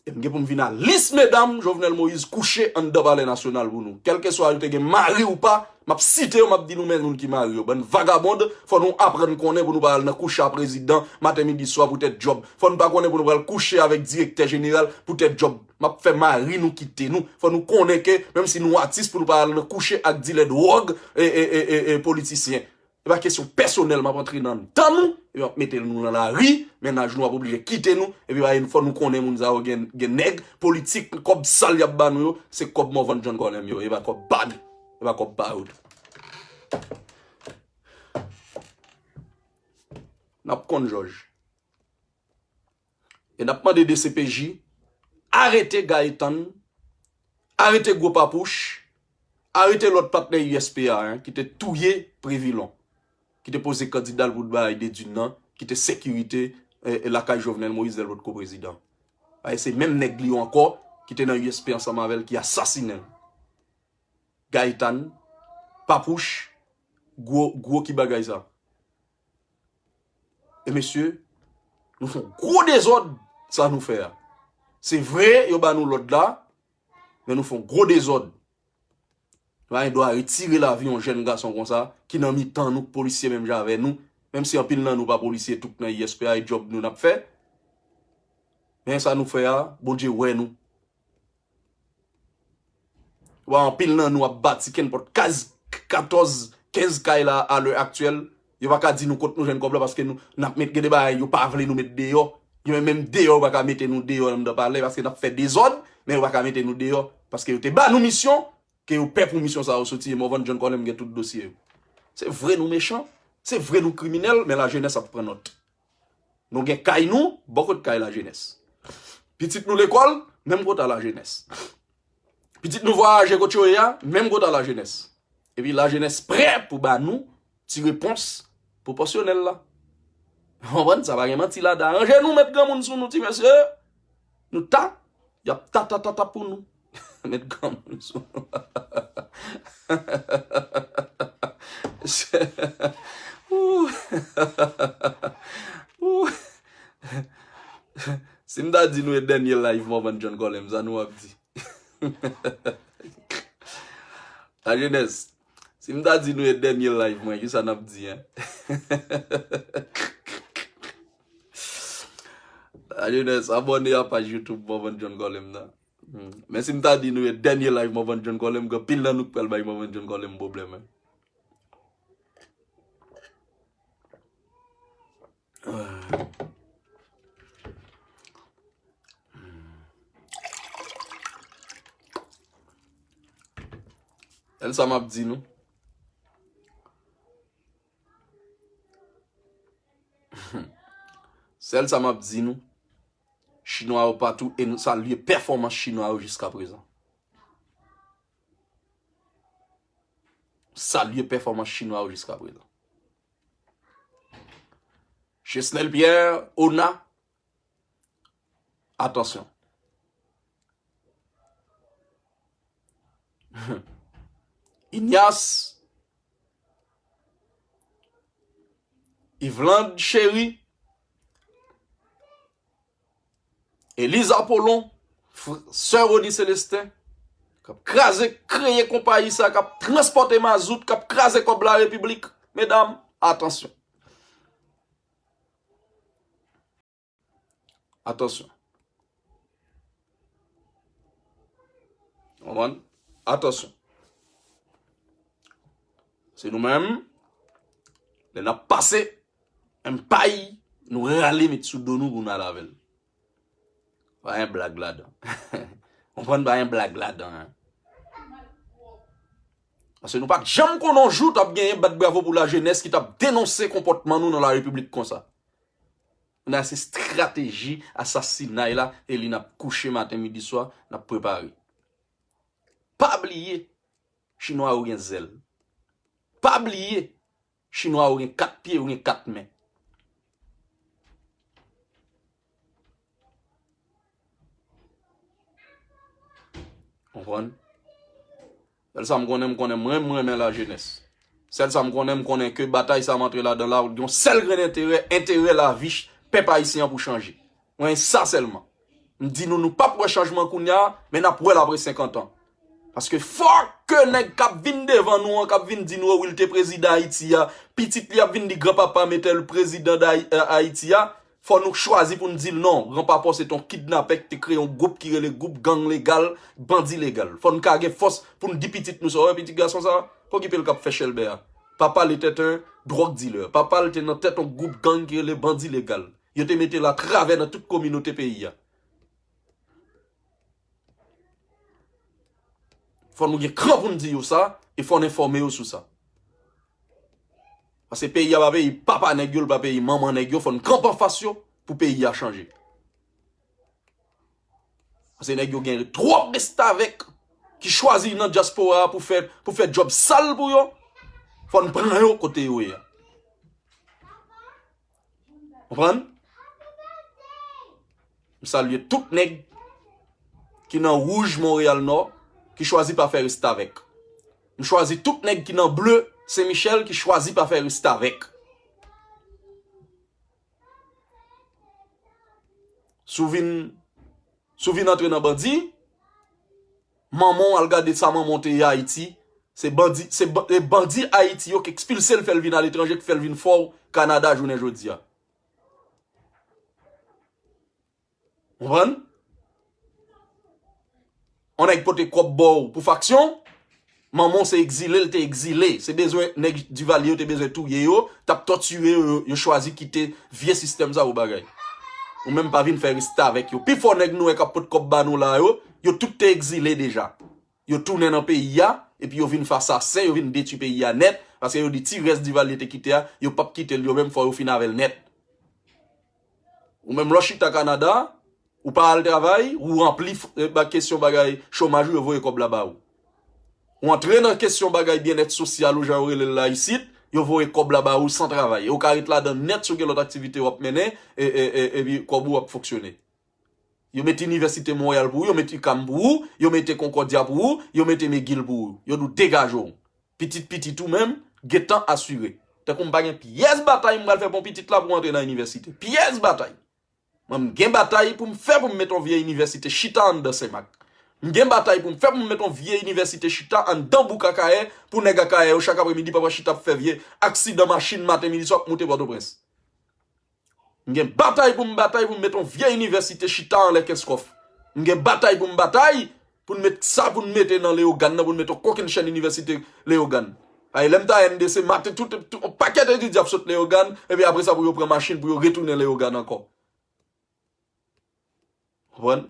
E m gen pou m vin a lis medam Jovenel Moïse kouche anndan Palè Nasyonal pou nou. Kèlkeswa yo te gen mari ou pa, m ap site yo, m ap di nou men moun ki mari yo. Bann vagabond, fò nou aprann konnen pou nou pa al nan kouche a prezidan maten, midi, swa poutèt djòb. Fò nou pa konnen pou nou pral kouche avèk direktè jeneral poutèt djòb. M ap fè mari nou kite nou. Fò nou konnen ke, menm si nou atis, pou nou pa al nan kouche ak dilè dwòg e, e, e, e, e politisyen. E pa kesyon pèsonèl, m ap antre nan dan nou, epi m ap mete nou nan lari, mennaj nou ap oblije kite nou, epi pa fò nou konnen moun sa yo gen, gen nèg, politik, kòb sal y ap ba nou yo, se kòb Morvan John Colem yo, e pa kòb pa nou, e pa kòb pa yo tou. N ap konn jòj. E n ap mande D C P J, arete Gaétan, arete Gwo Papouch, arete lòt patnè U S P a, en, ki te touye Previlon, ki te poze kandida l pou bay Dedune nan, ki te sekirite, e, e lakay Jovenel Moïse lè l potko prezidan. Ay, se menm nèg li yo ankò ki te nan U S P ansanm avè l ki asasinen l. Gaétan, Papouch, gwo, gwo ki bagay sa. E mesye, nou fè yon gwo dezòd sa nou fè a. Se vre, yo ba nou lòd la, men nou fè yon gwo dezòd. Nou pa gen dwa retire lavi yon jèn gason konsa, ki nan mitan nou, polisye menm jan avè nou, menm si anpil nan nou pa polisye, tout nan I S P a, e djòb nou n ap fè. Men sa nou fè a, Bondye wè nou. Ou wè anpil nan nou ap bati kenpòt kaz katòz, kenz kay la a lè aktyèl. Yo pa ka di nou kot nou jwenn kòb la paske nou, n ap met gen de bagay yo pa vle nou met deyò. Yo menm, menm deyò yo pa ka mete nou deyò anndan palè paske n ap fè dezòd, men yo pa ka mete nou deyò paske yo te ba nou misyon, ke yo pè pou misyon sa yo soti, e Morvan John Colem gen tout dosye yo. Se vre nou mechan, se vre nou kriminèl, men lajenès ap pran nòt. Nou gen kay nou, bò kot kay lajenès. Pitit nou lekòl, menm kot a lajenès. Pitit nou vwayaje kot yo ye a, menm kot a lajenès. Epi lajenès prè pou ba nou ti repons pwopòsyonèl la. Ou konprann? Sa pa gen manti ladan. Ranje nou, met granmoun sou nou, ti mesye. Nou ta, y ap ta, ta, ta, ta pou nou. Met granmoun sou nou. Ou. Ou. Si m ta di nou e dènye live Morvan John Colem, sa nou ap di? Lajenès, si m ta di nou e dènye live mwen, kisa n ap di, en? Lajenès, abòne a paj YouTube Morvan John Colem nan. Hmm. Men si m ta di nou e dènye live Morvan John Colem, gen pil nan nou k pral bay Morvan John Colem pwoblèm, en. Sèl sa m ap di nou. Sèl sa m ap di nou. Chinwa yo patou e nou salye pèfòmans Chinwa yo jiskaprezan. Salye pèfòmans Chinwa yo jiskaprezan. Chesnel Pierre, Ona, atansyon. Ignace, Yvlande Chéry, Elise Apollon, F-, sè Rony Célestin, k ap kraze, kreye konpayi sa, k ap transpòte mazout, k ap kraze kòb la repiblik. Medam, atansyon. Atansyon. Konprann? Atansyon. Se nou menm, lè n ap pase, menm pay, nou rale met sou do nou pou n al avè l. Pa gen blag ladan. Konprann, pa gen blag ladan, en. Paske nou pa t janm konnen yon jou t ap genyen bat bravo pou lajenès ki t ap denonse konpòtman nou nan larepiblik konsa. Kounye a se estrateji asasinay la, e li n ap kouche maten, midi, swa, n ap prepare. Pa bliye, chinwa yo gen zèl. Pa bliye, chinwa yo gen kat pye, yo gen kat men. Konprann? Sèl sa m konnen, m konnen mwen, m renmen lajenès. Sèl sa m konnen, m konnen ke batay sa m antre ladan la, gen yon sèl grenn enterè, enterè lavi ch-, pèp ayisyen an pou chanje. Mwen, sa sèlman. M di nou, nou p ap wè chanjman kounye a, men n ap wè l apre senkant an. Paske fòk ke nèg k ap vin devan nou an, k ap vin di nou, o wi, l te prezidan Ayiti a, pitit li ap vin di granpapa m te prezidan d Ayi-, eh, Ayiti a, fò nou chwazi pou n di l non. Granpapa w se t on kidnapè ki te kreye yon gwoup ki rele gwoup gang legal, bandi legal. Fò n ka gen fòs pou n di pitit nou sa, w wè pitit gason sa, okipe l k ap fè chèlbè a. Papa l te t on dwòg dilè. Papa l te nan tèt yon gwoup gang ki rele bandi legal. Yo te mete l atravè nan tout kominote peyi a. Fò nou gen kran pou n di yo sa, e fò n enfòme yo sou sa. Paske peyi a pa peyi papa nèg yo, l pa peyi manman nèg yo, fò n kanpe anfas yo pou peyi a chanje. Paske nèg yo gen twòp restavèk ki chwazi nan dyaspora a pou fè, pou fè djòb sal pou yo. Fò n pran yo kote yo ye a. Konprann? M salye tout nèg ki nan wouj Monreyal Nò, ki chwazi pa fè restavèk. M chwazi tout nèg ki nan ble Sen Michèl, ki chwazi pa fè restavèk. Si w vin, si w vin antre nan bandi, manman w, al gade sa manman w te ye Ayiti. Se bandi, se ba-, e bandi Ayiti yo k ekspilse l, fè l vin aletranje, k fè l vin fò w Kanada jounen jodi a. Konprann? On nèg pote kòb ba w pou faksyon, manman w se egzile, l te egzile. Se bezwen nèg Divalye yo te bezwen touye yo, t ap tòtire yo, yo, yo chwazi kite vye sistèm sa pou bagay. Ou menm pa vin fè restavèk yo. Pifò nèg nou wè k ap pot kòb ba nou la yo, yo tout te egzile deja. Yo tounen nan peyi a, epi yo vin fè asasen, yo vin detwi peyi a nèt, paske yo di ti rès Divalye te kite a, yo p ap kite l yo menm, fò yo fin avè l nèt. Ou menm lè w chita Kanada, ou pa al travay, ou ranpli f-, eh, ba kesyon bagay chomaj ou, yo voye kòb la ba ou. Ou antre nan kesyon bagay byennèt sosyal ou jan yo rele l la isit, yo voye kòb la ba ou san travay. E ou ka ret ladan nèt si w gen lòt aktivite w ap mennen, e, e, e, epi kòb ou ap fonksyone. Yo mete Inivèsite Monreyal pou ou, yo mete UQAM pou ou, yo mete Concordia pou ou, yo mete McGill pou ou. Yo di w degaje w. Pitit pitit ou menm, gentan asire. Tankou m pa gen pyès batay m pral fè pou yon pitit la pou antre nan inivèsite. Pyès batay. Mwen, m gen batay pou m fè pou m mete yon vye inivèsite chita anndan Senmak. M gen batay pou m fè pou m mete yon vye inivèsite chita anndan bouk Akayè, pou nèg Akayè yo chak apremidi pa pral chita ap fè vye aksidan machin maten, midi, swa ap moute Pòtoprens. M gen batay pou m batay pou m mete yon vye inivèsite chita anlè Kenskòf. M gen batay pou m batay pou n met sa pou n mete nan Leyogàn nan, pou n mete yon kokennchenn inivèsite Leyogàn. Ay, lè m ta N D C, maten, tout, tout, yon pakèt etidyan ap sot Leyogàn, epi apre sa pou yo pran machin pou yo retounen Leyogàn ankò. Konprann?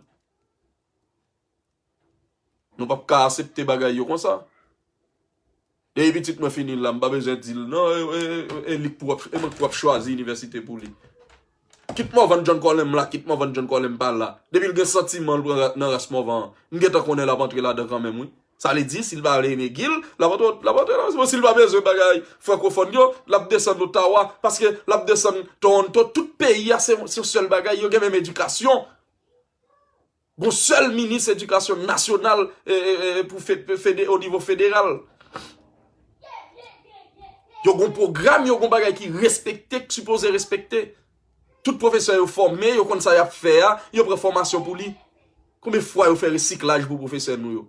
Nou p ap ka aksepte bagay yo konsa. Depi pitit mwen fini la, m pa bezwen di l non, e, e, e, e li k pou ap, e mwen k pou ap chwazi inivèsite pou li. Kit Morvan John Colin m la, kit Morvan John Colin m pa la. Depi l gen santiman l pran ra-, nan ras Morvan an, m gentan konnen l ap antre ladan kanmenm, wi. Sa vle di, si l pa vle McGill, l ap antre, l ap antre nan ras Morvan. Si l pa bezwen bagay frankofòn yo, l ap desann Ottawa, paske l ap desann Toronto, tout peyi a, se, se yon sèl bagay, yo gen menm edikasyon. Gon sèl minis edikasyon nasyonal, e, e, e, pou fe-, fe-, fede-, o nivo federal. Yo gon pwogram, yo gon bagay ki respekte, ki sipoze respekte. Tout pwofesè yo fòme, yo konn sa y ap fè a, yo pran fòmasyon pou li. Konbyen fwa yo fè resiklaj pou pwofesè nou yo?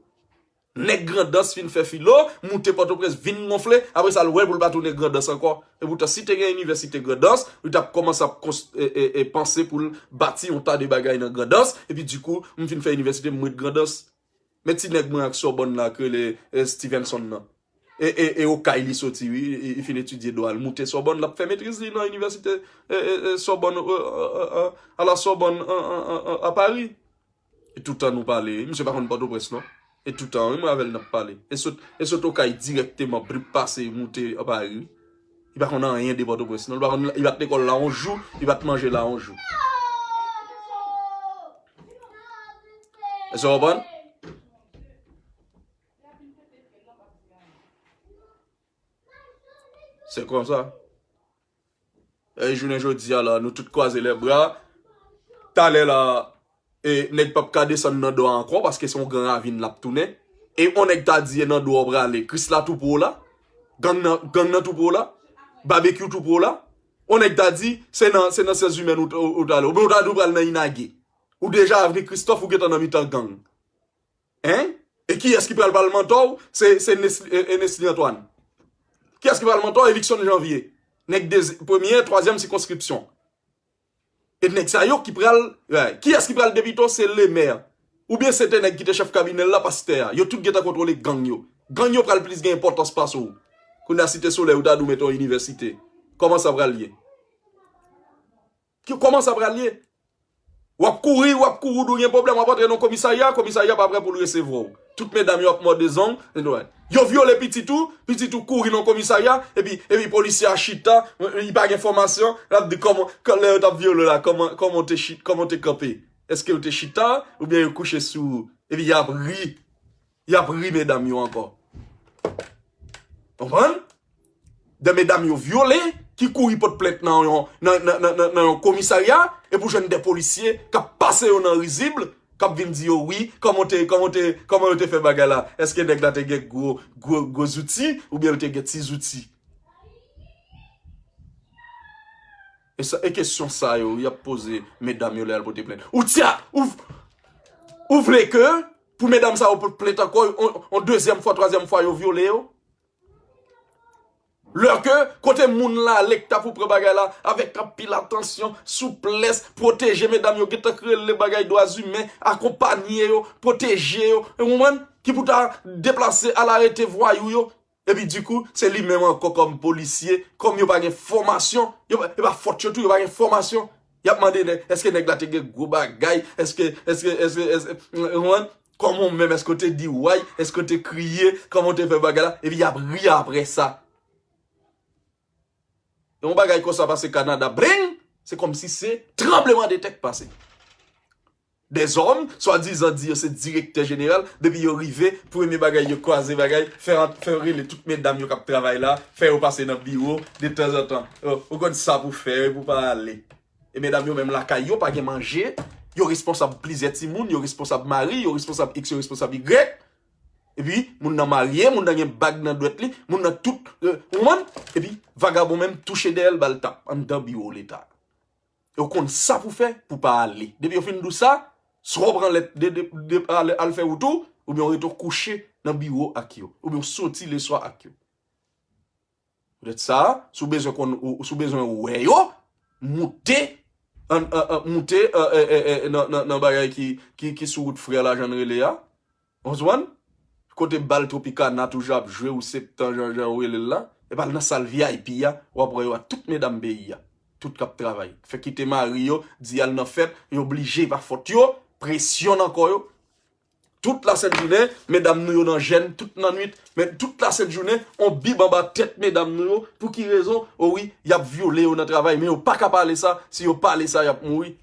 Nèg Grandans fin fè filo, moute Pòtoprens, vin gonfle, apre sa l wè pou l pa tounen Grandans ankò. Epoutan, si te gen inivèsite Grandans, li t ap kòmanse ap kons- e, e, e panse pou l bati yon ta de bagay nan Grandans, epi dikou, m fin fè inivèsite, m ret Grandans. Men ti nèg mwen ak Sòbòn la k rele e, Stevenson nan. E, e, e Okay li soti, wi. Li fin etidye dwa, l moute Sòbòn, l ap fè metriz li nan inivèsite e, e, e, Sòbòn, e, e, e, e, a la Sòbòn, e, e, e, e, a Pari. E toutan nou pale, wi. Misye pa konn Pòtoprens, non. E toutan, wi, mwen avè l n ap pale. E sot, e sot Okay dirèkteman, brip pase, moute a Pari, wi. Li pa konn anyen de Pòtoprens, non. Li pa konn, li pa t lekòl la yon jou, li pa t manje la yon jou. Èske w konprann? Se konsa. E jounen jodi a la, nou tout kwaze lè bra. Talè la, e, nèg p ap ka desann nan do a ankò, paske se yon gran ravin l ap tounen. E yon nèg ta di, e nan do a w prale, Krisla tou pre w la, gang nan, gang nan tou pre w la, Babekyou tou pre w la. Yon nèg ta di, se nan, se nan Syans Imèn ou, ou, ou t ale. Oubyen ou ta di ou pral nan Inage. Ou deja avni Kristòf, ou gentan nan mitan gang. Hein? E kiyès ki pral pale mantò w? Se, se Nes- e, e Nesly Antoine. Kiyès ki pral mantò w? Evikson Janvier. Nèg de, premye, twazyèm sikonskripsyon. E nèg sa yo ki pral, ouais, kiyès ki pral depite w? Se lemè. Oubyen se te nèg ki te chèf kabinè l la, pastè a. Yo tout gentan kontwole gang yo. Gang yo pral plis gen enpòtans pase w. Kounye a Site Solèy, ou ta di w mete yon inivèsite. Kòman sa pral ye? Ki, kòman sa pral ye? W ap kouri, w ap kouri, w gen pwoblèm, w ap antre nan komisarya, komisarya pa prè pou l resevwa w. Tout medam yo ap mòde zong, yo vyole pitit ou, pitit ou kouri nan komisarya, epi, epi polisye a chita, li pa gen fòmasyon, l ap di kòman, lè yo t ap vyole w la, kòman, kòman w te chi-, kòman w te kanpe? Èske w te chita, oubyen yo kouche sou ou? Epi y ap ri. Y ap ri medam yo ankò. Konprann? De medam yo vyole, ki kouri pot plent nan yon, nan, nan, nan, nan, nan yon komisarya, epi w jwenn de polisye k ap pase yo nan rizib, k ap vin di yo, wi, kòman w te, kòman w te, kòman yo te fè bagay la? Èske nèg la te gen gwo, gwo, gwo zouti, oubyen l te gen ti zouti? E sa, e kesyon sa yo, y ap poze medam yo lè y al pote plent. Ou tya, ou, ou vle ke pou medam sa yo pote plent ankò, on, on dezyèm fwa, twazyèm fwa yo vyole yo? Lè ke kote moun la ale k ta pou pran bagay la avèk anpil atansyon, souplès, pwoteje medam yo, gentan k rele bagay dwa imen, akonpanye yo, pwoteje yo, ou konprann? Ki pou ta deplase al arete vwayou yo. Epi dikou, se li menm ankò kòm polisye, kòm yo pa gen fòmasyon, yo pa, e pa fòt yo tou, yo pa gen fòmasyon. Y ap mande nèg, èske nèg la te gen gwo bagay? Èske, èske, èske, èske, ou konprann? Kòman w menm, èske w te di way? Èske w te kriye? Kòman w te fè bagay la? Epi y ap ri apre sa. Yon bagay konsa pase Kanada, bling! Se kòmsi se tranblemanntè k pase. Dèzòm, swadizan di yo se direktè jeneral, depi yo rive, premye bagay yo kwaze bagay, fè ant-, fè rele tout medam yo k ap travay la, fè yo pase nan biwo detanzantan. O, ou konn sa pou fè wi pou pa ale. E medam yo menm lakay yo pa gen manje, yo responsab plizyè timoun, yo responsab mari, yo responsab X, yo responsab Y. Epi, moun nan marye, moun nan gen bag nan dwèt li, moun nan tout, e, ou konprann? Epi, vagabon menm touche dèyè l, ba l tap anndan biwo Leta. Yo konn sa pou fè pou pa ale. Depi yo fin di w sa, swa w pran lèt de, de, de, al, al fè wout ou, oubyen w rete w kouche nan biwo ak yo, oubyen w soti leswa ak yo. Poutèt sa, si w bezwen konn, ou, si w bezwen wè yo, moute, an, an, an, moute, e, e, e, e, nan, nan, nan bagay ki, ki, ki sou wout frè Lajann rele a. Ou konprann? Kote bal Tropicana toujou ap jwe, ou Septan, jan, jan yo rele l la. Epi al nan sal V I P a, w ap wè yo a tout medam peyi a. Tout k ap travay. Fè kite mari yo, di al nan fèt, yo blije, pa fòt yo, presyon nan kò yo. Tout lasent jounen, medam nou yo nan jèn, tout nan nwit, men tout lasent jounen, on bib anba tèt medam nou yo. Pou ki rezon? O wi, y ap vyole yo nan travay, men yo pa ka pale sa, si yo pale sa, y ap mouri.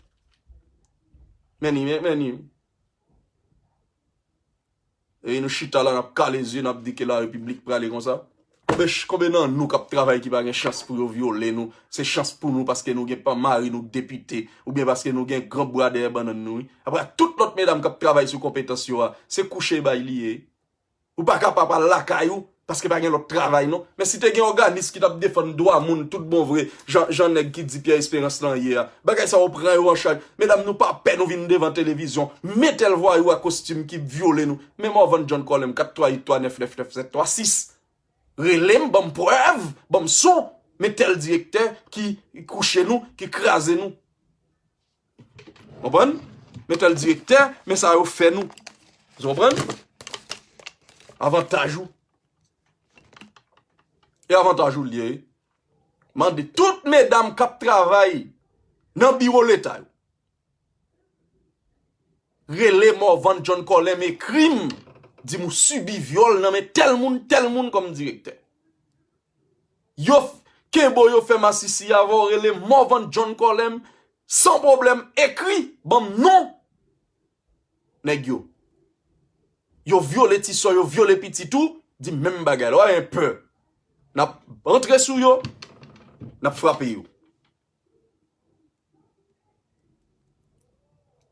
Men ni, men, men ni. E nou chita la, n ap kale zye, n ap di ke larepiblik prale konsa. Konbyen ch-, konbyen nan nou k ap travay ki pa gen chans pou yo vyole nou? Se chans pou nou paske nou gen pa mari nou k depite, oubyen paske nou gen gran bwa dèyè bannann nou, wi. Apre, tout lòt medam k ap travay sou konpetans yo a, se kouche bay li ye. Ou pa kapab al lakay ou, Paske pa gen lòt travay non. Men si te gen òganis ki t ap defann dwa moun tout bon vre, jan, jan nèg ki di Pierre Espérance lan ye a, bagay sa yo pran yo an chaj. Medam, nou pa pè nou vin devan televizyon. Men tèl vwayou a kostim ki vyole nou. Men Morvan John Colem kat twa uit twa nèf nèf nèf sèt twa sis. Rele m, ban m prèv, ban m son. Men tèl direktè ki kouche nou, ki kraze nou. Konprann? Men tèl direktè, men sa yo fè nou. Ou konprann? Avantaj ou. E avantaj ou l ye, wi. Mande tout medam k ap travay nan biwo leta yo. Rele Morvan John Colem, ekri m, di m ou sibi vyòl nan men tèl moun, tèl moun kòm direktè. Yo f- kenbe w, yo fè masisi avè w, rele Morvan John Colem, san pwoblèm, ekri, ban m non nèg yo. Yo vyole ti sè w, yo vyole pitit ou, di m menm bagay la. W a gen pè. N ap rantre sou yo, n ap frape yo.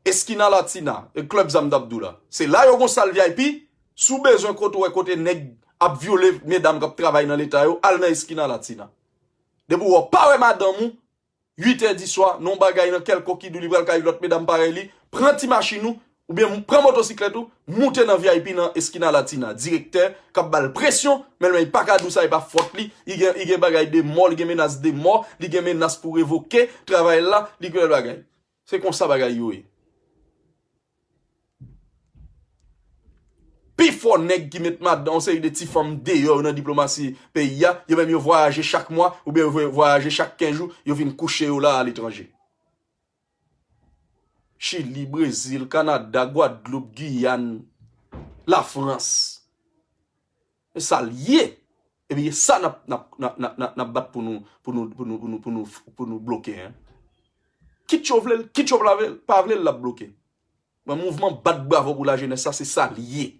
Eskina Latina, e klèb sa m t ap di w la. Se la yo gon sal V I P, si w bezwen kote w wè kote nèg ap vyole medam k ap travay nan leta yo, al nan Eskina Latina. Depi w pa wè madanm ou, uit è di swa, nan yon bagay nan kèlkonk ki di w li pral kay lòt medam parèy li, pran ti machin ou, oubyen pran motosiklèt ou, moute nan V I P nan Eskina Latina. Direktè k ap ba l presyon, men li pa ka di w sa, e pa fòt li, li gen, li gen bagay de mò, li gen menas de mò, li gen menas pou revoke travay la, li gen bagay. Se konsa bagay yo ye. Pifò nèg ki met madan yon seri de ti fanm deyò yo nan diplomasi peyi a, yo menm yo vwayaje chak mwa, oubyen yo vwayaje chak kenz jou, yo vin kouche yo la aletranje. Chili, Brezil, Kanada, Gwadloup, Giyàn, Lafrans. E sa l ye. Epi e sa n ap, n ap, n ap, n ap, n ap, n ap bat pou nou, pou nou, pou nou, pou nou, pou nou, pou nou bloke, en. Kit yo vle l, kit yo pa vle l, pa vle l, l ap bloke. Mwen, mouvman bat bravo pou lajenès sa, se sa l ye.